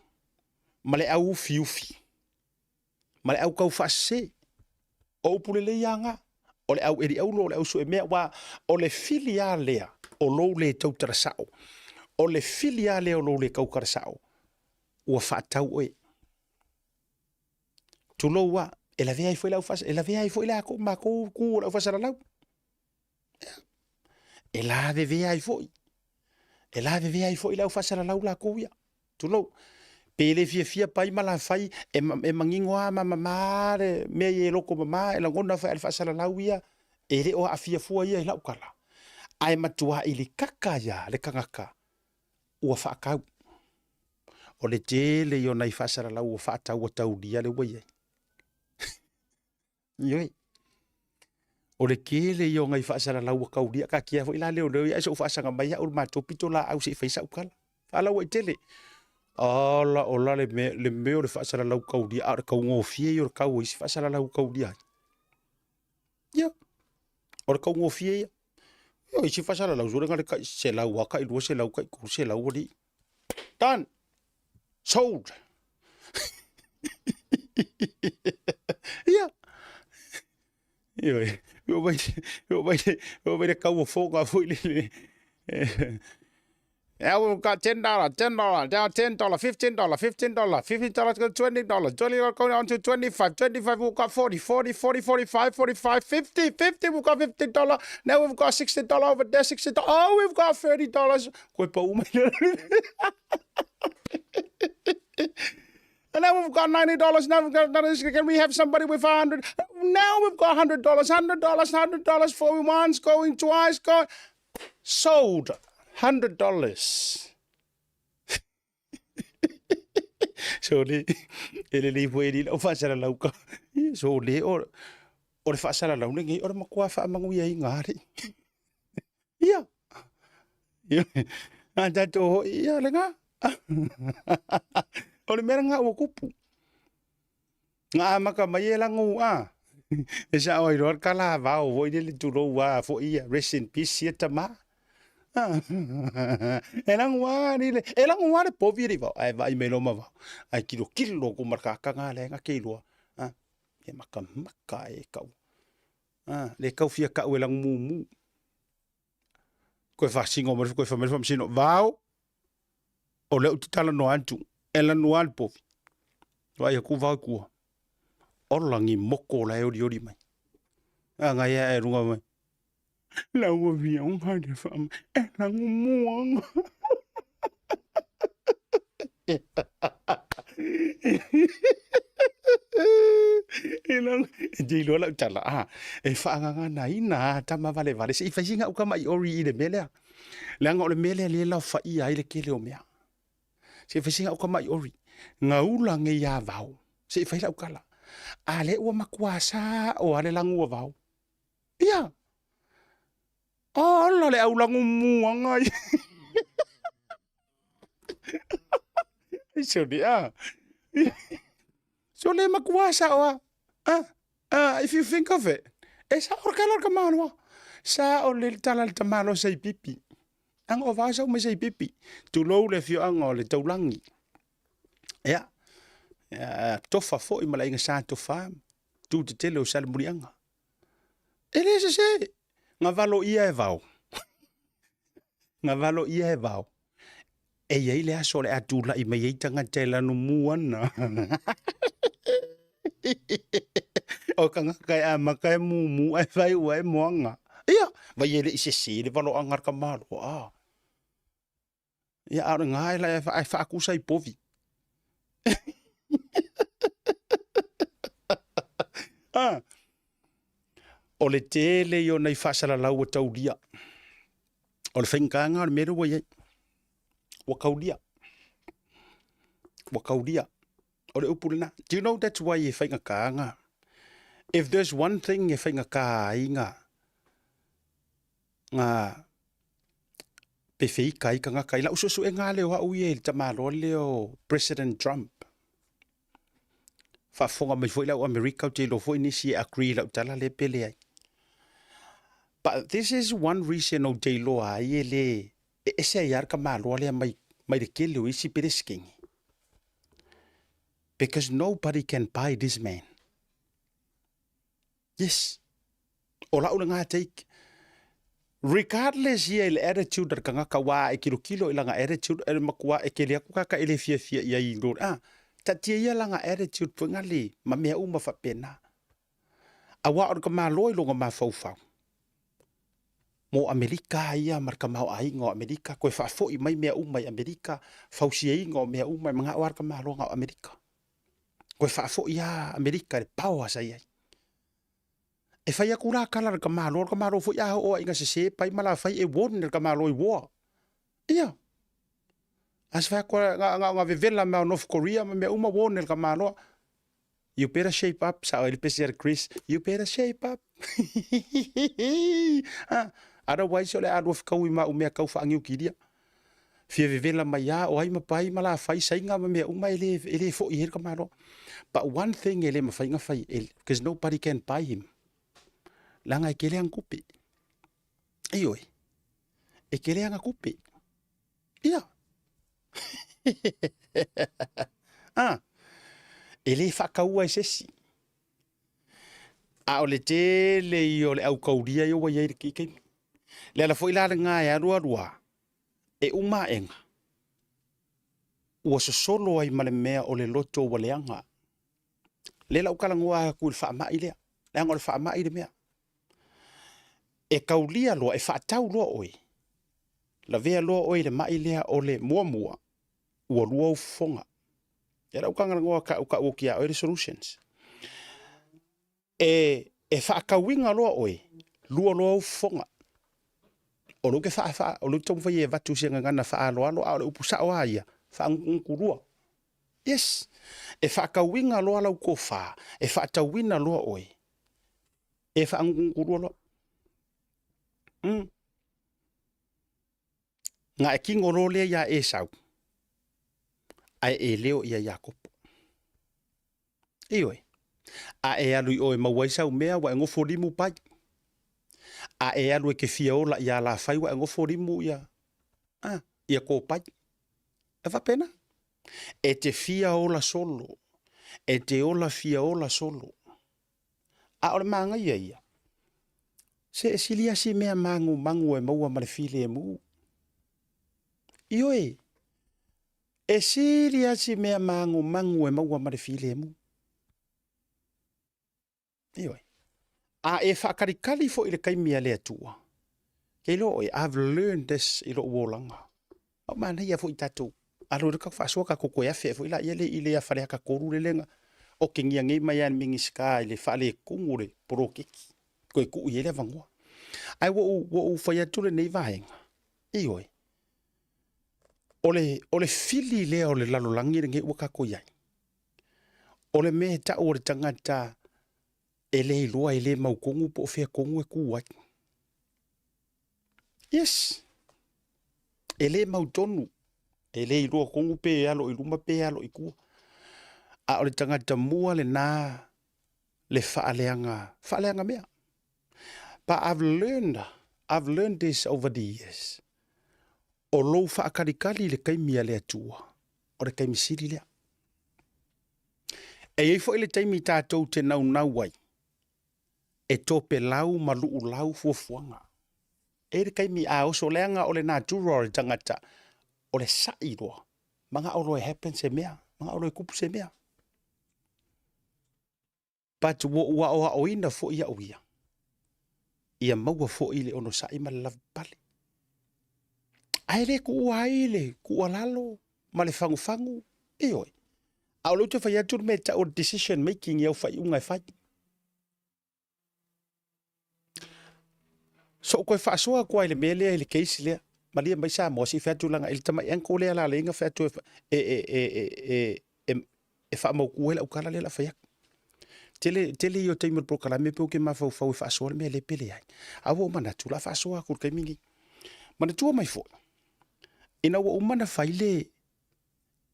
ma le au ufiufi, ma le au taufaasese. O upu lelei lava na. O le au eli auro, o le au suemea, aua o le fili lava lea o lou le tautala sao. O le fili lava lea o lou le tautala sao, ua faatau oe. Tulou lava, e lavea ai foi le au e lavea ai foi le matou tu o le au faasalalau. E lavevea ai foi. E lavevea ai foi le au faasalalau latou ia. Tulou. Pe le fiafia pai ma lafai, e, e manino lava ma mama le mea i e loto mama, e lagona foi a le faasalalau ia, e le o aafia fua ia i lau tala. Ae matua ilikaka ia le tagata ua faatau. O le tele ia o nai faasalalau ua faatau ua taulia le ua i ai. Ioe. O le tele ia o nai faasalalau ua taulia, taatia foi la leoleo ia ae se i ou faasaga mai au i le matou pitolaau se i fai sau tala. Faalauaitele. Ala ola le mea, le mea o le faasalalau taulia, a o le taugofie ia o le tau o isi faasalalau taulia ai. Ia, o le taugofie ia. O isi faasalalau sole na o le tai $100 lava, tai $200, tai $300 alii. Done. Sold. Ia. Ioe, e oo mai, e oo mai, e oo mai le tauofoga foi lele. Now we've got $10, $10, down $10, $15, $15, $15 go $20, $20 going on to 25, 25 we've got 40, 40, 40, 45, 45, 50, 50 we've got $50. Now we've got $60 over there, $60. Oh, we've got $30. Koe pau mai le And now we've got $90. Now we've got, can we have somebody with 100? Now we've got $100, $100, $100 for once, going twice, going. Sold. $100. Sole, e lelei foi e li lau faasalalau ka. Sole, o, o le faasalalau lenei, o le matua faamanuiaina alii. Ia. Ia. A tatou hoi, ia lena. O le mea lena ua tupu. Na amata mai e lagu a. E sao ai loa le talavao foi lele tulou a foi ia, rest in peace ia tama. E lagu a le, e lagu a le povi e le i vao, ae vaai mai loa ma vao. Ae tilotilo atu ma le kakana lea na te iloa. E makamaka e kau. Ah, le kau fia kau e lagu mumu. Koe faasino mai koe fai mai le faamasino, Vao, o lea ou te talanoa atu, e lanu lava le povi. Vaai atu Vao i tua, ola ni moko la e olioli mai. Agai ae i luga mai, Lau afioga i le faama, e lagu muaga. E te iloa lau tala, ah, e faagaganaina a tama valevale, se i fai sina uka mai ori i le mea lea. Leaga o le mea lea lea e laofaia ai le tele o mea. Se i fai sina uka mai ori. Gaula nei a vao, se i fai lau tala. A lea ua matua sao a le lagu a vao. Ia, Ala le au lagu muaga ia. Sole, ah. Sole matua sao ah. Ah, ah, if you think of it, e sao le kala ka maloa. Sao le tala le tamalo sei pipi. Anga o vasa mai sei pipi. Tulou le fioanga o le taulangi. Ia, ia tofa foi ma le aiga sa tofa. Tu te tele o Salemuliaga. E le sese, nga valo ia e vao. Nga valo ia e vao. E i ai le aso o le a tulai mai ai tagata e lanumu ana. O kangaka e amaka e mumu ae fai ua e moaga. Ia, vai e le i sese le valoaga a le tamaloa. Ah. Ia, a o le gā e lae ae faakusa i povi. Ah. O le tele ia o nai faasalalau ua taulia. O le faigataga o le mea lea ua i ai. Ua kaulia. Ua kaulia. O le upu lena. Do you know that's why e faigataga? If there's one thing e faigata ai ngā, ngā pefeika ai tagata i lau suesuega lea o au ia i le tamaloa lea o President Trump. Faafofoga mai foi le au Amerika, ou te iloa foi nisi e agree i lau tala lea pe leai. But this is one reason ou te iloa ai e le e ese ai lava le tamaloa lea mai, mai le tele o isi Peresetene. Because nobody can buy this man. Yes. O lau lena take. Regardless ia i le attitude a le tagata aua a e kilokilo i lana attitude e matua e kele atu kaka e le fiafia i ai i lo ah taatia ia lana attitude foi na le ma mea uma faapena. Aua o le tamaloa i lona mafaufau mo Amerika ia ma le tamaoaiga o Amerika toe faafoi mai mea uma i Amerika, fausiaina o mea uma e manao lava le tamaloa na o Amerika. Toe faafoi lava Amerika i le power sa i ai. E fai atu la tala a le tamaloa, o le tamaloa foi a oo lava ina sese pai ma lafai e warn le tamaloa i war. Ia. A se fai atu na, na, na vevela mea o North Korea ma mea uma warn le tamaloa. You better shape up, sao ai le pesi a le Chris. You better shape up. ah, otherwise o le a lua fekaui ma au mea kau faaniukilia. Fia vevela mai a o ai ma pai ma lafai saina ma mea uma e le, e le foi ai le tamaloa. But one thing e le mafai na fai, e, because nobody can buy him. Leaga e tele ana tupe. Ioe, e tele ana tupe. Ia. ah, e le faataua e se isi. A o le tele ia o le aukaulia ia ua i ai i lenei taimi. Le ala foi la lena e alualu lava, e uma aega, ua sosolo ai ma le mea o le loto ua leaga. Lea la ua talanoa atu i le faamai lea, leaga o le faamai le mea. E kaulia loa, e faatau loa oe, lavea loa oe i le mai lea o le muamua, ua lua ou fofoga. Ia la ua talanoa kau kau atu ia oe le solutions. E, e faatauina loa oe, lua loa ou fofoga. O lea ou te faa, faa, o lea ou te taumafai e avatu se gagana faaaloalo, a o le upu sao lava ia, faagutugutu lua. Yes. E faatauina loa lau tofa, e faatauina loa oe, e faagutugutu lua loa. Mm. Na e kino loa lea iā Esau, ae e leo ia Iakopo. Ioe. A e alu i o e maua ai sau mea, ua e nofo limu pai. A e alu e te fia ola i alafai, ua e nofo limu ia, ah, ia kōpai. E faapena. E te fia ola solo. E te ola fia ola solo. A o le māgaia ia, se e sili asi mea magumagu e maua ma le filemu. Ioe, e sili asi mea magumagu e maua ma le filemu. Ioe. A e faakalikali foi i le taimi a le Atua, kei iloa oe, I've learned this i lou olaga. A o manaia foi tatou alo i le faasoa tatou toe afe ai foi laia le i le Faleata 3 le lega okegia nei mai lava e le Minisita i le faaletonu o le poloketi toe tuu i ai le avanoa. Ae ua ou, ua ou fai atu lenei vaega, ioe, o le, o le fili lea o le lalolagi lenei ua tatou i ai, o le mea e tau o le tagata e le iloa e le mautonu po o fea tonu e tu ai. Yes. E le mautonu. E le iloa tonu pe alo i luma pe alo i tua. A o le tagata mua lena le faaleaga, faaleaga mea. But I've learned, I've learned this over the years. O lou faakalikali i le taimi a le Atua, o le taimi sili lea. E i ai foi le taimi tatou te naunau ai, e topelau ma luulau fuafuaga. E i ai le taimi a oso leaga o le natura o le tagata, o le sa'i loa, mana'o loa e happen se mea, mana'o loa e tupu se mea. But ua ou aoaoina foi au ia, ia maua foi le onosai ma le lavapapale. Ae le tuua ai le tuualalo ma le fagufagu, ioe. A o lea ou te fai atu le mea e tau o le decision making i au faaiuga e fai. So ou toe faasoa atu lava i le mea lea i le case lea, malie mai Samoa se i fai atu leaga i le tamai uncle lea o le a leai na fai atu e, e, e, e, e, e, e faamautu ai lau tala lea o le a fai atu. Tele, tele ia o taimi o le polokalame pe ou te mafaufau e faasoa le mea lea pe leai. A ua ou manatu o le a faasoa atu i le taimi lenei. Manatua mai foi, ina ua uma ona fai le,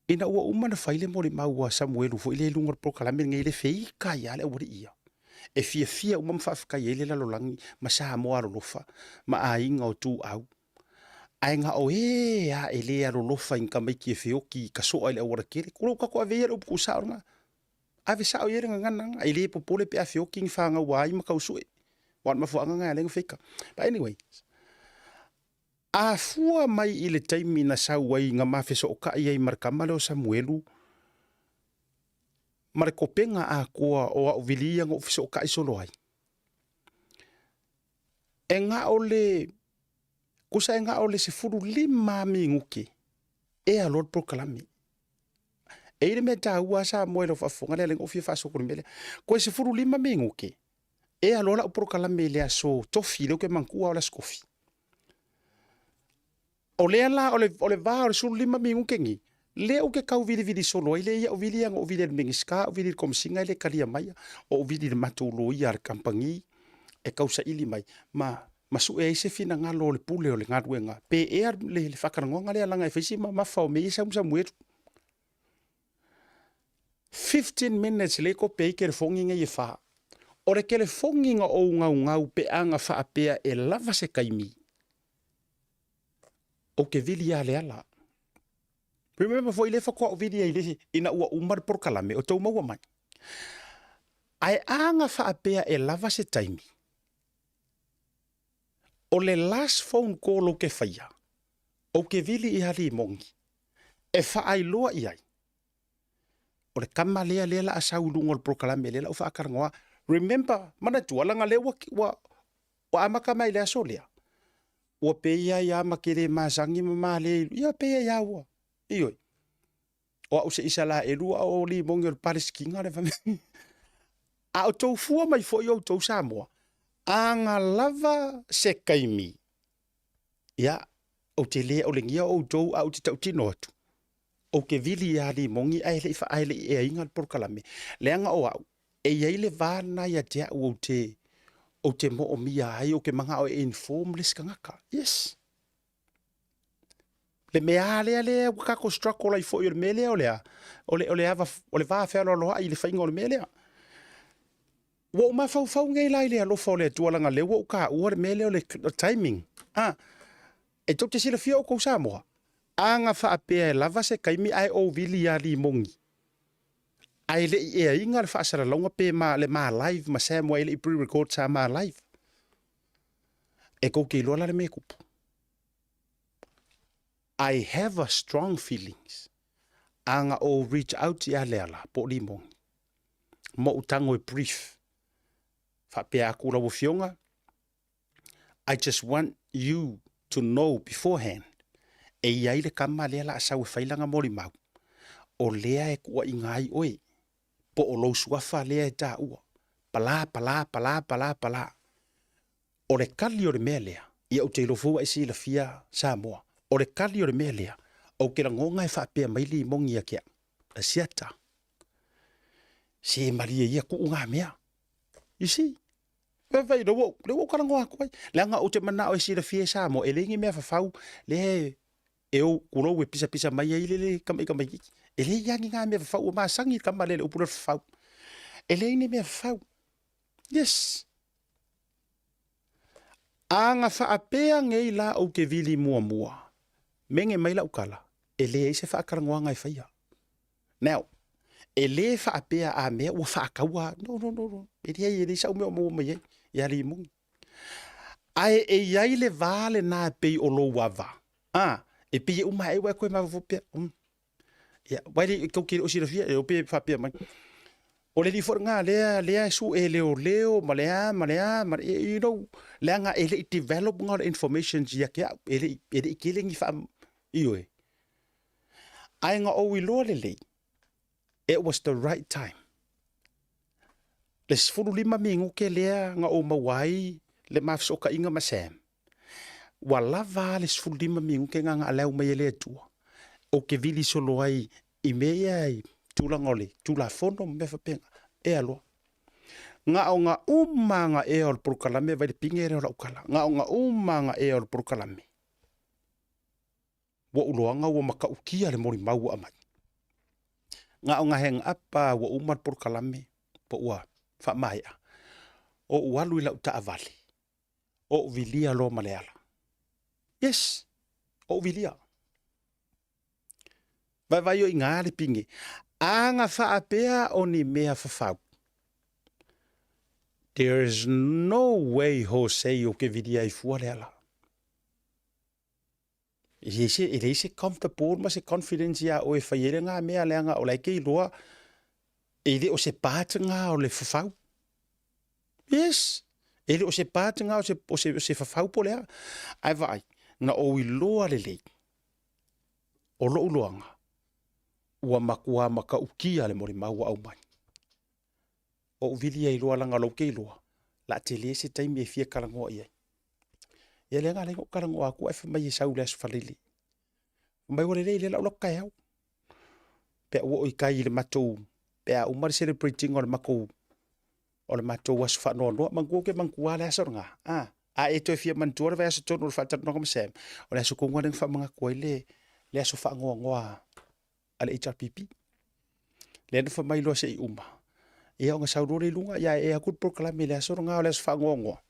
Ina ua uma ona fai le molimau a Samuelu foi lea i luga o le polokalame lenei, le feita ai lava le aualii ia, e fiafia uma ma faafetai ai le lalolagi ma Samoa alolofa ma aiga o Tuau. Ae na o e lava e le alolofa i ni tamaiti e feoti i tasoa i le aualatele, tulou tatou ave ia le upu tuusao lena, ave sao i ai le gagana lena, e le popole pe a feoti ni fanau a ai ma tau sue. Aua o le mafuaaga lena e ala ai ona feita. But anyway, A fua mai i le taimi na sau ai na ma fesootai ai ma le tama lea o Samuelu, ma le kopenga atoa o au vili ia na ou fesootai solo ai, e na o le, tusa e na o le 15 lava minute ea loa le polokalame. E i ai le mea taua lava Samoa i lau faafofoga lea, lea na ou fia faasoa i le mea lea. Toe 15 minute ea loa lau polokalame i le aso Tofi, lea ou te manatua o le aso Tofi. O lea la, o le, o le va o le 15 minute ni, lea ou te tau vilivili solo ai, lea ia ou vili ia na ou vili i le Minisita, ou vili i le Komesina e le talia maia, o ou vili i le matou loia a le kamupani e tau saili mai, ma, ma sue ai se finagalo o le pule o le galuega, pe ea le, le faatalanoaga lea leaga e fai si mamafa o mea ia samusamu atu. 15 minutes lea e kope ai telefoni nei e fa. O le telefoni na ou gaugau pe a na faapea e lava se taimi, ou te vili lava le ala. Remember foi lea faatoa ou vili ai le ina ua uma le polokalame o tou maua mai. Ae a na faapea e lava se taimi, o le last phone call ou te faia, ou te vili i Halimoni e faailoa i ai, o le tama lea lea la a sau i luga o le polokalame lea la ou faatalanoa. Remember, manatua, leaga lea ua, ua, ua amata mai i le aso lea, ua pei ai lava ma te le masani ma male, ia pei ai lava ua, ioe. O au se Isalaelu a o Limoni o le Palesitina le fai. A o tou fua mai foi outou Samoa, a na lava se taimi, ia, ou te le olegia outou a ou te tautino atu, ou te vili ia Limoni ae le i ae le i eaina le polokalame, leaga o au, e i ai le va lena ia te au ou te, ou te moomia ai, ou te manao e inform le isi tagata. Yes. Le mea lea lea ua tatou struggle ai foi o le mea lea o le a? O le, o le ava, o le va fealoaloai i le faiga o le mea lea. Ua ou mafaufau nei la i le alofa o le Atua leaga lea ua ou taua le mea lea o le timing. Ah, e tou te silafia outou Samoa, a na faapea e lava se taimi ae ou vili ia Limoni, ae le i eaina le faasalalauga pe ma le ma live ma Sam aua e le i pre-record sa ma live. E tou te iloa la le mea e tupu. I have a strong feelings a na ou reach out ia Leala po o Limoni ma ou tago e brief faapea atu lau afioga I just want you to know beforehand e i ai le tama lea la a sau e fai lana molimau o lea e tuuaiga ai oe po o lou suafa lea e taua pala pala pala pala pala O le kali o le mea lea, ia ou te iloa foi ua e silafia Samoa, o le kali o le mea lea, ou te lagona e faapea mai Limoni ia te au, Asiata, se malie ia tuu na mea. You see? Fai, lea ua, lea ua ou talanoa atu ai. Leaga ou te manao e silafia e Samoa, e leai ni mea fafau, lea e e ou kulou e pisapisa mai ai le le kama i kamaititi. E leai lava ni ngā mea fafau ua masani le tama lea i le upu lea o le fafau. E leai ni mea fafau. Yes. A na faapea nei la ou te vili muamua, mene mai lau tala, e leai se faatalanoaga e faia. Now, e le faapea a mea ua faataua, no, no, no, no. E leai, e leai sau mea o maua mai ai ia Limoni. Ae e i ai le va lena e pei o lou ava, a, e pei e uma ae ua e toe mafaufau pea, Ia, wai le tou te le o silafia, e o pe faapea mai. O le alii foi lena lea, lea e sue leoleo ma le a, ma le a, ma le, you know, leaga e le i develop nga o le information ia te au, e le i, e le i tele ni wha, ioe. Ae nga ou iloa lelei, it was the right time. Le 15 minute lea nga ou maua ai le ma fesootaiga ma Sam. Ua lava a le 15 minute nga nga alau mai e le Atua. Ou te vili solo ai i mea ia i tulaga o le Tulafono ma mea faapena. Ea loa. Nga o nga uma nga ea o le polokalame vai le pinge lea o lau tala. Nga o nga uma nga ea o le polokalame. Ua ou loaga ua matautia le molimau ua aumai. Na o na hang up a ua uma le polokalame po ua faamaea, ou alu i lau taavale, ou vilia loa ma le ala. Yes, ou vilia. Vaevae o i ngā le pinge. A nga faapea o ni mea fafau. There is no way Jose o ke vilia i fua le ala. E leai se, e leai se comfortable ma se confidence iā oe e fai ai lena mea leaga o la e te iloa e le o se part lena o le fafau. Yes, e le o se part lena o se, o se, o se fafau po o le a. Ae vaai, na ou iloa lelei, o lou loaga, ua matua matautia le molimau ua aumai. Ou vili ai loa leaga o la ou te iloa, o le a tele se taimi e fia talanoa i ai. Ia lea na ala ai ona ou talanoa atu ae fai mai e sau i le Aso Faraile. Fai mai ua lelei lea o le a ou alu atu taeao. Pe a ou oo i tai i le matou, pe a uma le celebrate ina o le matou, o le matou aso faanoanoa. Manatua ou te manatua lava le aso lena, a. A e toe fia manatua le vaiaso tonu o le faatalanoaga ma Sam, o le aso tonu lava lea na faamanatu ai le, le aso faanoanoa a le HRPP. Lea na fai mai loa se i uma. Ia ona sau loa lea i luga, ia e atu le polokalame i le aso lena o le aso faanoanoa.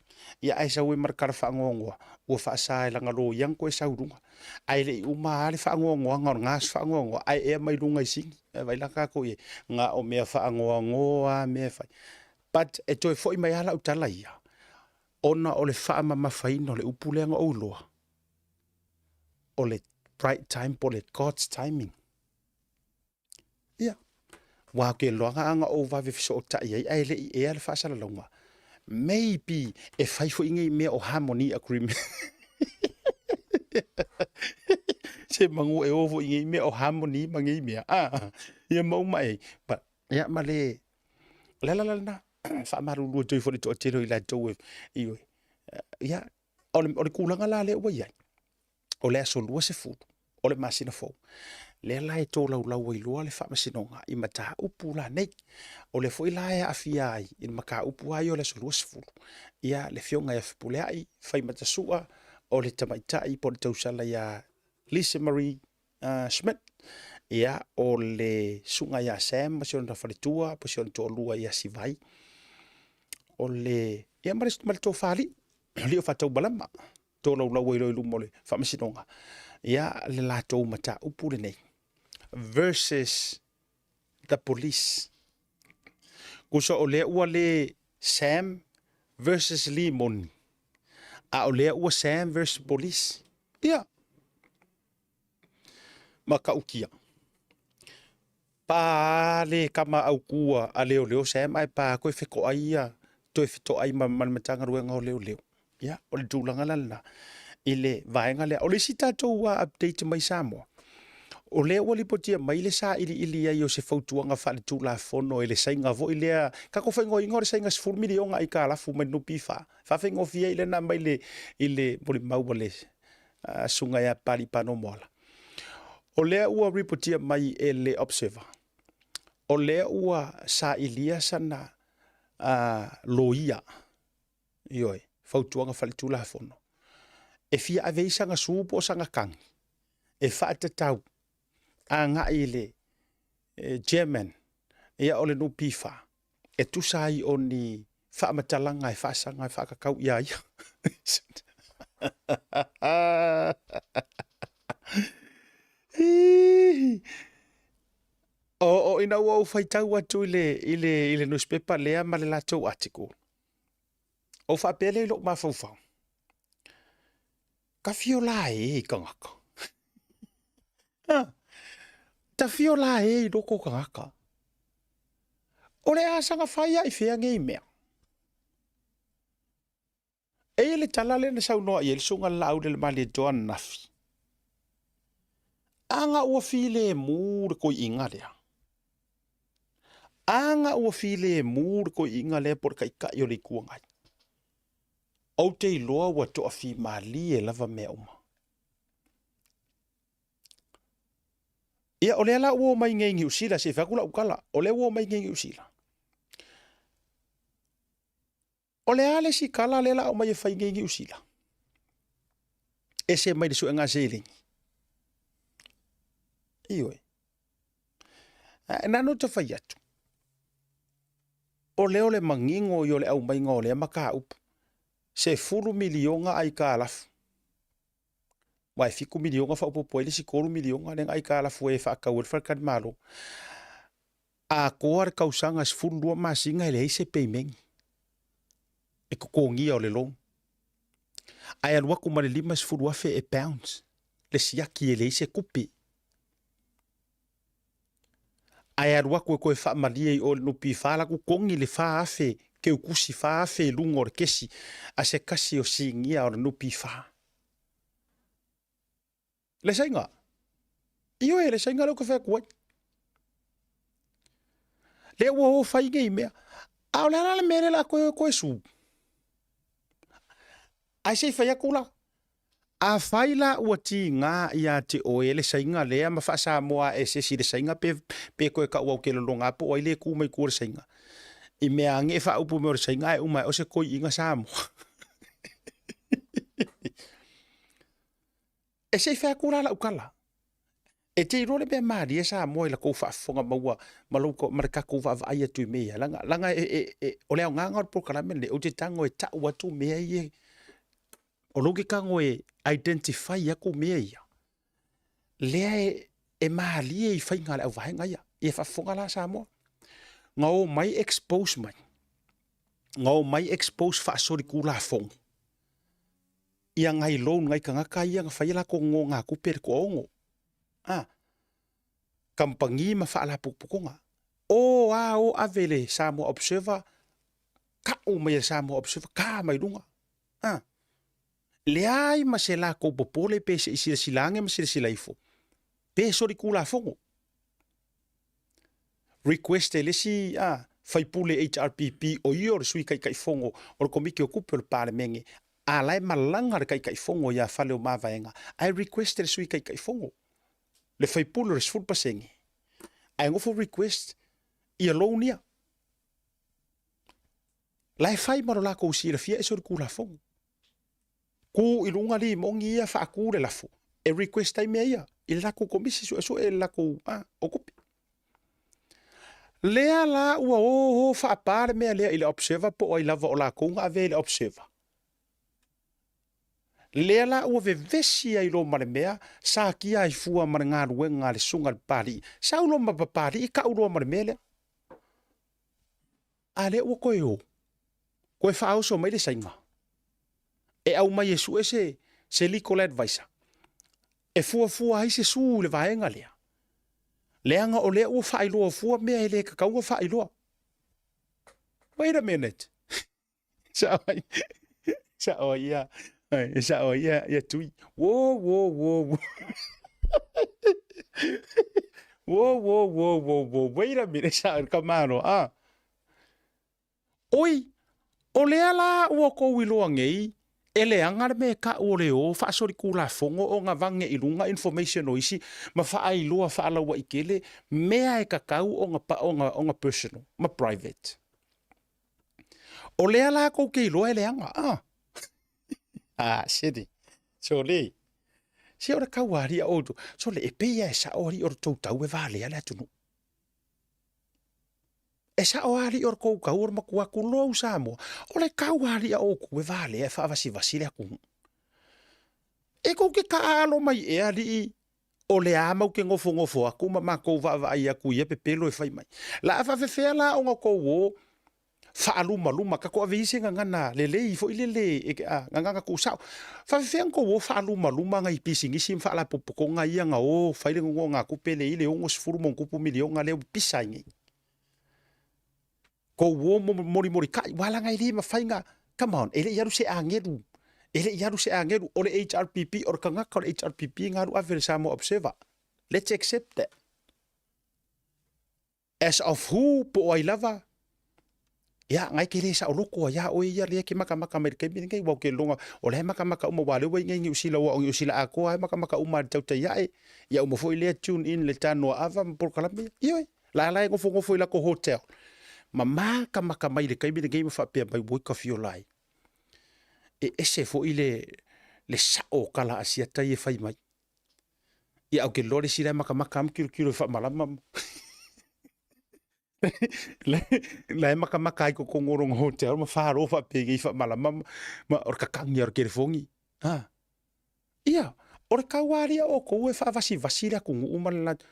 Ia ae sau ai ma le tala faanoanoa, ua faasa e lana loia ona toe sau i luga. Ae le i uma lava le faanoanoaga o lena aso faanoanoa, ae ea mai luga i sini. E vaai la tatou i ai, na o mea faanoanoa lava mea e fai. But e toe foi mai lava lau tala ia, ona o le faamamafaina o le upu lea na ou iloa, o le right time po o le God's timing. Ia, aua ou te iloa na ona ou vave fesootai ai ae le i ea le faasalalauga. Maybe e fai foi nei mea o harmony agreement. Se manu e o foi nei mea o harmony ma nei mea. Ah, ia ma uma e. But, ia ma le, o le ala la lena, faamalulu atu ai foi i le toatele o i latou e, ioe. Ia, o le, o le tulaga la lea ua i ai, o le aso 20 o le masina fou, lea la e tolaulau ai loa le faamasinoga i mataupu la nei. O lea foi la e aafia ai i le mataupu lava ia o le aso 20, ia le Afioga ia Fepuleai Faimatasoa o le tamaitai po o le tausala ia Lisa Marie Schmidt, ia, o le susuga ia Sam ma si ona faletua po o si ona toalua ia Sivai, o le, ia ma le, ma le tofa alii, alii o Faataumalama, tolaulau ai loa i luma o le faamasinoga, ia, le latou mataupu lenei versus the police. Kusa o lea ua le Sam versus Lee Moni, a o lea ua Sam versus police. Ia, matautia. Pā le kama aukua a leoleo Sam ae pā koe fetoai ia, toe fetoai ma, ma le Matagaluega o Leoleo. Ia, o le tulaga la lena i le vaega lea. O le isi tatou update mai Samoa, o lea ua lipotia mai le sailiili ai o se fautuaga faaletulafono e le saiga foi lea, tatou faaigoaina o le saiga 10 miliona aitalafu mai le NPF, faafaigofie ai lena mai le, i le molimau a le susuga ia Papalii Panomoala. O lea ua ripotia mai e le Observer, o lea ua sailia sana loia, ioe, fautuaga faaletulafono, e fia ave ai sana su po o sana tagi. e faatatau agai i le chairman ia o le NPF e tusa ai o ni faamatalaga e faasaga e faakakau ia ia. O, o ina ua ou faitau atu i le, i le, i le newspaper lea ma le latou article, ou faapea lea i lou mafaufau, ka fio la e i kangaka. Ha, ta fio la e i loko kangaka. O le asaga fai a i fea ngei mea. Eia le tala lea na saunoa i ai le Susuga i le Laauli a le Malietoa ananafi. Aga ua filemu le koiiga lea. Aga ua filemu le koiiga lea po o le Taitai o le Itu Agai. Ou te iloa ua toafimalie lava mea uma. Ia, o lea la ua omai nei i Niu Sila, se i fai atu lau tala, o lea ua omai nei i Niu Sila. O le a le isi tala lea la aumai e fai nei i Niu Sila? Ese mai le suega seleni. Ioe. Na ona ta fai atu, o lea o le manino ia o le aumaiga o lea mataupu, 10 miliona aitalafu, aua e 7 miliona faaopoopo ai le isi 3 miliona lea na aitalafu ai e faatau ai le faletalimalo. Atoa le tausaga 12 masina e leai se peimeini e totogia o le loan. Ae alu atu ma le 50,000 e pounds le siaki e leai se tupe. Ae alu atu e toe faamalie i o i le NPF la atu togi le 4,000 keukusi 4,000 i luga o le kesi a se tasi o sinia o le NPF. Le saiga? Ioe, le saiga lea ou te fai atu ai. Lea ua o fai nei mea. A o le a la le mea lea o le a toe o e toe sue? Ae se i fai atu la, afai la ua tiga ia te oe le saiga lea ma faa-Samoa ae se isi i le saiga pe, pe toe tau au te lologa po o ai le tu mai tua o le saiga. I mea ane e faaupu mai o le saiga ae uma ae o se toiina Samoa. E se i fai atu la lau tala. E te iloa le mea malie Samoa i la tou faafofoga maua ma lou ma le tatou vaavaai atu i mea ia. Leaga, leaga e, e, e, o le aogaga o le polokalame lenei, ou te tago e tau atu mea ia, o lou te tago e identify atu mea ia, lea e, e malie i faiga a le auvaega ia. Ia faafofoga la Samoa. Na omai expose mai, na omai expose faasolitulafono ia ngai loan ngai tagata ia na fai a latou nonogatupe i le toaono a kamupani ma faalapotopotoga o a o ave i le Samoa Observer ka'u mai e le Samoa Observer ka mai luga a leai ma se latou popole pe se i silasila ane ma silasila ifo pe solitulafono request e le isi a faipule HRPP o ia o le sui taitaifono o le Komiti o Tupe o le Palemene a la e malaga le Taitaifono ia Faleomavaega ae request e le Sui Taitaifono le faipule o le 10% ae nofo request ia loan ia. La e fai ma lo lakou silafia ese o le Tulafono. Ku i luga limoni ia faatu le lafo e request ai mea ia i le latou komisi suesue i le latou a o tupe. Lea la ua o o faapa le mea lea i le observer po o ai lava o lakou na avea i le observer. Lea la ua vevesi ai loa ma le mea, satia ai fua ma le galuega a le susuga i le Papalii. Sau loa ma Papalii kau loa ma le mea lea. A lea ua toe o, toe faaoso mai le Saina e aumai e sue se, se legal advisor e fuafua ai se sue i le vaega lea, leaga o lea ua faailoa fua mea e le tatau ona faailoa. Wait a minute. Sao ai, sao ai ia, sao ai ia, ia Tui. Whoa, whoa, whoa, whoa. Whoa, whoa, whoa, whoa, whoa. Wait a minute, sao ka malo. Ah. Oi, o lea la ua kou iloa nei, e leaga le mea e ka'u o le o faasolikulafono o gavange i luga information o isi ma faailoa faalauaitele mea e tatau ona ona ona personal ma private. O lea la kou te iloa e leaga, ah. Ah, sini. Sole. Se o le kaualii a outou. Sole, e pei lava e sao alii o le tou tau e valea le atunuu. E sao lava alii o le tou tau o le matua tulou Samoa. O le kaualii a outou e valea e faavasivasi le atunuu. E tou te taaalo mai ea alii o lea matou te nofonofo atu ma matou vaavaai atu i ia pepelo e fai mai. La faafefea la ona tou o faalumaluma, tatou ave i se gagana lelei foi lele, gagana tuusao. Faafefea ona tou o faalumaluma nai pisinisi ma faalapotopotoga ia na o fai le nonogatupe lea i le 60 ma ona tupu miliona lea ua pisa ai nei. Tou o molimolitai, aua leaga e le mafai ona, come on, e le i alu se agelu, e le i alu se agelu, o le HRPP, o le tagata o le HRPP na alu ave i le Samoa Observer. Let's accept that. As of who, po o ai lava, ia, ngai ke le saoloto ai ia oe ia lea ke makamaka mai le taimi lenei, ua ou ke loga, o la e makamaka uma, ua lea ua i nei Niu Sila, ua o Niu Sila atoa e makamaka uma i le tautai ae, ia uma foi lea tune in le tanoa ava ma polokalame ia. Ioe, la la e nofonofo i lako hotel, ma makamaka mai le taimi lenei ma faapea mai, oi ka fiola ai. E ese foi le, le sao o tala Asiata ia e fai mai. Ia au ke loa le isi la e makamaka ma kilokilo e faamalama. La e makamaka ai totonu o lona hotel ma falo faapea i faamalama ma o le kakagi o le telefoni. Ha. Ia, o le taualia o kou e faavasivasi le atunuu ma le latou.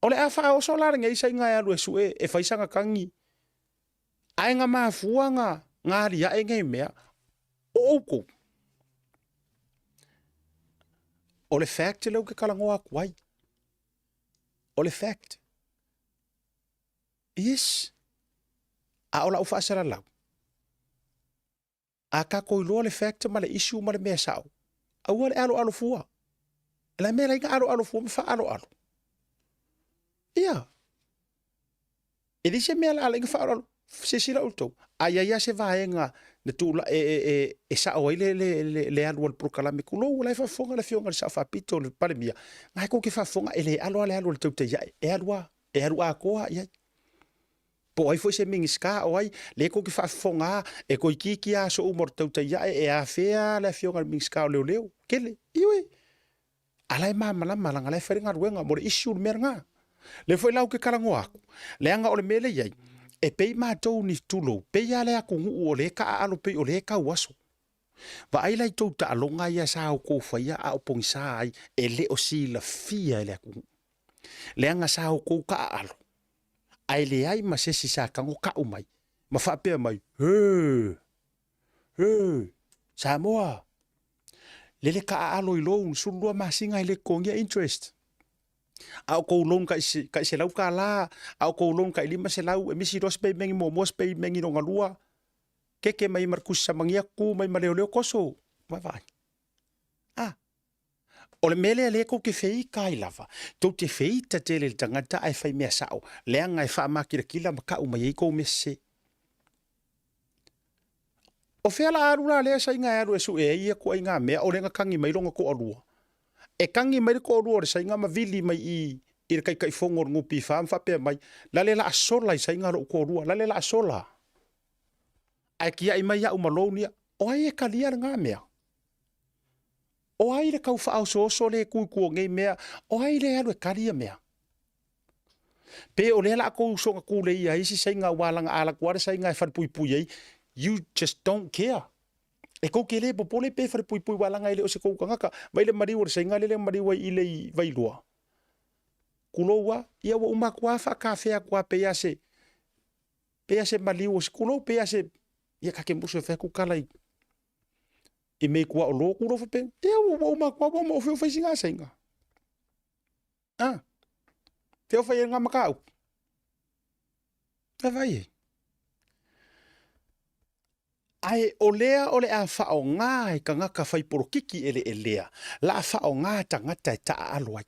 O le a faaoso la lenei saiga e alu e sue e fai sana tagi. Ae na mafua na aliae nei mea o outou. O le fact lea ou te talanoa atu ai. O le fact. Yes. A o lau faasalalau, a tatou iloa le fact ma le issue ma le mea sao, aua le aloalo fua. O le mea la ina aloalo fua ma faaaloalo. Ia. E leai se mea la ala ina faaaloalo. Silasila outou, a i ai lava se vaega na tula, e, e, e, e sao ai le, le, le, le alu a le polokalame, tulou, o la e faafofoga le afioga i le Sao Faapito, le Palemia, na e tou te faafofoga, e le alo lava le alu a le tautai ae, e alu lava, e alu atoa lava i ai. Po o ai foi se Minisita o ai, lea tou te faafofoga lava, e toeitiiti lava aso uma o le tautai ae, e afea le afioga i le Minisita o Leoleo, tele, ioe. A la e malamalama leaga la e fai le galuega mo le issue le mea lena. Lea foi la ou te talanoa atu, leaga o le mea lea e i ai, e pei matou ni tulou, pei lava le atunuu o lea e taaalo pei o lea e tau aso. Vaai la i tou taaloga ia sa outou faia a o pogisa ai, e le o silafia e le atunuu. Leaga sa outou taaalo, ae leai ma se isi sa tago tau mai ma faapea mai, Hee! Hee! Samoa! Lele taaalo i loan, 12 masina e le totogia interest. A o kou loan kai $100, a o kou loan kai 500, e misi loa se peimengi muamua, se peimengi lona lua, keke mai ma le tusi samagia, tu mai ma leoleo, toso, vaavaai. Ah, o le mea lea lea tou te feita ai lava, tou te feita tele i le tagata ae fai mea sao, leaga e faamakilatila ma tau mai ai kou mea sese. O fea la alu la lea saiga e alu e sue ai ia ituaiga mea o lea na tagi mai lona toalua? E tagi mai le toalua o le saiga ma vili mai i i le Taitaifono o le NPF ma faapea mai, lale la a sola i saiga lou toalua, lale la a sola. Ae tiai mai au ma loan ia. O ai e talia lena mea? O ai le tau faaosooso le tu i tua o nei mea? O ai le alu e tali ia mea? Pe o lea la a tou soga kuleia ai isi saiga aua laga a alu atu lava le saiga e falepuipui ai, you just don't care. E tou te le popole pe falepuipui aua laga e le o se tou tagata. Vai le maliu o le saiga lele na maliu ai i le i Vailoa. Tulou a, ia ua uma atu lava faatafea atu lava pei lava se, pei lava se maliu o se, tulou pei lava se, ia ta te musu e fai atu tala i, i mea i tuaolo, tulou faapea, ia ua uma atu lava ua uma o fea o fai sina saiga. A, te o fai e ngā mataupu. Vaavaai ai. Ae o lea o le a faaaoga e tagata fai polokiki eleelea, la a faaaoga tagata e taaalo ai.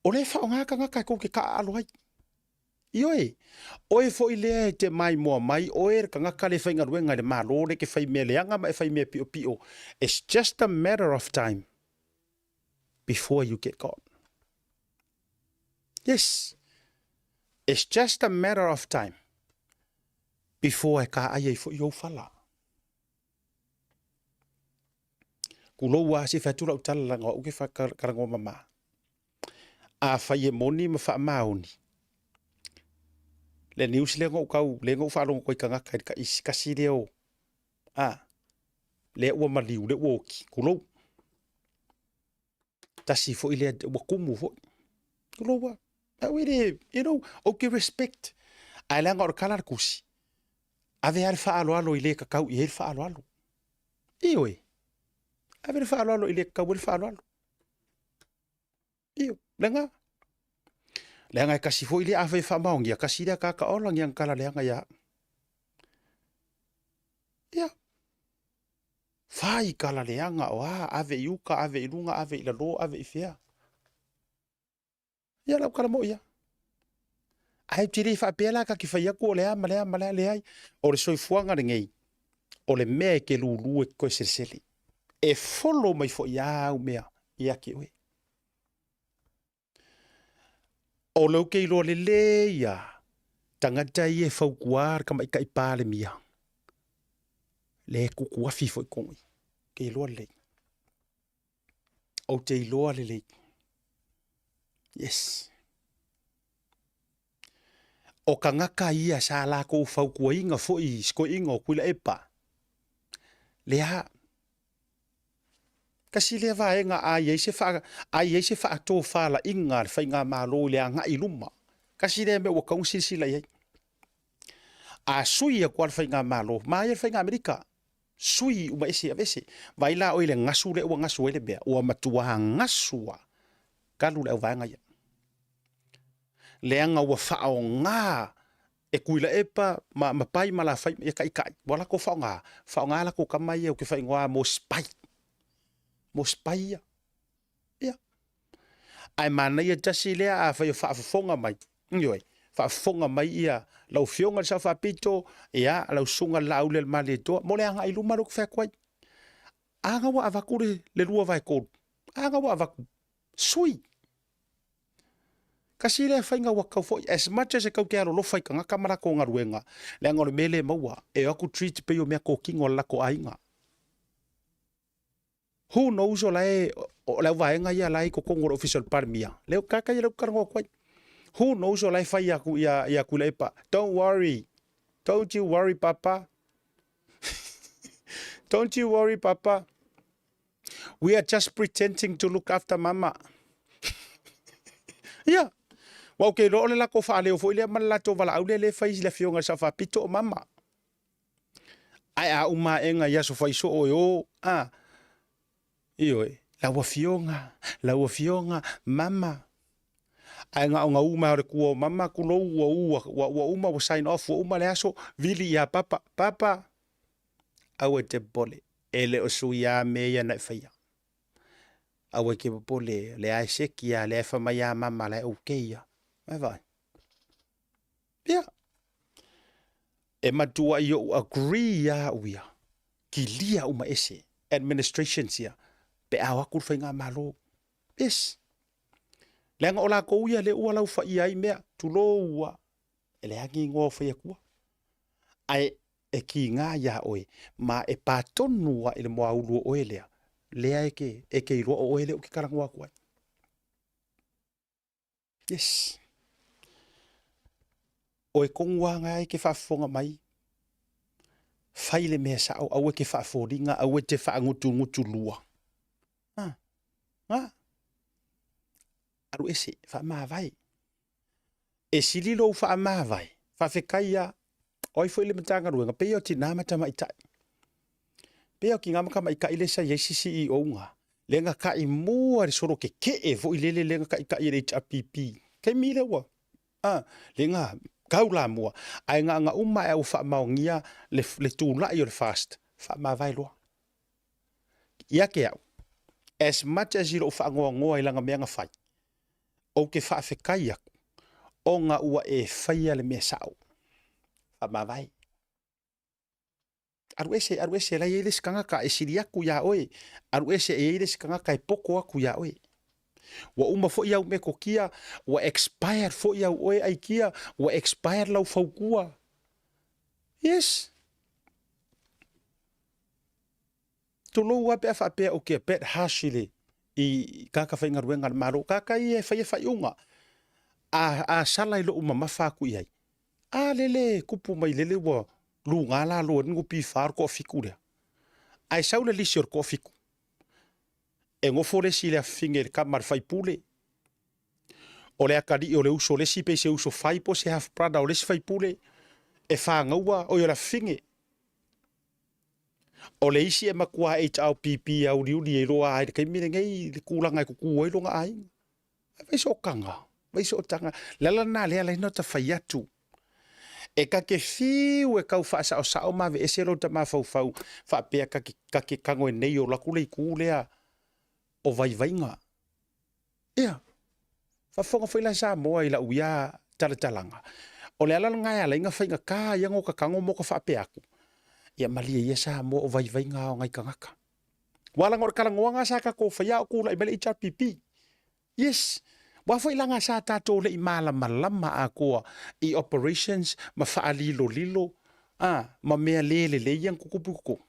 O lea e faaaoga tagata e tou te taaalo ai. Ioe, oe foi lea e te maimoa mai, oe le tagata le faigaluega i le Malo, le te fai mea leaga ma e fai mea piopio, it's just a matter of time before you get caught. Yes, it's just a matter of time before e kāʻai ai foi ou fala. Tulou lava se i fai atu lau tala leaga o au ou te talanoa mama. Afai e moni ma faamaoni le news lea na ou tau, lea na ou faalogo atu ai i tagata i le isi tasi lea o, a, lea ua maliu, lea ua oti, tulou. Tasi foi lea ua tumu foi. Tulou lava. Au e le, you know, ou te respect. Ae leaga o le tala a le tusi, ave lava le faaaloalo i le tatau i ai le faaaloalo. Ioe, ave le faaaloalo i le tatau ai le faaaloalo. Ioe, leaga, leaga e tasi foi lea, afai e faamaonia, tasi lea tagata ola ni ana tala leaga ia au. Ia, fai tala leaga o a, ave i uka, ave i luga, ave i lalo, ave i fea. Ia lau tala moi ia. Ae ou te le faapea la ta te fai atu o le a ma le a ma le a, leai. O le soifuaga lenei, o le mea e te lulu e te toe selesele. E follow mai foi a au mea ia te oe. O lea ou te iloa lelei lava tagata ia e fautua le tamaitai Palemia, lea e tutuafi foi i totonu i i. Ou te iloa lelei. Ou te iloa lelei. Yes. O tagata ia sa latou fautuaina foi i si toeaina o Tuilaepa, lea, tasi lea vaega a i ai se faa, a i ai se faatofalaiga a le faigamalo i le agai i luma, tasi lea mea ua tatau ona silasila i ai. A sui atu lava le faigamalo, ma ia le faiga Amerika, Sui uma ese aveese. Vaai la oe i le gasu lea ua gasu ai le mea, ua matuā gasu lava talu le auvaega ia. Leaga ua faaaoga e Tuilaepa ma ma Pai ma Lafai ia taitai, ua latou faaaoga, faaaoga latou tama ia ou te faaigoa mo spy, mo spy ia. Ia. Ae manaia tasi lea afai o faafofoga mai, ioe, faafofoga mai ia lau Afioga i le Sao Faapito, ia, lau Susuga i le Laaulialemalietoa, mo le agai i luma lea ou te fai atu ai. A na ua avatu le, le 2/3, a na ua avatu, sui. Tasi lea faiga ua tatau foi, as much as e tatou te alolofa i tagata ma latou galuega, leaga o le mea lea e maua, e o atu treat pei o meatotino a le latou aiga. Who knows o la e, o le auvaega ia la e i totonu o le Ofisa o le Palemia, lea, tagata ia lea ou te talanoa atu ai. Who knows o la e fai atu ia, ia Tuilaepa, don't worry, don't you worry papa, don't you worry papa, we are just pretending to look after mama. Ia, ua ou te iloa o le latou faaleo foi lea ma le latou valaau lea lea e fai i le afioga i le Sao Faapito o mama. Ae a uma aega i aso fai soo e o, a, ioe, lau afioga, lau afioga, mama. Ae na ona uma o le tua o mama, tulou, ua u, ua, ua uma, ua sign off, ua uma le aso, vili ia papa, papa, aua e te popole, e le o sui a mea ia na e faia. Aua e te popole, o lea e seki a, lea e fai mai a mama, la e okay ia. Vai vai. Ia. E matuai ou agree ia au ia, kilia uma ese administrations ia pe a o atu le faigamalo. Yes. Leaga o latou ia lea ua laufaia ai mea, tulou ua, e leai ni igoa o fai atua. Ae e kiga iā oe, ma e pā tonu lava i le moaulu o oe lea, lea e ke, e ke iloa o oe lea ou te talanoa atu ai. Yes. O e kongu anga ai ke faafofoga mai, fai le mea sao, aua e ke faafoliga, aua e te faagutugutu lua. Ha, ha. Alu ese, faamavae. E sili lou faamavae, faafetai a, o ai foi le Matagaluega, pei o tinā ma tamaitai. Pei o tinā ma tamaitai lea sa i ai si CEO na, lea na ta'i mua i le solo keke'e foi lele lea na ta'itai e le HRPP. Taimi lea ua, a, lea na tau lamua, ae na ona uma ae ua faamaonia le, le tula'i o le FAST, faamavae loa. Ia te au, as much as i lou faanoanoa i lana mea na fai, ou te faafetai atu ona ua e faia le mea sao. Faamavae. Alu ese, alu ese, la e i ai le isi tagata e sili atu iā oe. Alu ese, e i ai le isi tagata e poto atu iā oe. Ua uma foi au metotia, ua expired foi au oe aikia, ua expired lau fautua. Yes. Tulou lava pe a faapea ou te a bit harsh i le i tagata faigaluega a le Malo, tagata ia e faia faaiuga. A, a sala i lou mamafa atu i ai, a lele tupu mai lele ua luga lalo ai le NPF o le toafitu lea. Ae sau le lisi o le toafitu, e nofo le isi i le afafine i le tama a le faipule, o le atalii o le uso o le isi pe se uso fai po o se half brother o le isi faipule, e fanaua, oi o le afafine. O le isi e matua HRPP auliuli e iloa ai i le taimi lenei le tulaga e tutu ai lona aiga. Ae fai sootaga, fai sootaga. Le ala lena lea ala ai ona ta fai atu. E ta te fiu e tau faasaosao ma aveese lota mafaufau faapea ta te, ta te tago e nei o atu le itu lea o vaivaiga. Ia, faafofoga foi la Samoa i lau ia talatalaga, o le ala lena e ala ai ona faigata ia ona ota tago ma ota faapea atu, ia malie ia Samoa o vaivaiga lava o nai tagata. Aua leaga o le talanoaga sa tatou faia a o tulai mai le HRPP. Yes, aua foi leaga sa tatou le i malamalama atoa i operations ma faalilolilo a, ma mea le lelei ia na tutupu i totonu.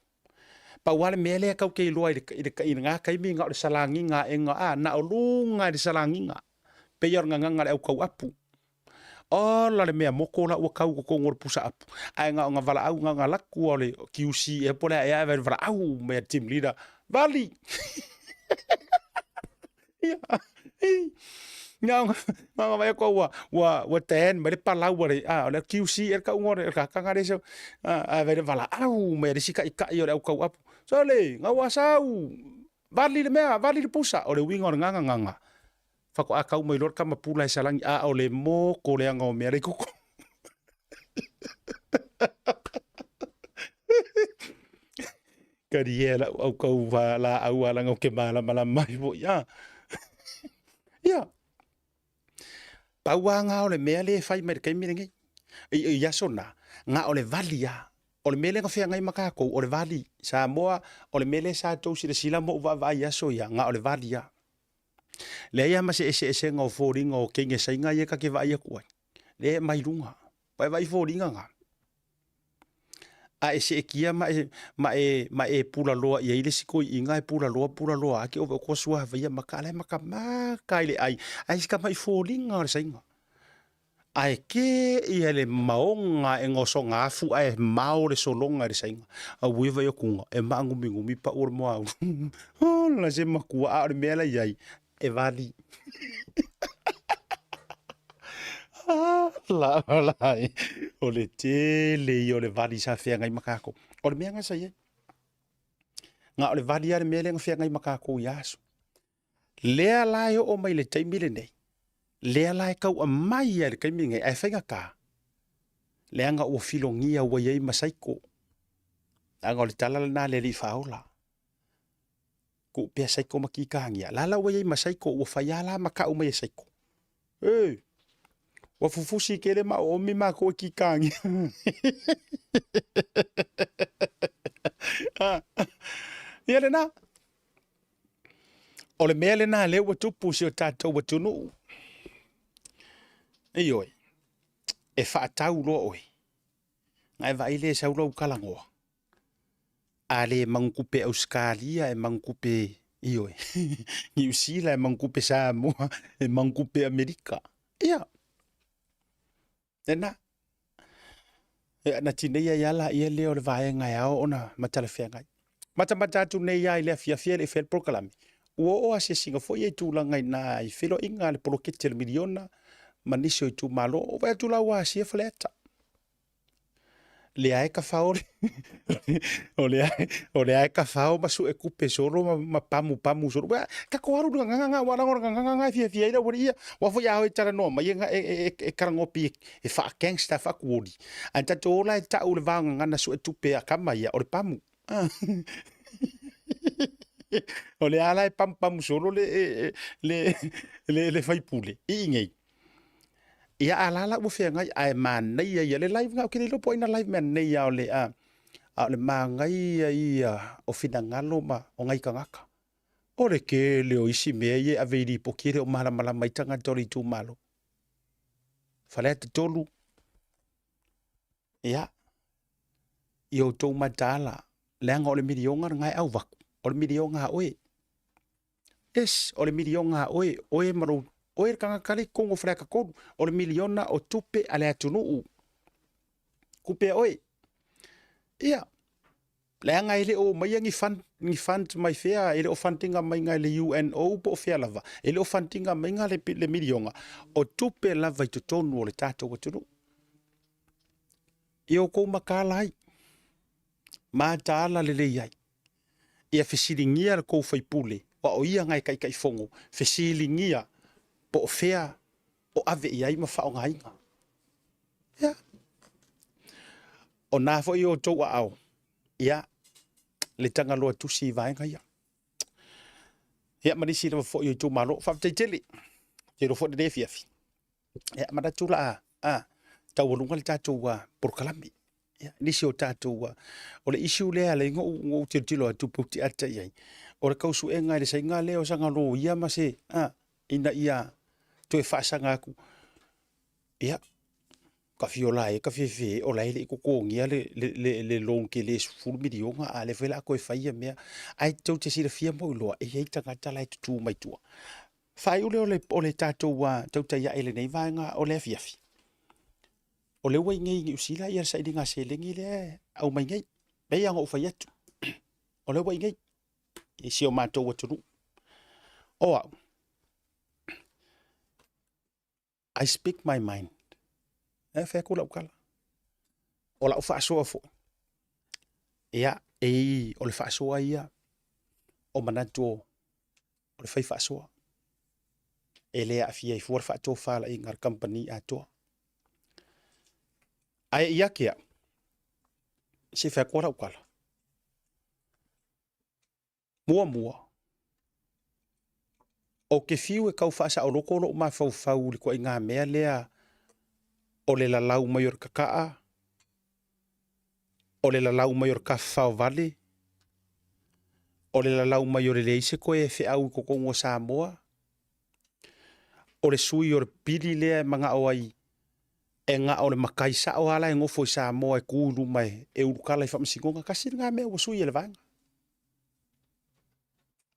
Pau lava le mea lea tatou te iloa i lena taimi na o le salagiga aega a, na o luga i le salagiga, pei lava o le gagana a le au tauapu. Ola le mea moko la ua tau i totonu o le pusa apu, ae na ona valaau, na ona alu atu lava o le QC ea po o le a ea ae vaai valaau mai a le team leader, vali! Ia, na ona vaai atu ua, ua, ua tan mai le palau a le, a, o le QC ea le tauga o le tataga lea e sau, a, ae vaai valaau mai a le isi taitai o le au tauapu, sole, gaua sau, vali le mea, vali le pusa. O le uiga o le gagagaga, faatoa tau mai loa le tama pula e salani, a o le moko leaga o mea la i totonu. Kari e lau au kau laau a leaga ou te malamalama ai foi a. Ia, pau lava na o le mea lea e fai mai i le taimi lenei. I, i aso na, na o le vali lava. O le mea lea na feagai ma tatou, o le vali. Samoa, o le mea lea sa outou silasila ma ou vaavaai i aso ia, na o le vali lava. Leai lava ma se eseesega o foliga o teine Saina ia ta te vaai atu ai. Lea e aumai i luga. Ua e vaai i foliga na? A e seetia ma e, ma e, ma e pulaloa i ai le isi toeaina e pulaloa, pulaloa ake ove o sua vaia maka, ala e makamaka i le ai, ai si tamai foliga o le saina. Ae ke ia le maoga e gosoga afu ae mao le sologa i le saina. Aue vai o kuga, e maagumigumi pau o le moaulu. Ola se makua, a o le mea la i ai, e vali. Ala e, o le tele ia o le vali sa feagai ma kākou. O le mea na sa i ai. Na o le vali lava le mea lea na feagai ma kākou i aso. Lea la e oo mai le taimi lenei, lea la e tau aumai ai le taimi lenei, ae faigata, leaga ua filogia ua i ai ma saiko. Leaga o le tala lena a le Alii Faaola. Tuu pea saiko ma kikagia. La la ua i ai ma saiko, ua fai lava la ma kau mai e saiko. E, ua fufusi kele ma oomi mākou e kikagia. Ia lena. O le mea lena lea ua tupu i si o tatou atunuu. Ioe, e faatau loa oe, na e vaai lea e sau lau talanoa. A le manutupe Ausetalia, e manutupe, ioe, Niu Sila, e manutupe Samoa, e manutupe Amerika. Ia, lena. Ia, na tinei ai lava laia lea o le vaega e ao ona matalafeagai. Matamata atu nei lava i le afiafi e le i faia le polokalame, ua oo asiasiga foi ia i tulaga i na i feiloaiga a le poloketi a le miliona ma nisi o itumalo. Ua vaai atu la ua asia Faleata. Lea e tafao o lea o lea e tafao ma sue tupe solo ma, ma pamu pamu solo. Ua tatou alu i le gagana aua leaga o le gagana na e fiafia ai le aualii ia. Aua foi a o e talanoa mai e, e, e, e talanoa pei e faa-gangster faa-tuoli. Ae tatou o la e tau le va o gagana sue tupe a tama ia o le pamu. O lea la e pamupamu solo le, le, le, le faipule i inei. Ia a la la ua feagai ae manaia ia le live na ou te le iloa po o ai na live mea nei a o le a o le manaia ia o finagalo ma o nai tagata. O le tele o isi mea ia e ave i lipoti e le o malamalama ai tagata o le itumalo. Faleata 3, ia, i outou mataala, leaga o le miliona lena e auvaku. O le miliona a oe. Yes, o le miliona a oe, oe ma lou, oe le tagata le i totonu o Faleata 3, o le miliona o tupe a le atunuu. Tupe a oe. Ia, leaga e le o aumaia ni fund, ni fund mai fea, e le o fund ina maiga e le UNO po o fea lava, e le o fund ina maiga le, le miliona, o tupe lava i totonu o le tatou atunuu. Ia outou mataala ai, mataala lelei ai. Ia fesiligia le tou faipule, aua o ia na e taitaifono, fesiligia po o fea o ave i ai ma faaaogaina. Ia, o na foi i outou aao, ia, le tagaloa tusi i vaega ia. Ia, ma nisi lava foi o itumalo. Faafetai tele. Ou te iloa foi lenei afiafi. Ia, manatu la a, a taualuga le tatou polokalame. Ia, nisi o tatou, o le issue lea lea na ou tilotilo atu pe ou te ata i ai, o le tau suega i le saiga lea o saga loia ma se, a, ina ia toe faasaga atu. Ia, ka fia ola ai, ka fefe, o la e le i totogia le, le, le, le loan tele 10 miliona, a lea foi o le a toe fai ia mea. Ae tou te silafia ma iloa, e i ai tagata la e tutu mai tua. Faaiu lea o le, o le tatou tautai ae i lenei vaega o le afiafi. O lea ua i inei i Niu Sila ia le sailiga seleni lea e aumai nei. Pei lava ona ou fai atu, o lea ua i inei i si o matou atunuu. O au, I speak my mind. E fai atu lau tala. O lau faasoa foi, ia, e o le faasoa ia o manatu o le fai faasoa. E le aafia ai fua le faatofalaiga a le kamupani atoa. Ae ia te au, se i fai atu lau tala. Muamua, ou te fiu e tau faasaoloto lou mafaufau i le ituaiga mea lea o le lalau mai o le kakaa, o le lalau mai o le tafafaovale, o le lalau mai o le leai se toe feau i totonu o Samoa, o le sui o le pili lea e manao ai e na o le matai sao lava la e nofo i Samoa e tu i luma e ulutala i faamasinoga. Tasi lena mea ua sui e le vaega.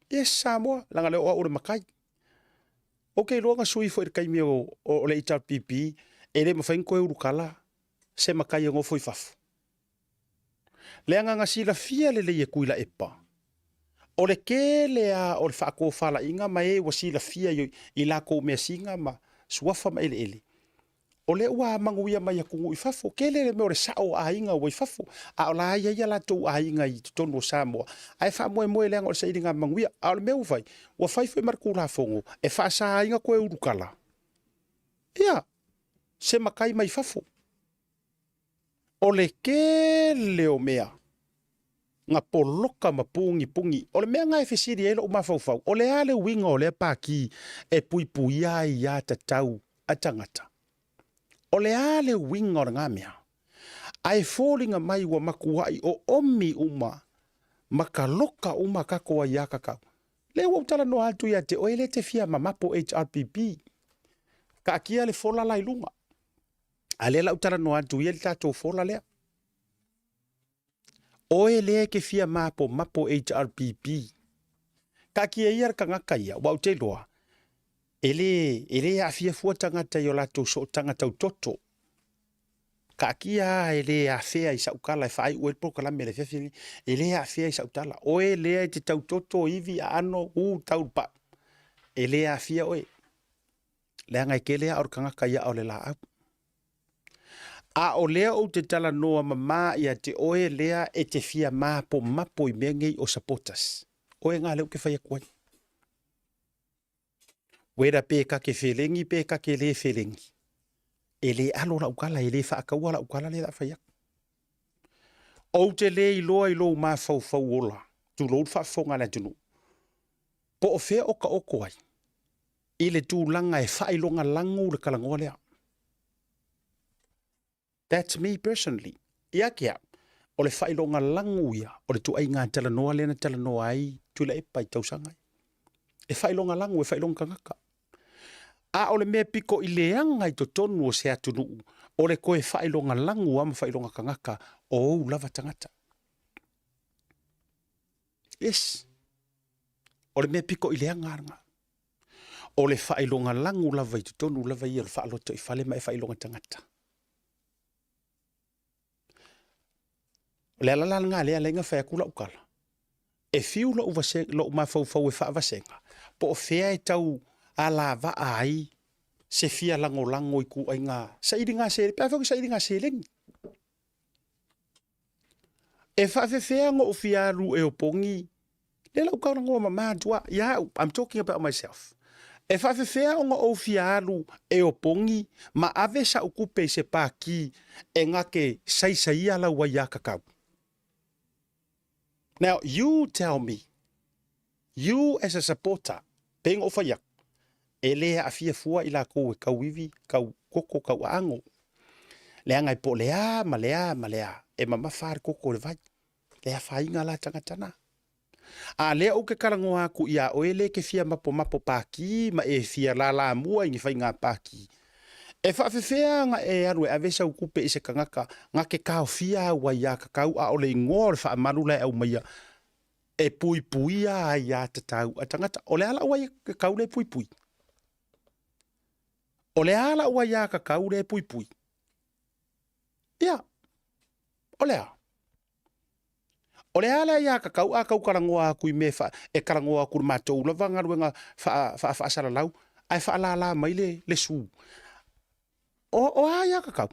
Yes, Samoa, leaga lea o au o le matai. Ou te iloa na sui foi i le taimi o, o, le HRPP, e le mafai ona toe ulutala se matai e nofo i fafo. Leaga na silafia lelei e Tuilaepa, o le tele lava o le faatofalaiga ma e ua silafia i, i latou measina ma suafa ma eleele, o lea ua manuia mai atunuu i fafo. Tele le mea o le sao o aiga ua i fafo, a o la e i ai a latou aiga i totonu o Samoa, ae faamoemoe leaga o le sailiga manuia. A o le mea ua fai, ua fai foi ma le Tulafono e faasa ai ona toe ulukala, ia, se matai mai fafo. O le tele o mea na poloka ma pugipugī. O le mea na e fesili ai lou mafaufau, o le a le uiga o lea pākī e puipuia ai ia tatau a tagata? O le a le uiga o lena mea? Ae foliga mai ua matuai oomi uma ma taloka uma tatou aiatatau. Lea ua ou talanoa atu ia te oe lea e te fia mamapo HRPP. Taatia le fola la i luga. A lea la ou talanoa atu ia i le tatou fola lea. Oe lea e te fia mapomapo HRPP. Taatia ia le tagata ia, aua ou te iloa, e le, e le aafia fua tagata i o latou sootaga tau toto. Taatia lava e le afea i sau tala e faaiu ai le polokalame i le afiafi lenei. E le afea i sau tala. Oe lea e te tau toto, ivi, aano, u, tau le pau. E le aafia oe. Leaga e tele aa o le tagata i aa o le laau. A o lea ou te talanoa mamā ia te oe lea e te fia mapomapo i mea nei o supporters. Oe ngā lea ou te fai atu ai. Whether pe ta te felegi pe ta te le felegi, e le alo lau tala, e le faataua lau tala lea o le a fai atu. Ou te le iloa i lou mafaufau ola, tulou le faafofoga a le atunuu, po o fea o taoto ai i le tulaga e faailoga lagu le talanoa lea. That's me personally. Ia te au, o le faailoga lagu ia o le tuaiga talanoa lea na talanoa ai Tuilaepa i tausaga ia. E faailoga lagu, e faailoga tagata. A o le mea pito i leaga i totonu o se atunuu, o le toe faailoga lagu lava ma faailoga tagata o ou lava tagata. Yes. O le mea piko i leaga lena. O le faailoga lagu lava i totonu lava ia o le faalotoifale ma e faailoga tagata. O le ala la lena lea ala ai ona fai atu lau tala, e fiu lou, vase, lou mafaufau e faavasega, po o fea e tau alavaa ai se fia lagolago i ituaiga sailiga seleni, pe a fai o ni sailiga seleni. E faafefea ona ou fia alu e opogi lea la ou talanoa mama atu a ia au, I'm talking about myself. E faafefea ona ou fia alu e opogi ma ave sa'u tupe i se pākī e na te saisaia lau aiākakau? Now you tell me, you as a supporter, pei ona ou fai atu, e le aafia fua i latou e tau ivi, tau koko, tau aano. Leaga e po o le a ma le a ma le a, e mamafa lava le koko i le vai. Le afaina la tagata na. A lea ou te talanoa atu ia oe le te fia mapomapo pākī ma e fia lalamua i ni faiga pākī. E faafefea ona e alu e ave sau tupe i se tagata na te taofia au aiākakau a o le igoa o le faamalu la e aumaia e puipuia aiātatau a tagata. O le a lau aiākakau le puipui? O le a lau aiākakau le puipui? Ia, o le a? O le a le aiākakau a kau talanoa atu i mea fa, e talanoa atu i le matou lava galuega faa, faa, faasalalau, ae faalala mai le, le su. O, o a aiākakau?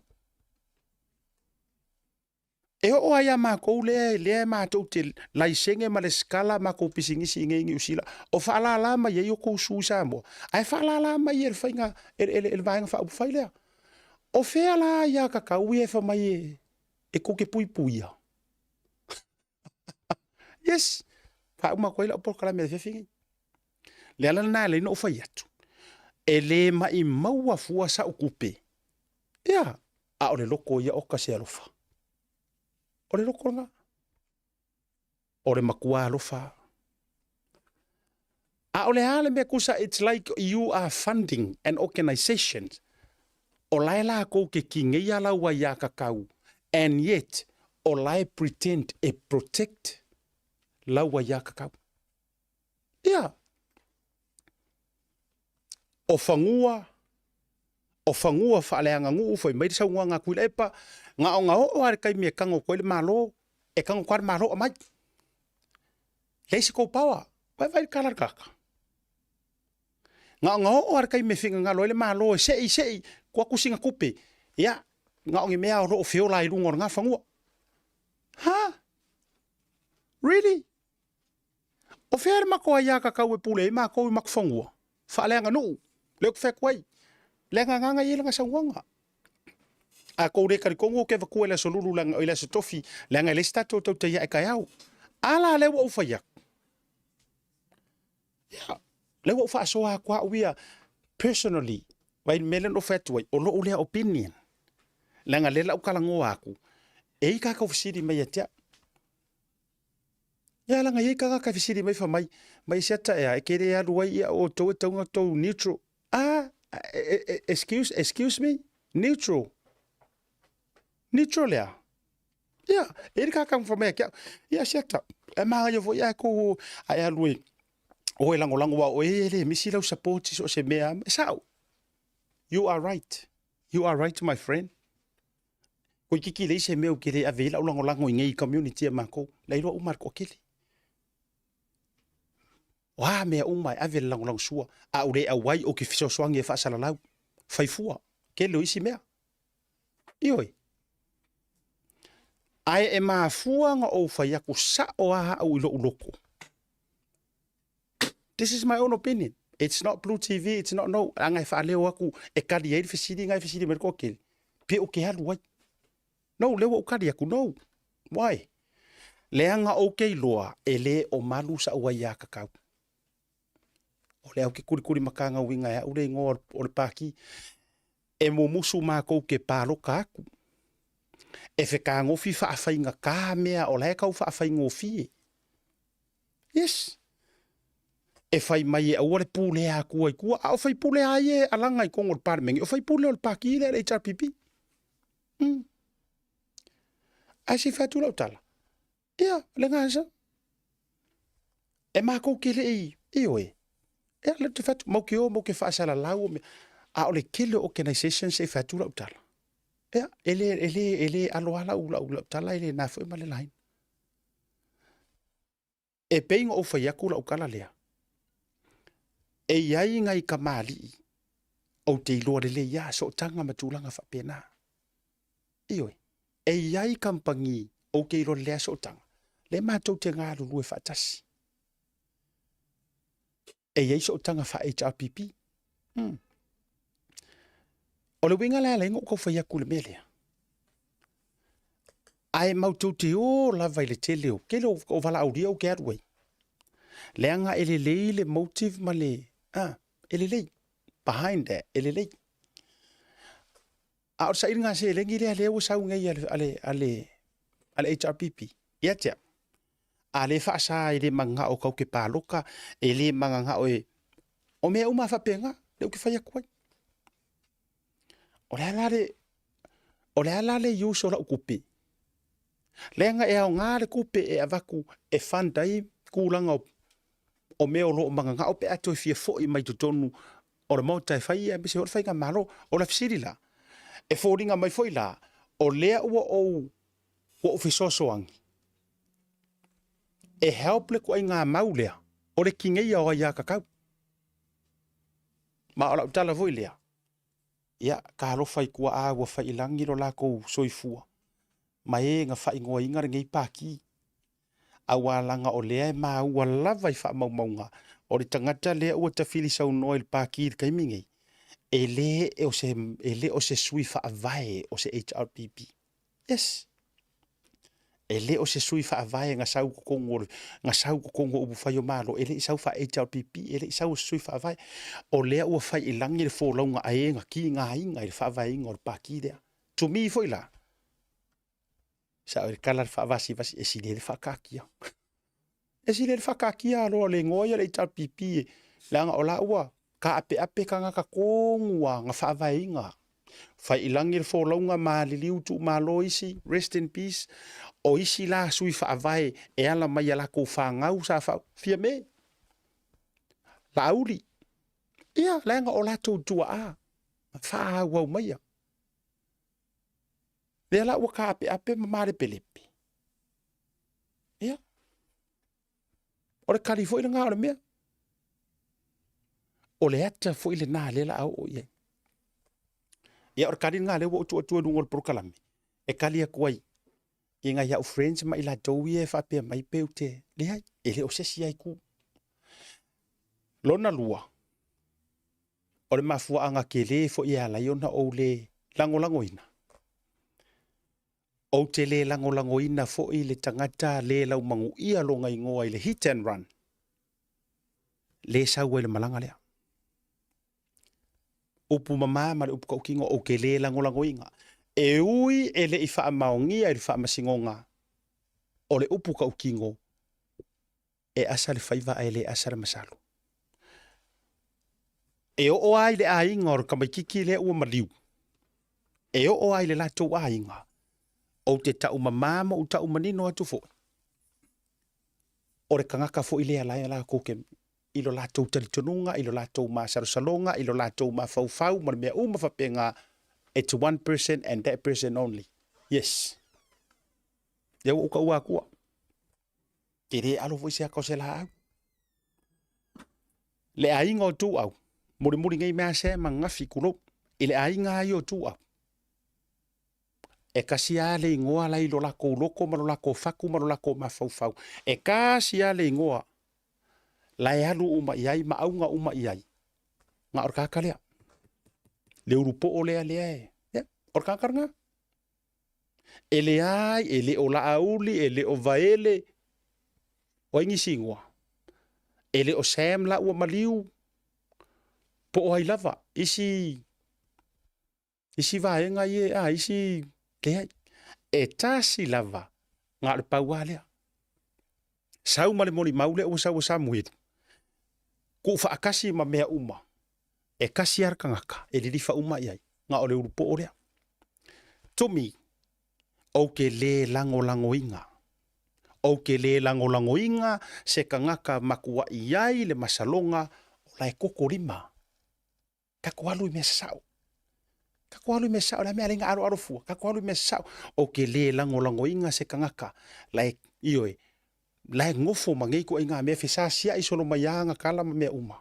E oo lava ia matou lea, lea matou te laisene ma lesitala matou pisinisi i nei i Niu Sila, o faalala mai ai outou su i Samoa, ae faalala mai e le faiga, e, e, e le Vaega Faaupufai lea. O fea la aiākakau ia e fai mai e, e tou te puipuia? Yes, faauma atu ai lau polokalame i le afiafi lenei. Le ala lena e ala ai ona ou fai atu, e le maimaua fua sau tupe, ia, a o le loko ia oka se alofa. O le loko lena. O le matua alofa. A o le a le mea kusa, it's like you are funding an organization o la e lakou ke kigeia lau aiākakau and yet o la e pretend e protect lau aiākakau. Ia. O fanua, o fanua faaleaganuu fai mai le saunoaga a Tuilaepa, na ona oo lava i le taimi e tago atu ai le Malo, e tago atu lava le Malo aumai. Leai se tou power. Vaai le tala a le tagata. Na ona oo lava i le taimi e finagalo ai le Malo e sei sei, tuu atu sina tupe, ia, na o ni mea o lo o feola ai i luga o lena fanua. Ha? Really? O fea le matou aiākakau e pule ai matou i matou fanua? Faaleaganuu, lea ou te fai atu ai. Leaga agaga i ai lana saunoaga. A kou le talitonu ou te avatua i le aso lulu leaga i le aso tofi, leaga e leai se tatou tautai ae taeao. A la lea ua ou fai atu. Ia, lea ua ou faasoa atu au ia personally, vai le mea lea na ou fai atu ai, o lou lea opinion. Leaga lea la ou talanoa atu, e i tatou fesili mai ia te au. Ia leaga e i ai tagata e fesili mai fai mai, mai se ata ea e ke le alu ai ia outou e tatau ona outou neutral. Ah, excuse, excuse me, neutral. Neutral lea. Ia, e i ai le tagata fai mai ia te au, ia se ata, e manaia foi ae kou ae alu e oe lagolago aua o oe e le misi lau support i so o se mea. E sao. You are right. You are right my friend. Toeitiiti leai se mea ou te le ave ai lau lagolago i nei community a matou, la iloa uma e le toatele. O a mea uma e ave le lagolago sua, a ou le auai ou te fesoasoani e faasalalau, fai fua, tele o isi mea. Ioe. Ae e mafua ona ou fai atu sao lava au i lou loto. This is my own opinion. It's not Blue TV, it's not no. Leaga e faaleo atu e tali ai le fesili na e fesili mai le toatele. Pe ou te alu ai. No, lea ua ou tali atu, no. Why? Leaga ou te iloa e le o malu sa'u aiākakau. O lea ou te kulikuli matagauina e a'u le igoa o le Pākī. E mumusu makou ke pāloka aku. E fekagofi faafaigata mea o la e tau faafaigofie. Yes. E fai mai e aua le pulea atua i tua, a o faipule a ia e alaga i totonu o le Palemene, o faipule o le Pākī lea le HRPP. Mm. Ae se i fai atu lau tala, ia, le gasa, e matou te le i, Ioe. Ia, lea ou te fai atu, matou te o matou te faasalalau o mea, a o le tele o organizations se i fai atu lau tala. Ia, e le, e le, e le alo lava lau, lau, lau tala, e le na foi ma le laina. E pei ona ou fai atu lau tala lea, e i ai nai kamali'i ou te iloa lelei lava sootaga ma tulaga faapena. Ioe, e i ai kamupani ou te iloa lelei lava sootaga, lea matou te galulue faatasi. E i ai sootaga faa-HRPP. Hmm. O le uiga la e ala ai ona ou tau fai atu i le mea lea, ae matou te o lava i le tele o, tele o valaaulia ou te alu ai, leaga e lelei le motive ma le, ah, e lelei, behind that, e lelei. A o le sailiga seleni lea lea ua sau nei a le, a le, a le, a le HRPP, ia te au, a le faasa e le mananao tau te palota, e le mananao e, o mea uma faapena, lea ou te fai atu ai. O le a la le, o le a la le use o lau tupe? Leaga e aoga le tupe e avatu e fund ai tulaga o, o mea o lo o mananao pe a toe fia foi mai totonu o le Maota e fai aemaise foi le faigamalo. O le fesili la, e foliga mai foi la, o lea ua ou, ua ou fesoasoani e help le ituaiga mau lea o le tineia o aiatatau. Ma o lau tala foi lea, ia, talofa i tuaa ua fai i lagi lo latou soifua ma e na faaigoaina lenei Pati, aua laga o lea e maua lava i faamaumauga o le tagata lea ua tafili saunoa i le Pati i le taimi nei, e le o se, e le o se sui faavae o se HRPP. Yes. E le o se sui faavae na sau totonu o le, na sau totonu o upufai o Malo, e le i sau faa-HRPP, e le i sau o se sui faavae. O lea ua fai i lagi le folauga a e na tigaina i le faavaeina o le Pati lea. To me foi la, sa o le tala le faavasivasi, e sili ai le faakaatia. E sili ai le faakaatia loa le igoa ia o le HRPP, leaga o la ua taapeape tagata tonu a na faavaeina. Fai i lagi le folauga maliliu tuumalo isi, rest in peace. O isi la sui faavae e ala mai ia latou fanau sa fa, Fiame, Laauli, ia, leaga o latou tuaa na faaauau maia. Lea la ua taapeape ma malepelepe. Ia, o le kali foi lena o le mea. O le ata foi lena lea la a oo i ai. Ia, o le kali lena lea ua ou tuu atu i luga o le polokalame, e kali atu ai i nai au friends ma i latou ia e faapea mai pe ou te, leai, e le o se isi lava itu. Lona lua, o le mafuaaga tele foi e ala ai ona ou le lagolagoina, ou te le lagolagoina foi le tagata le laumanuia lona igoa i le hit and run, le sau ai le malaga lea. Upu mama ma le upu tautino, ou te le lagolagoina. E ui e le i faamaonia i le faamasinoga, o le upu tautino, e asa le faiva ae le asa le masalo. E oo lava i le aiga o le tamaititi lea ua maliu, e oo lava i le latou aiga, ou te tau mama ma ou tau manino atu foi, o le tagata foi lea la e latou te i lo latou talitonuga, i lo latou masalosaloga, i lo latou mafaufau ma le mea uma faapena, it's one person and that person only. Yes. Lea ua ou taua atua. Ke le alo foi se ata o se laau. Le aiga o Tuau, mulimuli nei mea se ma gafi kulou, i le aiga ai o Tuau. E kasi a le ingoa la i lo lakou loko ma lo lakou fatu ma lo lakou mafaufau. E kasi a le ingoa la e alu uma i ai ma auga uma i ai. Na o le kaka lea. Le ulu poo lea lea e. Yeah, o le kaka lena. E leai, e le o Laauli, e le o Vaele, o ai nisi igoa? E le o Sam la ua maliu, po o ai lava, isi, isi vaega ia, a, isi, leai. E tasi lava, na o le pau lava lea. Sau ma le molimau lea ua sau e Samuelu, tuufaatasi ma mea uma, e kasi lava le tagata e lilifa uma i ai, na o le ulupoo lea. To me, ou te le lagolagoina. Ou te le lagolagoina se tagata makuaʻi ai le masaloga o la e koko lima. Tatou alu i mea sasao. Tatou alu i mea sasao, o le a mea alai aloalo fua. Tatou alu i mea sasao. Ou te le lagolagoina se tagata la e, ioe, la e nofo ma nei ituaiga mea fesasiai solo mai a ana tala ma mea uma.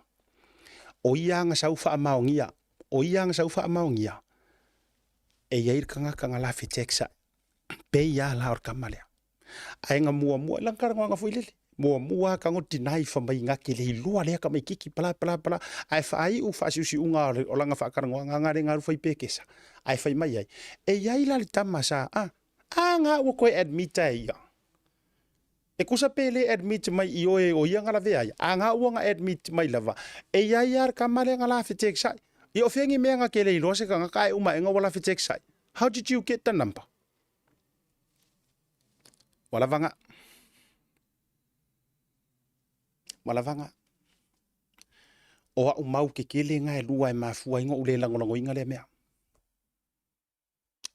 O ia ana sau faamaonia, o ia ana sau faamaonia, e i ai le tagata na lafe tax ai. Pei lava la o le tama lea. Ae na muamua, lana talanoaga foi lele, muamua lava tago deny fai mai na te le iloa lea tamaititi bla bla bla, ae faaiu faasiusiuga o lana faatalanoaga na le na alu fai pekesa, ae fai mai ai, e i ai la le tama sa, a, a na ua toe admit e ia. E tusa pe le admit mai i oe o ia na lavea ai, a na ua na admit mai lava, e i ai lava le tama lea na lafe teksai. Ia o fea ni mea na te le iloa se tagata ae uma aega ua lafe teksai. How did you get the number? Ua lava nga. Ua lava nga. O au mau kekele nga e lua e mafua ai ngoʻu le lagolagoina lea mea.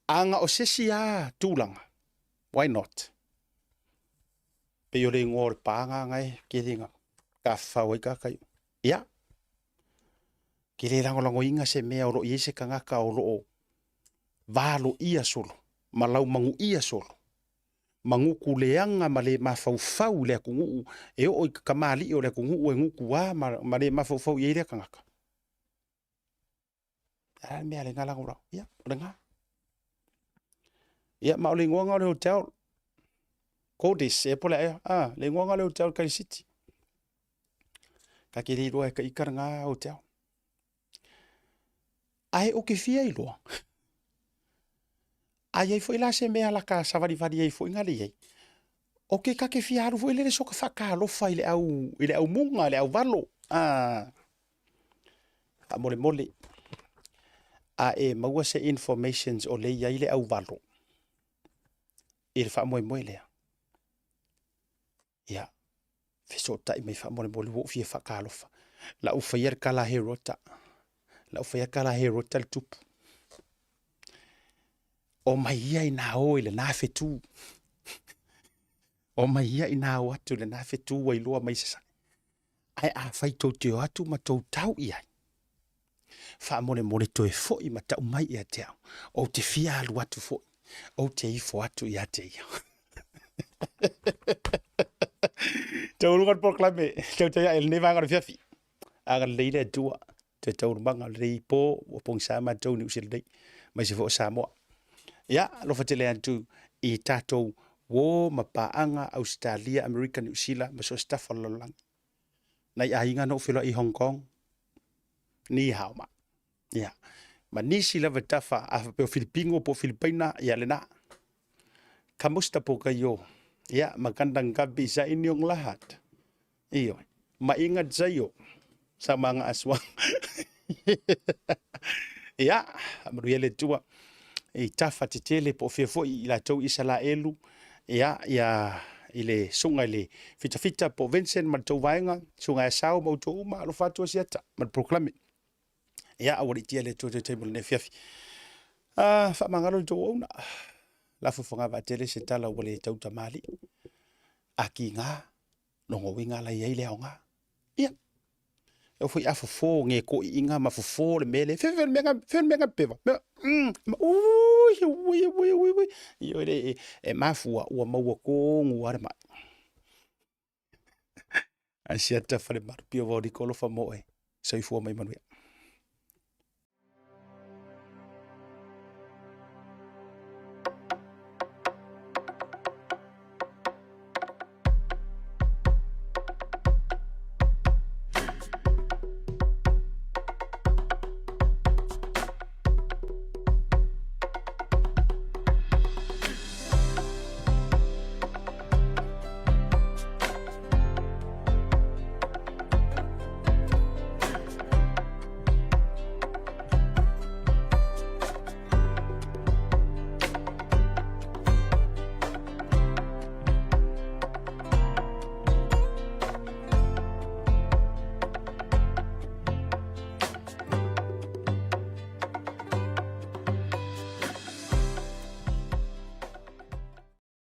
A na o se isi a tulaga, why not? Pei o le igoa o le pāga nga e kele nga tafafao ai kaka i. Ia, ke le lagolagoina se mea o lo o i ai se tagata o lo o valoia solo, ma laumanuia solo, ma gutu leaga ma le mafaufau i le atunuu, e oo i kamali'i o le atunuu e gutu a ma le mafaufau i ai lea tagata. O le a le mea a le lagolago? Ia, o lena. Ia, ma o le igoa lena o le hotel. Codis, e po le aia. Ah, le igoa lena o le hotel Kaili City. Ka ke le iloa e ka ika lena hotel. Ae ou te fia iloa. A i ai foi la se mea laka savalivali ai foi na le i ai. O ke ka ke fia alu foi lele soka faatalofa i le au i le aumuga, i le auvalo. Ah, faamolemole. A e maua se informations o le i ai le auvalo i le faamoemoe lea. Ia, fesootai mai faamolemole ua ou fia faatalofa. La ou faia le tala a Herota. La ou faia le tala a Herota le tupu. O mai ia ina o i lena fetu. O mai ia ina o atu i lena fetu ua iloa mai sasae. Ae afai tou te o atu ma tou tau i ai, faamolemole toe foi ma tau mai ia te au, ou te fia alu atu foi, ou te ifo atu ia te ia. Taualuga le polokalame, tautai ae lenei vaega o le afiafi. Agalelei le Atua, toe taualumaga o lenei po ua pogisa matou i Niu Sila nei, aemaise foi o Samoa. Ia, alofa tele atu i tatou uo ma paaga Ausetalia, Amerika, Niu Sila ma so o se tafa o le lalolagi. Nai aiga na ou feiloai i Hong Kong, ni hao ma. Ia, ma nisi lava tafa, a faapea o Filipino po o Filipaina, ia lena. Kamusta po kayo? Ia, magandang gabi sa inyong lahat. Ioe. Maingat sa'yo sa mga aswang. Ia, manuia le Atua i tafa tetele po o fea foi i latou Isalaelu, ia, ia i le susuga i le Fitafita po o Vincent ma le tou vaega, susuga ia Sao ma outou uma, alofa atu Asiata ma le polokalame. Ia, aua le itia le Atua toe taimi o lenei afiafi. Ah, faamagalo le tou auauna. Lafo i fogavaatele se tala ua le tautamalii. A kiga, lona uiga la i ai le aoga. Ia, e oo foi a fofo nge koiiga ma fofo le mea lea, fe fe le mea nga, fe le mea nga pewa. Mea, mm, ma, ui, ui, ui, ui, ui. Ioe le, e, e mafua ua maua tonu lava le mai. Asiata Falemalu, Pio Vaoliko, alofa mo oe. Soifua mai manuia.